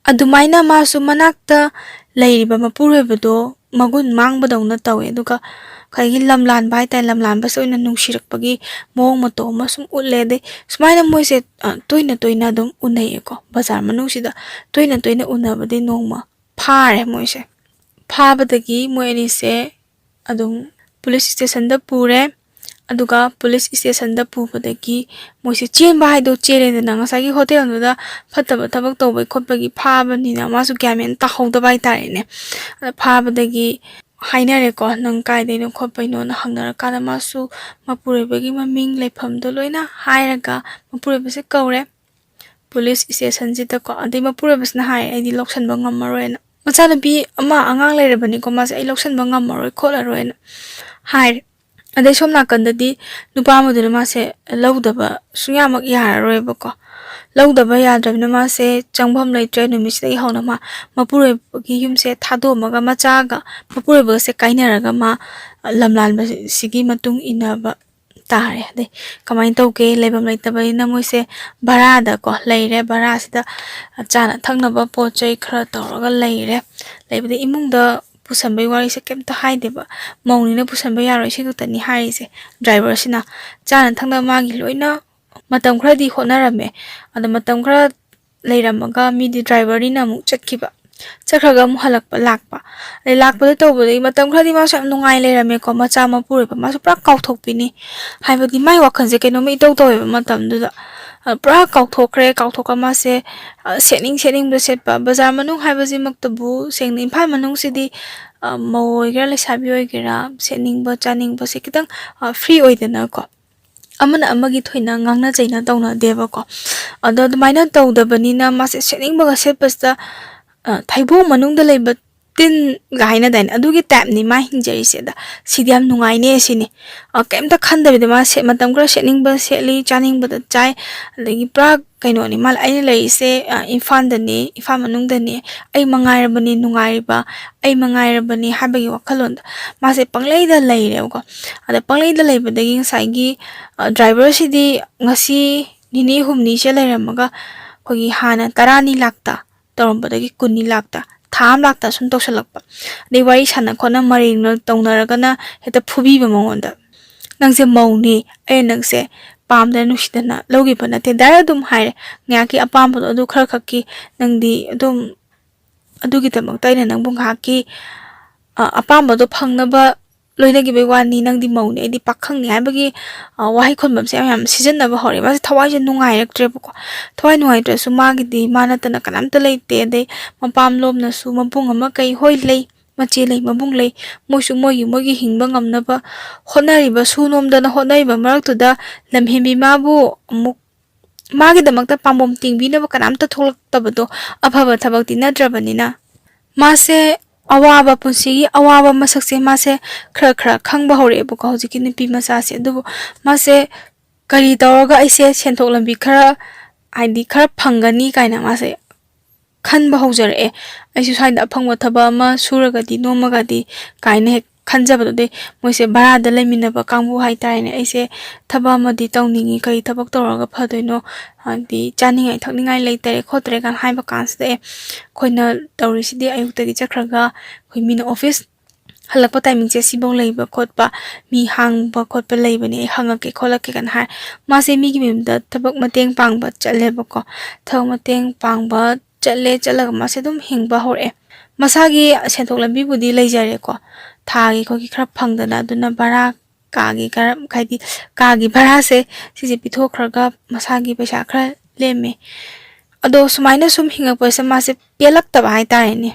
ꯑꯗꯨꯃꯥꯏꯅ ꯃꯥꯁꯨ ꯃꯅꯥꯛꯇ ꯂꯩꯔꯤꯕ ꯃꯄꯨꯔꯣꯏꯕꯗꯣ ꯃꯒꯨꯟ ꯃꯥꯡꯕꯗꯧꯅ ꯇꯧꯋꯦ꯫ ꯑꯗꯨꯒ ꯉꯁꯥꯏꯒꯤ ꯂꯝꯂꯥꯟꯕ ꯍꯥꯏꯇꯥꯔꯦ, ꯂꯝꯂꯥꯟꯕꯁꯦ ꯑꯣꯏꯅ ꯅꯨꯡꯁꯤꯔꯛꯄꯒꯤ ꯃꯑꯣꯡ ꯃꯇꯧ ꯑꯃ ꯁꯨꯝ ꯎꯠꯂꯦ꯫ ꯑꯗꯩ ꯁꯨꯃꯥꯏꯅ ꯃꯣꯏꯁꯦ, ꯑ, ꯇꯣꯏꯅ ꯇꯣꯏꯅ ꯑꯗꯨꯝ ꯎꯅꯩꯌꯦꯀꯣ꯫ ꯕꯖꯥꯔ ꯃꯅꯨꯡꯁꯤꯗ ꯇꯣꯏꯅ ꯇꯣꯏꯅ ꯎꯅꯕꯗꯤ ꯅꯣꯡꯃ ꯐꯥꯔꯦ ꯃꯣꯏꯁꯦ꯫ ꯐꯥꯕꯗꯒꯤ ꯃꯣꯏ ꯑꯅꯤꯁꯦ ꯑꯗꯨꯝ ꯄꯨꯂꯤꯁ ꯁ꯭ꯇꯦꯁꯟꯗ ꯄꯨꯔꯦ꯫ ꯑꯗꯨꯒ ꯄꯨꯂꯤꯁ ꯁ꯭ꯇꯦꯁꯟꯗ ꯄꯨꯕꯗꯒꯤ ꯃꯣꯏꯁꯦ ꯆꯦꯟꯕ ꯍꯥꯏꯗꯣ ꯆꯦꯜꯂꯦꯗꯅ, ꯉꯁꯥꯏꯒꯤ ꯍꯣꯇꯦꯜꯗꯨꯗ ꯐꯠꯇꯕ ꯊꯕꯛ ꯇꯧꯕꯒꯤ ꯈꯣꯠꯄꯒꯤ ꯐꯥꯕꯅꯤꯅ ꯃꯥꯁꯨ ꯒ꯭ꯌꯥꯟ ꯃꯦꯟ ꯇꯥꯍꯧꯗꯕ ꯍꯥꯏꯇꯥꯔꯦꯅꯦ꯫ ꯑꯗ ꯐꯥꯕꯗꯒꯤ ꯍꯥꯏꯅꯔꯦꯀꯣ, "ꯅꯪ ꯀꯥꯏꯗꯩꯅꯣ ꯈꯣꯠꯄꯩꯅꯣꯅ?" ꯍꯪꯅꯔꯀꯥꯟꯗ ꯃꯥꯁꯨ ꯃꯄꯨꯔꯣꯏꯕꯒꯤ ꯃꯃꯤꯡ, ꯂꯩꯐꯝꯗꯣ ꯂꯣꯏꯅ ꯍꯥꯏꯔꯒ ꯃꯄꯨꯔꯣꯏꯕꯁꯦ ꯀꯧꯔꯦ ꯄꯨꯂꯤꯁ ꯁ꯭ꯇꯦꯁꯟꯁꯤꯗꯀꯣ꯫ ꯑꯗꯩ ꯃꯄꯨꯔꯣꯏꯕꯁꯤꯅ ꯍꯥꯏ, "ꯑꯩꯗꯤ ꯂꯧꯁꯟꯕ ꯉꯝꯃꯔꯣꯏꯅ"꯫ ꯃꯆꯥꯅꯨꯄꯤ ꯑꯃ ꯑꯉꯥꯡ ꯂꯩꯔꯕꯅꯤꯀꯣ, ꯃꯥꯁꯦ ꯑꯩ ꯂꯧꯁꯟꯕ ꯉꯝꯃꯔꯣꯏ ꯈꯣꯠꯂꯔꯣꯏꯅ ꯍꯥꯏꯔꯦ꯫ ꯑꯗꯩ ꯁꯣꯝ ꯅꯥꯀꯟꯗꯗꯤ ꯅꯨꯄꯥ ꯑꯃꯗꯨꯅ ꯃꯥꯁꯦ ꯂꯧꯗꯕ ꯁꯨꯡꯌꯥꯃꯛ ꯌꯥꯔꯔꯣꯏꯕꯀꯣ꯫ ꯂꯧꯗꯕ ꯌꯥꯗ꯭ꯔꯕꯅꯤꯅ ꯃꯥꯁꯦ ꯆꯪꯐꯝ ꯂꯩꯇ꯭ꯔꯦ꯫ ꯅꯨꯃꯤꯠꯁꯤꯗꯒꯤ ꯍꯧꯅ ꯃꯥ ꯃꯄꯨꯔꯣꯏꯕꯒꯤ ꯌꯨꯝꯁꯦ ꯊꯥꯗꯣꯛꯑꯝꯃꯒ, ꯃꯆꯥꯒ ꯃꯄꯨꯔꯣꯏꯕꯒꯁꯦ ꯀꯥꯏꯅꯔꯒ ꯃꯥ ꯂꯝꯂꯥꯟꯕꯁꯤꯒꯤ ꯃꯇꯨꯡ ꯏꯟꯅꯕ ꯇꯥꯔꯦ꯫ ꯑꯗꯩ ꯀꯃꯥꯏꯅ ꯇꯧꯒꯦ? ꯂꯩꯐꯝ ꯂꯩꯇꯕꯅꯤꯅ ꯃꯣꯏꯁꯦ ꯚꯔꯥꯗꯀꯣ ꯂꯩꯔꯦ꯫ ꯚꯔꯥꯁꯤꯗ ꯆꯥꯅ ꯊꯛꯅꯕ ꯄꯣꯠ ꯆꯩ ꯈꯔ ꯇꯧꯔꯒ ꯂꯩꯔꯦ꯫ ꯂꯩꯕꯗ ꯏꯃꯨꯡꯗ ꯄꯨꯁꯟꯕꯩ ꯋꯥꯔꯤꯁꯦ ꯀꯩꯝꯇ ꯍꯥꯏꯗꯦꯕ꯫ "ꯃꯧꯅꯤꯅ ꯄꯨꯁꯟꯕ ꯌꯥꯔꯣꯏ, ꯁꯤ ꯈꯛꯇꯅꯤ" ꯍꯥꯏꯔꯤꯁꯦ ꯗ꯭ꯔꯥꯏꯚꯔꯁꯤꯅ꯫ ꯆꯥꯅ ꯊꯛꯅꯕ ꯃꯥꯒꯤ ꯂꯣꯏꯅ ꯃꯇꯝ ꯈꯔꯗꯤ ꯍꯣꯠꯅꯔꯝꯃꯦ꯫ ꯑꯗꯣ ꯃꯇꯝ ꯈꯔ ꯂꯩꯔꯝꯃꯒ ꯃꯤꯗꯤ ꯗ꯭ꯔꯥꯏꯚꯔꯅꯤꯅ ꯑꯃꯨꯛ ꯆꯠꯈꯤꯕ꯫ ꯆꯠꯈ꯭ꯔꯒ ꯑꯃꯨꯛ ꯍꯜꯂꯛꯄ, ꯂꯥꯛꯄ꯫ ꯑꯗꯩ ꯂꯥꯛꯄꯗ ꯇꯧꯕꯗꯒꯤ ꯃꯇꯝ ꯈꯔꯗꯤ ꯃꯥꯁꯨ ꯌꯥꯝ ꯅꯨꯡꯉꯥꯏ ꯂꯩꯔꯝꯃꯦꯀꯣ꯫ ꯃꯆꯥ ꯃꯄꯨꯔꯣꯏꯕ ꯃꯥꯁꯨ ꯄꯨꯔꯥ ꯀꯥꯎꯊꯣꯛꯄꯤꯅꯤ꯫ ꯍꯥꯏꯕꯗꯤ ꯃꯥꯏ ꯋꯥꯈꯜꯁꯦ ꯀꯩꯅꯣꯝꯃ ꯏꯇꯧ ꯇꯧꯋꯦꯕ ꯃꯇꯝꯗꯨꯗ꯫ ꯑ, ꯄꯨꯔꯥ ꯀꯥꯎꯊꯣꯛꯈ꯭ꯔꯦ꯫ ꯀꯥꯎꯊꯣꯛꯑꯒ ꯃꯥꯁꯦ, ꯑ, ꯁꯦꯠꯅꯤꯡ ꯁꯦꯠꯅꯤꯡꯕ ꯁꯦꯠꯄ꯫ ꯕꯖꯥꯔ ꯃꯅꯨꯡ ꯍꯥꯏꯕꯁꯤꯃꯛꯇꯕꯨ ꯁꯦꯡꯅ ꯏꯝꯐꯥꯜ ꯃꯅꯨꯡꯁꯤꯗꯤ, ꯑ, ꯃꯧ ꯑꯣꯏꯒꯦꯔꯥ ꯂꯩꯁꯥꯕꯤ ꯑꯣꯏꯒꯦꯔꯥ ꯁꯦꯠꯅꯤꯡꯕ ꯆꯥꯅꯤꯡꯕꯁꯦ ꯈꯤꯇꯪ, ꯑ, ꯐ꯭ꯔꯤ ꯑꯣꯏꯗꯅꯀꯣ꯫ ꯑꯃꯅ ꯑꯃꯒꯤ ꯊꯣꯏꯅ ꯉꯥꯡꯅ ꯆꯩꯅ ꯇꯧꯅꯗꯦꯕꯀꯣ꯫ ꯑꯗꯣ ꯑꯗꯨꯃꯥꯏꯅ ꯇꯧꯗꯕꯅꯤꯅ ꯃꯥꯁꯦ ꯁꯦꯠꯅꯤꯡꯕꯒ ꯁꯦꯠꯄꯁꯤꯗ, ꯑ, ꯊꯩꯕꯣꯡ ꯃꯅꯨꯡꯗ ꯂꯩꯕ ꯇꯤꯟꯒ ꯍꯥꯏꯅꯗꯥꯏꯅꯦ, ꯑꯗꯨꯒꯤ ꯇꯥꯏꯞꯅꯤ ꯃꯥ ꯍꯤꯡꯖꯔꯤꯁꯦ꯫ ꯑꯗ ꯁꯤꯗꯤ ꯌꯥꯝ ꯅꯨꯡꯉꯥꯏꯅꯦ ꯁꯤꯅꯤ꯫ ꯑ, ꯀꯩꯝꯇ ꯈꯟꯗꯕꯤꯗ ꯃꯥ ꯁꯦ-, ꯃꯇꯝ ꯈꯔ ꯁꯦꯠꯅꯤꯡꯕ ꯁꯦꯠꯂꯤ, ꯆꯥꯅꯤꯡꯕꯗ ꯆꯥꯏ, ꯑꯗꯒꯤ ꯄꯨꯔꯥ ꯀꯩꯅꯣꯅꯤ꯫ ꯃꯥ, "ꯑꯩꯅ ꯂꯩꯔꯤꯁꯦ, ꯑ, ꯏꯝꯐꯥꯜꯗꯅꯤ, ꯏꯝꯐꯥꯜ ꯃꯅꯨꯡꯗꯅꯤ, ꯑꯩ ꯃꯉꯥꯏꯔꯕꯅꯤ ꯅꯨꯡꯉꯥꯏꯔꯤꯕ, ꯑꯩ ꯃꯉꯥꯏꯔꯕꯅꯤ" ꯍꯥꯏꯕꯒꯤ ꯋꯥꯈꯜꯂꯣꯟꯗ ꯃꯥꯁꯦ ꯄꯪꯂꯩꯗ ꯂꯩꯔꯦꯕꯀꯣ꯫ ꯑꯗ ꯄꯪꯂꯩꯗ ꯂꯩꯕꯗꯒꯤ ꯉꯁꯥꯏꯒꯤ, ꯑ, ꯗ꯭ꯔꯥꯏꯚꯔꯁꯤꯗꯤ ꯉꯁꯤ ꯅꯤꯅꯤ ꯍꯨꯝꯅꯤꯁꯦ ꯂꯩꯔꯝꯃꯒ ꯑꯩꯈꯣꯏꯒꯤ ꯍꯥꯟꯅ ꯇꯔꯥꯅꯤ ꯂꯥꯛꯇ ꯇꯧꯔꯝꯕꯗꯒꯤ ꯀꯨꯟꯅꯤ ꯂꯥꯛꯇ, ꯊꯥ ꯑꯃ ꯂꯥꯛꯇ ꯁꯨꯝ ꯇꯧꯁꯜꯂꯛꯄ꯫ ꯑꯗꯩ ꯋꯥꯔꯤ ꯁꯥꯟꯅ ꯈꯣꯠꯅ ꯃꯔꯩ ꯇꯧꯅꯔꯒꯅ ꯍꯦꯛꯇ ꯐꯨꯕꯤꯕ ꯃꯉꯣꯟꯗ꯫ "ꯅꯪꯁꯦ ꯃꯧꯅꯤ, ꯑꯩꯅ ꯅꯪꯁꯦ ꯄꯥꯝꯗꯅ ꯅꯨꯡꯁꯤꯗꯅ ꯂꯧꯈꯤꯕ ꯅꯠꯇꯦ"꯫ ꯗꯥꯏꯔꯦꯛ ꯑꯗꯨꯝ ꯍꯥꯏꯔꯦ꯫ "ꯉꯥꯏꯍꯥꯛꯀꯤ ꯑꯄꯥꯝꯕꯗꯣ ꯑꯗꯨ ꯈꯔ ꯈꯛꯀꯤ ꯅꯪꯗꯤ ꯑꯗꯨꯝ ꯑꯗꯨꯒꯤꯗꯃꯛꯇ ꯑꯩꯅ ꯅꯪꯕꯨ ꯉꯥꯏꯍꯥꯛꯀꯤ, ꯑ, ꯑꯄꯥꯝꯕꯗꯣ ꯐꯪꯅꯕ ꯂꯣꯏꯅꯈꯤꯕꯩ ꯋꯥꯅꯤ, ꯅꯪꯗꯤ ꯃꯧꯅꯤ, ꯑꯩꯗꯤ ꯄꯥꯈꯪꯅꯤ" ꯍꯥꯏꯕꯒꯤ, ꯑ, ꯋꯥꯍꯩ ꯈꯣꯟꯕꯝꯁꯦ ꯌꯥꯝ, ꯌꯥꯝ ꯁꯤꯖꯤꯟꯅꯕ ꯍꯧꯔꯛꯑꯦ꯫ ꯃꯥꯁꯦ ꯊꯋꯥꯏꯁꯦ ꯅꯨꯡꯉꯥꯏꯔꯛꯇ꯭ꯔꯦꯕꯀꯣ꯫ ꯊꯋꯥꯏ ꯅꯨꯡꯉꯥꯏꯇ꯭ꯔꯁꯨ ꯃꯥꯒꯤꯗꯤ ꯃꯥ ꯅꯠꯇꯅ ꯀꯅꯥꯝꯇ ꯂꯩꯇꯦ꯫ ꯑꯗꯩ ꯃꯄꯥꯝꯂꯣꯝꯅꯁꯨ ꯃꯕꯨꯡ ꯑꯃ ꯀꯩ ꯍꯣꯏ ꯂꯩ, ꯃꯆꯦ ꯂꯩ, ꯃꯕꯨꯡ ꯂꯩ, ꯃꯣꯏꯁꯨ ꯃꯣꯏꯒꯤ, ꯃꯣꯏꯒꯤ ꯍꯤꯡꯕ ꯉꯝꯅꯕ ꯍꯣꯠꯅꯔꯤꯕ, ꯁꯨ ꯅꯣꯝꯗꯅ ꯍꯣꯠꯅꯔꯤꯕ ꯃꯔꯛꯇꯨꯗ ꯂꯝꯍꯦꯟꯕꯤ ꯃꯥꯕꯨ ꯑꯃꯨꯛ ꯃꯥꯒꯤꯗꯃꯛꯇ ꯄꯥꯝꯕꯣꯝ ꯇꯤꯡꯕꯤꯅꯕ ꯀꯅꯥꯝꯇ ꯊꯣꯛꯂꯛꯇꯕꯗꯣ ꯑꯐꯕ ꯊꯕꯛꯇꯤ ꯅꯠꯇ꯭ꯔꯕꯅꯤꯅ, ꯃꯥꯁꯦ ꯑꯋꯥꯕ, ꯄꯨꯟꯁꯤꯒꯤ ꯑꯋꯥꯕ ꯃꯁꯛꯁꯦ ꯃꯥꯁꯦ ꯈꯔ ꯈꯔ ꯈꯪꯕ ꯍꯧꯔꯛꯑꯦꯕꯀꯣ, ꯍꯧꯖꯤꯛꯀꯤ ꯅꯨꯄꯤ ꯃꯆꯥꯁꯦ꯫ ꯑꯗꯨꯕꯨ ꯃꯥꯁꯦ ꯀꯔꯤ ꯇꯧꯔꯒ ꯑꯩꯁꯦ ꯁꯦꯟꯊꯣꯛ ꯂꯝꯕꯤ ꯈꯔ, ꯍꯥꯏꯗꯤ ꯈꯔ ꯐꯪꯒꯅꯤ ꯀꯥꯏꯅ ꯃꯥꯁꯦ ꯈꯟꯕ ꯍꯧꯖꯔꯛꯑꯦ꯫ ꯑꯩꯁꯨ ꯁ꯭ꯋꯥꯏꯗ ꯑꯐꯪꯕ ꯊꯕꯛ ꯑꯃ ꯁꯨꯔꯒꯗꯤ, ꯅꯣꯝꯃꯒꯗꯤ ꯀꯥꯏꯅ ꯍꯦꯛ ꯈꯟꯖꯕꯗꯨꯗꯩ ꯃꯣꯏꯁꯦ ꯚꯔꯥꯗ ꯂꯩꯃꯤꯟꯅꯕ ꯀꯥꯡꯕꯨ ꯍꯥꯏꯇꯥꯔꯦꯅꯦ, ꯑꯩꯁꯦ ꯊꯕꯛ ꯑꯃꯗꯤ ꯇꯧꯅꯤꯡꯉꯤ, ꯀꯔꯤ ꯊꯕꯛ ꯇꯧꯔꯒ ꯐꯗꯣꯏꯅꯣ, ꯍꯥꯏꯗꯤ ꯆꯥꯅꯤꯡꯉꯥꯏ ꯊꯛꯅꯤꯡꯉꯥꯏ ꯂꯩꯇꯔꯦ ꯈꯣꯠꯇꯔꯦ ꯀꯥꯏꯅ ꯍꯥꯏꯕ ꯀꯥꯟꯁꯤꯗ, ꯑꯦ, ꯑꯩꯈꯣꯏꯅ ꯇꯧꯔꯤꯁꯤꯗꯤ ꯑꯌꯨꯛꯇꯒꯤ ꯆꯠꯈ꯭ꯔꯒ ꯑꯩꯈꯣꯏ ꯃꯤꯅ ꯑꯣꯐꯤꯁ ꯍꯜꯂꯛꯄ ꯇꯥꯏꯃꯤꯡꯁꯦ ꯁꯤꯐꯧ ꯂꯩꯕ ꯈꯣꯠꯄ, ꯃꯤ ꯍꯥꯡꯕ ꯈꯣꯠꯄ ꯂꯩꯕꯅꯦ, ꯑꯩ ꯍꯪꯉꯛꯀꯦ ꯈꯣꯠꯂꯛꯀꯦ ꯀꯥꯏꯅ ꯍꯥꯏ꯫ ꯃꯥꯁꯦ ꯃꯤꯒꯤ ꯃꯌꯨꯝꯗ ꯊꯕꯛ ꯃꯇꯦꯡ ꯄꯥꯡꯕ ꯆꯠꯂꯦꯕꯀꯣ꯫ ꯊꯕꯛ ꯃꯇꯦꯡ ꯄꯥꯡꯕ ꯆꯠꯂꯦ, ꯆꯠꯂꯒ ꯃꯥꯁꯦ ꯑꯗꯨꯝ ꯍꯤꯡꯕ ꯍꯧꯔꯛꯑꯦ꯫ ꯃꯁꯥꯒꯤ ꯁꯦꯟꯊꯣꯛ ꯂꯝꯕꯤꯕꯨꯗꯤ ꯂꯩꯖꯔꯦꯀꯣ, ꯊꯥꯒꯤ ꯑꯩꯈꯣꯏꯒꯤ ꯈꯔ ꯐꯪꯗꯅ, ꯑꯗꯨꯅ ꯚꯔꯥ, ꯀꯥꯒꯤ ꯈꯔ, ꯍꯥꯏꯗꯤ ꯀꯥꯒꯤ ꯚꯔꯥꯁꯦ ꯁꯤꯁꯦ ꯄꯤꯊꯣꯛꯈ꯭ꯔꯒ ꯃꯁꯥꯒꯤ ꯄꯩꯁꯥ ꯈꯔ ꯂꯦꯝꯃꯦ꯫ ꯑꯗꯣ ꯁꯨꯃꯥꯏꯅ ꯁꯨꯝ ꯍꯤꯡꯉꯛꯄꯁꯦ ꯃꯥꯁꯦ ꯄꯦꯜꯂꯛꯇꯕ ꯍꯥꯏꯇꯥꯔꯦꯅꯦ꯫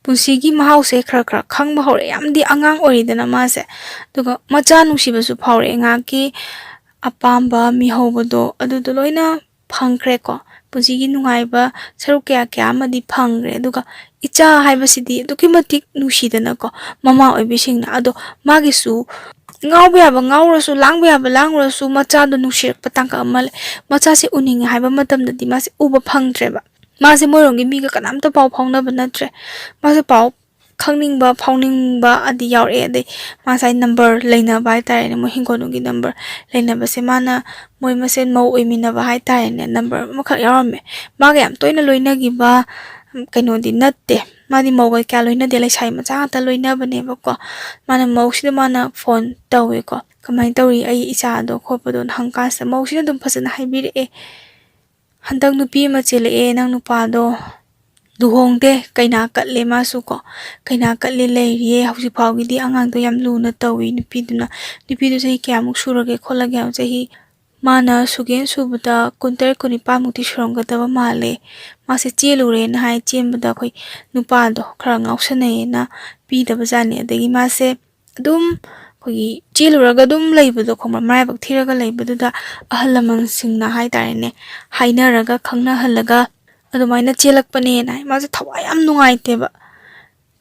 ꯄꯨꯟꯁꯤꯒꯤ ꯃꯍꯥꯎꯁꯦ ꯈꯔ ꯈꯔ ꯈꯪꯕ ꯍꯧꯔꯛꯑꯦ꯫ ꯌꯥꯝꯗꯤ ꯑꯉꯥꯡ ꯑꯣꯏꯔꯤꯗꯅ ꯃꯥꯁꯦ꯫ ꯑꯗꯨꯒ ꯃꯆꯥ ꯅꯨꯡꯁꯤꯕꯁꯨ ꯐꯥꯎꯔꯛꯑꯦ꯫ ꯉꯥꯏꯍꯥꯛꯀꯤ ꯑꯄꯥꯝꯕ ꯃꯤꯍꯧꯕꯗꯣ ꯑꯗꯨꯗꯣ ꯂꯣꯏꯅ ꯐꯪꯈ꯭ꯔꯦꯀꯣ꯫ ꯄꯨꯟꯁꯤꯒꯤ ꯅꯨꯡꯉꯥꯏꯕ ꯁꯔꯨꯛ ꯀꯌꯥ ꯀꯌꯥ ꯑꯃꯗꯤ ꯐꯪꯈ꯭ꯔꯦ꯫ ꯑꯗꯨꯒ ꯏꯆꯥ ꯍꯥꯏꯕꯁꯤꯗꯤ ꯑꯗꯨꯛꯀꯤ ꯃꯇꯤꯛ ꯅꯨꯡꯁꯤꯗꯅꯀꯣ, ꯃꯃꯥ ꯑꯣꯏꯕꯤꯁꯤꯡꯅ꯫ ꯑꯗꯣ ꯃꯥꯒꯤꯁꯨ ꯉꯥꯎꯕ ꯌꯥꯕ ꯉꯥꯎꯔꯁꯨ, ꯂꯥꯡꯕ ꯌꯥꯕ ꯂꯥꯡꯉꯨꯔꯁꯨ, ꯃꯆꯥꯗꯣ ꯅꯨꯡꯁꯤꯔꯛꯄ ꯇꯥꯡꯀꯛ ꯑꯃ ꯂꯩ꯫ ꯃꯆꯥꯁꯦ ꯎꯅꯤꯡꯉꯦ ꯍꯥꯏꯕ ꯃꯇꯝꯗꯗꯤ ꯃꯥꯁꯦ ꯎꯕ ꯐꯪꯗ꯭ꯔꯦꯕ꯫ ꯃꯥꯁꯦ ꯃꯣꯏꯔꯣꯝꯒꯤ ꯃꯤꯒ ꯀꯅꯥꯝꯇ ꯄꯥꯎ ꯐꯥꯎꯅꯕ ꯅꯠꯇ꯭ꯔꯦ꯫ ꯃꯥꯁꯦ ꯄꯥꯎ ꯈꯪꯅꯤꯡꯕ, ꯐꯥꯎꯅꯤꯡꯕ ꯑꯗꯤ ꯌꯥꯎꯔꯛꯑꯦ꯫ ꯑꯗꯩ ꯃꯥ ꯉꯁꯥꯏ ꯅꯝꯕꯔ ꯂꯩꯅꯕ ꯍꯥꯏꯇꯥꯔꯦꯅꯦ, ꯃꯣꯏ ꯍꯤꯡꯒꯣꯜꯅꯨꯡꯒꯤ ꯅꯝꯕꯔ ꯂꯩꯅꯕꯁꯦ, ꯃꯥꯅ ꯃꯣꯏ ꯃꯁꯦꯟ ꯃꯧ ꯑꯣꯏꯃꯤꯟꯅꯕ ꯍꯥꯏꯇꯥꯔꯦꯅꯦ, ꯅꯝꯕꯔ ꯑꯃꯈꯛ ꯌꯥꯎꯔꯝꯃꯦ꯫ ꯃꯥꯒ ꯌꯥꯝ ꯇꯣꯏꯅ ꯂꯣꯏꯅꯈꯤꯕ, ꯎꯝ, ꯀꯩꯅꯣꯗꯤ ꯅꯠꯇꯦ꯫ ꯃꯥꯗꯤ ꯃꯧꯒ ꯀꯌꯥ ꯂꯣꯏꯅꯗꯦ, ꯂꯩꯁꯥꯕꯤ ꯃꯆꯥ ꯉꯥꯛꯇ ꯂꯣꯏꯅꯕꯅꯦꯕꯀꯣ꯫ ꯃꯥꯅ ꯃꯧꯁꯤꯗ ꯃꯥꯅ ꯐꯣꯟ ꯇꯧꯋꯦꯀꯣ, "ꯀꯃꯥꯏꯅ ꯇꯧꯔꯤ ꯑꯩ ꯏꯆꯥꯗꯣ ꯈꯣꯠꯄꯗꯣꯅ?" ꯍꯪꯀꯥꯟꯁꯤꯗ ꯃꯧꯁꯤꯅ ꯑꯗꯨꯝ ꯐꯖꯅ ꯍꯥꯏꯕꯤꯔꯛꯑꯦ, "ꯍꯟꯗꯛ ꯅꯨꯄꯤ ꯑꯃ ꯆꯦꯜꯂꯛꯑꯦ, ꯅꯪ ꯅꯨꯄꯥꯗꯣ ꯂꯨꯍꯣꯡꯗꯦ, ꯀꯩꯅꯥ ꯀꯠꯂꯦ ꯃꯥꯁꯨ ꯀꯣ, ꯀꯩꯅꯥ ꯀꯠꯂꯦ ꯂꯩꯔꯤꯌꯦ, ꯍꯧꯖꯤꯛ ꯐꯥꯎꯒꯤꯗꯤ ꯑꯉꯥꯡꯗꯣ ꯌꯥꯝ ꯂꯨꯅ ꯇꯧꯏ ꯅꯨꯄꯤꯗꯨꯅ꯫ ꯅꯨꯄꯤꯗꯨ ꯆꯍꯤ ꯀꯌꯥꯃꯨꯛ ꯁꯨꯔꯒꯦ ꯈꯣꯠꯂꯒꯦ ꯍꯥꯏꯕ?" "ꯆꯍꯤ ꯃꯥꯅ ꯁꯨꯒꯦꯟ ꯁꯨꯕꯗ ꯀꯨꯟꯇꯔꯦꯠ ꯀꯨꯟꯅꯤꯄꯥꯟꯃꯨꯛꯇꯤ ꯁꯨꯔꯝꯒꯗꯕ ꯃꯥꯜꯂꯦ꯫ ꯃꯥꯁꯦ ꯆꯦꯜꯂꯨꯔꯦꯅ ꯍꯥꯏ, ꯆꯦꯟꯕꯗ ꯑꯩꯈꯣꯏ ꯅꯨꯄꯥꯗꯣ ꯈꯔ ꯉꯥꯎꯁꯟꯅꯩꯌꯦꯅ ꯄꯤꯗꯕꯖꯥꯠꯅꯤ꯫ ꯑꯗꯒꯤ ꯃꯥꯁꯦ ꯑꯗꯨꯝ ꯑꯩꯈꯣꯏꯒꯤ ꯆꯦꯜꯂꯨꯔꯒ ꯑꯗꯨꯝ ꯂꯩꯕꯗꯣ ꯈꯪꯕ꯭ꯔꯥ, ꯃꯔꯥꯏꯕꯛ ꯊꯤꯔꯒ ꯂꯩꯕꯗꯨꯗ ꯑꯍꯜ ꯂꯃꯟꯁꯤꯡꯅ ꯍꯥꯏꯇꯥꯔꯦꯅꯦ, ꯍꯥꯏꯅꯔꯒ ꯈꯪꯅꯍꯜꯂꯒ ꯑꯗꯨꯃꯥꯏꯅ ꯆꯦꯜꯂꯛꯄꯅꯦꯅ ꯍꯥꯏ꯫ ꯃꯥꯁꯦ ꯊꯋꯥꯏ ꯌꯥꯝ ꯅꯨꯡꯉꯥꯏꯇꯦꯕ꯫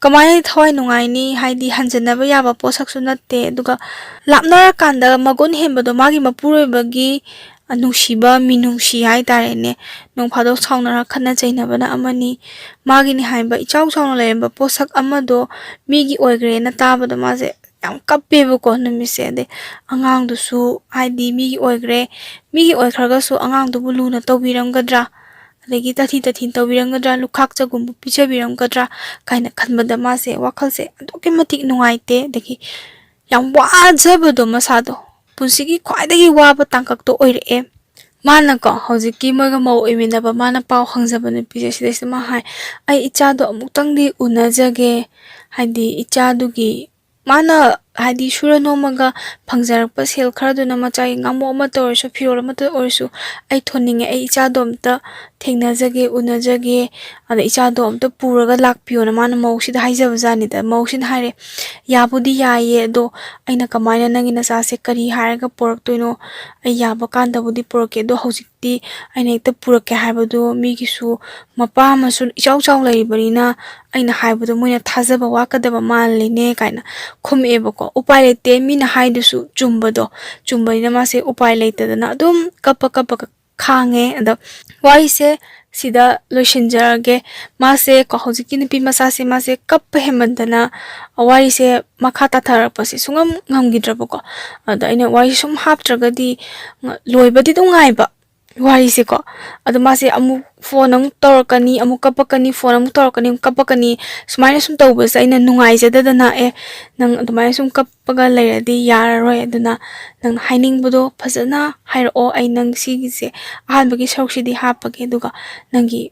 ꯀꯃꯥꯏꯅ ꯊꯋꯥꯏ ꯅꯨꯡꯉꯥꯏꯅꯤ? ꯍꯥꯏꯗꯤ ꯍꯟꯖꯟꯅꯕ ꯌꯥꯕ ꯄꯣꯠꯁꯛꯁꯨ ꯅꯠꯇꯦ꯫ ꯑꯗꯨꯒ ꯂꯥꯞꯅꯔꯀꯥꯟꯗ ꯃꯒꯨꯟ ꯍꯦꯟꯕꯗꯣ ꯃꯥꯒꯤ ꯃꯄꯨꯔꯣꯏꯕꯒꯤ, ꯑ, ꯅꯨꯡꯁꯤꯕ, ꯃꯤꯅꯨꯡꯁꯤ ꯍꯥꯏꯇꯥꯔꯦꯅꯦ꯫ ꯅꯣꯡ ꯐꯥꯗꯣꯛ ꯁꯥꯎꯅꯔ ꯈꯠꯅ ꯆꯩꯅꯕꯅ ꯑꯃꯅꯤ꯫ ꯃꯥꯒꯤꯅꯤ ꯍꯥꯏꯕ ꯏꯆꯥꯎ ꯆꯥꯎꯅ ꯂꯩꯔꯝꯕ ꯄꯣꯠꯁꯛ ꯑꯃꯗꯣ ꯃꯤꯒꯤ ꯑꯣꯏꯈ꯭ꯔꯦꯅ ꯇꯥꯕꯗꯣ ꯃꯥꯁꯦ ꯌꯥꯝ ꯀꯞꯄꯦꯕꯀꯣ ꯅꯨꯃꯤꯠꯁꯦ꯫ ꯑꯗꯩ ꯑꯉꯥꯡꯗꯨꯁꯨ ꯍꯥꯏꯗꯤ ꯃꯤꯒꯤ ꯑꯣꯏꯈ꯭ꯔꯦ, ꯃꯤꯒꯤ ꯑꯣꯏꯈ꯭ꯔꯒꯁꯨ ꯑꯉꯥꯡꯗꯨꯕꯨ ꯂꯨꯅ ꯇꯧꯕꯤꯔꯝꯒꯗ꯭ꯔꯥ, ꯑꯗꯒꯤ ꯇꯥꯊꯤ ꯇꯥꯊꯤꯅ ꯇꯧꯕꯤꯔꯝꯒꯗ꯭ꯔꯥ, ꯂꯨꯈꯥꯛ ꯆꯒꯨꯝꯕ ꯄꯤꯖꯕꯤꯔꯝꯒꯗ꯭ꯔꯥ ꯀꯥꯏꯅ ꯈꯟꯕꯗ ꯃꯥꯁꯦ ꯋꯥꯈꯜꯁꯦ ꯑꯗꯨꯛꯀꯤ ꯃꯇꯤꯛ ꯅꯨꯡꯉꯥꯏꯇꯦ꯫ ꯑꯗꯒꯤ ꯌꯥꯝ ꯋꯥꯖꯕꯗꯣ ꯃꯁꯥꯗꯣ, ꯄꯨꯟꯁꯤꯒꯤ ꯈ꯭ꯋꯥꯏꯗꯒꯤ ꯋꯥꯕ ꯇꯥꯡꯀꯛꯇꯣ ꯑꯣꯏꯔꯛꯑꯦ꯫ ꯃꯥꯅꯀꯣ ꯍꯧꯖꯤꯛꯀꯤ ꯃꯣꯏꯒ ꯃꯧ ꯑꯣꯏꯃꯤꯟꯅꯕ ꯃꯥꯅ ꯄꯥꯎ ꯍꯪꯖꯕ ꯅꯨꯄꯤꯁꯦ ꯁꯤꯗꯩꯁꯤꯗ ꯃꯥ ꯍꯥꯏ, "ꯑꯩ ꯏꯆꯥꯗꯣ ꯑꯃꯨꯛꯇꯪꯗꯤ ꯎꯅꯖꯒꯦ, ꯍꯥꯏꯗꯤ ꯏꯆꯥꯗꯨꯒꯤ ꯃꯥꯅ ꯍꯥꯏꯗꯤ ꯁꯨꯔ ꯅꯣꯝꯃꯒ ꯐꯪꯖꯔꯛꯄ ꯁꯦꯜ ꯈꯔꯗꯨꯅ ꯃꯆꯥꯒꯤ ꯉꯥꯃꯣꯛ ꯑꯃꯇ ꯑꯣꯏꯔꯁꯨ, ꯐꯤꯔꯣꯜ ꯑꯃꯇ ꯑꯣꯏꯔꯁꯨ ꯑꯩ ꯊꯣꯟꯅꯤꯡꯉꯦ, ꯑꯩ ꯏꯆꯥꯗꯣ ꯑꯝꯇ ꯊꯦꯡꯅꯖꯒꯦ, ꯎꯅꯖꯒꯦ, ꯑꯗ ꯏꯆꯥꯗꯣ ꯑꯝꯇ ꯄꯨꯔꯒ ꯂꯥꯛꯄꯤꯌꯣꯅ" ꯃꯥꯅ ꯃꯧꯁꯤꯗ ꯍꯥꯏꯖꯕ ꯖꯥꯠꯅꯤꯗ꯫ ꯃꯧꯁꯤꯅ ꯍꯥꯏꯔꯦ, "ꯌꯥꯕꯨꯗꯤ ꯌꯥꯏꯌꯦ, ꯑꯗꯣ ꯑꯩꯅ ꯀꯃꯥꯏꯅ ꯅꯪꯒꯤ ꯅꯆꯥꯁꯦ ꯀꯔꯤ ꯍꯥꯏꯔꯒ ꯄꯨꯔꯛꯇꯣꯏꯅꯣ? ꯑꯩ ꯌꯥꯕ ꯀꯥꯟꯗꯕꯨꯗꯤ ꯄꯨꯔꯛꯀꯦ, ꯑꯗꯣ ꯍꯧꯖꯤꯛꯇꯤ ꯑꯩꯅ ꯍꯦꯛꯇ ꯄꯨꯔꯛꯀꯦ ꯍꯥꯏꯕꯗꯣ ꯃꯤꯒꯤꯁꯨ ꯃꯄꯥ ꯑꯃꯁꯨ ꯏꯆꯥꯎ ꯆꯥꯎ ꯂꯩꯔꯤꯕꯅꯤꯅ ꯑꯩꯅ ꯍꯥꯏꯕꯗꯣ ꯃꯣꯏꯅ ꯊꯥꯖꯕ ꯋꯥꯠꯀꯗꯕ ꯃꯥꯜꯂꯤꯅꯦ" ꯀꯥꯏꯅ ꯈꯨꯝꯃꯛꯑꯦꯕꯀꯣ꯫ ꯎꯄꯥꯏ ꯂꯩꯇꯦ, ꯃꯤꯅ ꯍꯥꯏꯗꯨꯁꯨ ꯆꯨꯝꯕꯗꯣ, ꯆꯨꯝꯕꯅꯤꯅ ꯃꯥꯁꯦ ꯎꯄꯥꯏ ꯂꯩꯇꯗꯅ ꯑꯗꯨꯝ ꯀꯞꯄ ꯀꯞꯄꯒ ꯈꯥꯡꯉꯦ꯫ ꯑꯗ ꯋꯥꯔꯤꯁꯦ ꯁꯤꯗ ꯂꯣꯏꯁꯤꯟꯖꯔꯒꯦ꯫ ꯃꯥꯁꯦ ꯀꯣ, ꯍꯧꯖꯤꯛꯀꯤ ꯅꯨꯄꯤ ꯃꯆꯥꯁꯦ ꯃꯥꯁꯦ ꯀꯞꯄ ꯍꯦꯟꯃꯟꯗꯅ ꯋꯥꯔꯤꯁꯦ ꯃꯈꯥ ꯇꯥꯊꯔꯛꯄꯁꯦ ꯁꯨꯡꯉꯝ ꯉꯝꯈꯤꯗ꯭ꯔꯕꯀꯣ꯫ ꯑꯗ ꯑꯩꯅ ꯋꯥꯔꯤ ꯁꯨꯝ ꯍꯥꯞꯇ꯭ꯔꯒꯗꯤ ꯂꯣꯏꯕꯗꯤ ꯑꯗꯨꯝ ꯉꯥꯏꯕ ꯋꯥꯔꯤꯁꯦꯀꯣ꯫ ꯑꯗꯣ ꯃꯥꯁꯦ ꯑꯃꯨꯛ ꯐꯣꯟ ꯑꯃꯨꯛ ꯇꯧꯔꯛꯀꯅꯤ, ꯑꯃꯨꯛ ꯀꯞꯄꯛꯀꯅꯤ, ꯐꯣꯟ ꯑꯃꯨꯛ ꯇꯧꯔꯛꯀꯅꯤ, ꯑꯃꯨꯛ ꯀꯞꯄꯛꯀꯅꯤ꯫ ꯁꯨꯃꯥꯏꯅ ꯁꯨꯝ ꯇꯧꯕꯁꯦ ꯑꯩꯅ ꯅꯨꯡꯉꯥꯏꯖꯗꯗꯅ, "ꯑꯦ, ꯅꯪ ꯑꯗꯨꯃꯥꯏꯅ ꯁꯨꯝ ꯀꯞꯄꯒ ꯂꯩꯔꯗꯤ ꯌꯥꯔꯔꯣꯏ, ꯑꯗꯨꯅ ꯅꯪꯅ ꯍꯥꯏꯅꯤꯡꯕꯗꯣ ꯐꯖꯅ ꯍꯥꯏꯔꯛꯑꯣ꯫ ꯑꯩ ꯅꯪ ꯁꯤꯒꯤꯁꯦ ꯑꯍꯥꯟꯕꯒꯤ ꯁꯔꯨꯛꯁꯤꯗꯤ ꯍꯥꯞꯄꯒꯦ, ꯑꯗꯨꯒ ꯅꯪꯒꯤ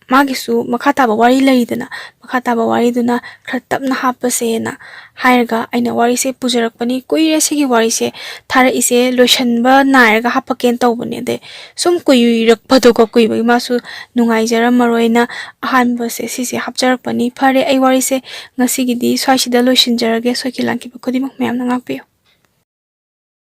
ꯃꯥꯒꯤꯁꯨ ꯃꯈꯥ ꯇꯥꯕ ꯋꯥꯔꯤ ꯂꯩꯔꯤꯗꯅ, ꯃꯈꯥ ꯇꯥꯕ ꯋꯥꯔꯤꯗꯨꯅ ꯈꯔ ꯇꯞꯅ ꯍꯥꯞꯄꯁꯦꯅ" ꯍꯥꯏꯔꯒ ꯑꯩꯅ ꯋꯥꯔꯤꯁꯦ ꯄꯨꯖꯔꯛꯄꯅꯤ꯫ ꯀꯨꯏꯔꯦ ꯁꯤꯒꯤ ꯋꯥꯔꯤꯁꯦ ꯊꯥꯔꯛꯏꯁꯦ, ꯂꯣꯏꯁꯟꯕ ꯅꯥꯏꯔꯒ ꯍꯥꯞꯄꯛꯀꯦꯅ ꯇꯧꯕꯅꯦ꯫ ꯑꯗꯩ ꯁꯨꯝ ꯀꯨꯏꯔꯛꯄꯗꯣꯀꯣ, ꯀꯨꯏꯕꯒꯤ ꯃꯥꯁꯨ ꯅꯨꯡꯉꯥꯏꯖꯔꯝꯃꯔꯣꯏꯅ ꯑꯍꯥꯟꯕꯁꯦ ꯁꯤꯁꯦ ꯍꯥꯞꯆꯔꯛꯄꯅꯤ꯫ ꯐꯔꯦ, ꯑꯩ ꯋꯥꯔꯤꯁꯦ ꯉꯁꯤꯒꯤꯗꯤ ꯁ꯭ꯋꯥꯏꯁꯤꯗ ꯂꯣꯏꯁꯤꯟꯖꯔꯒꯦ꯫ ꯁꯣꯏꯈꯤ ꯂꯥꯟꯈꯤꯕ ꯈꯨꯗꯤꯡꯃꯛ ꯃꯌꯥꯝꯅ ꯉꯥꯛꯄꯤꯌꯨ꯫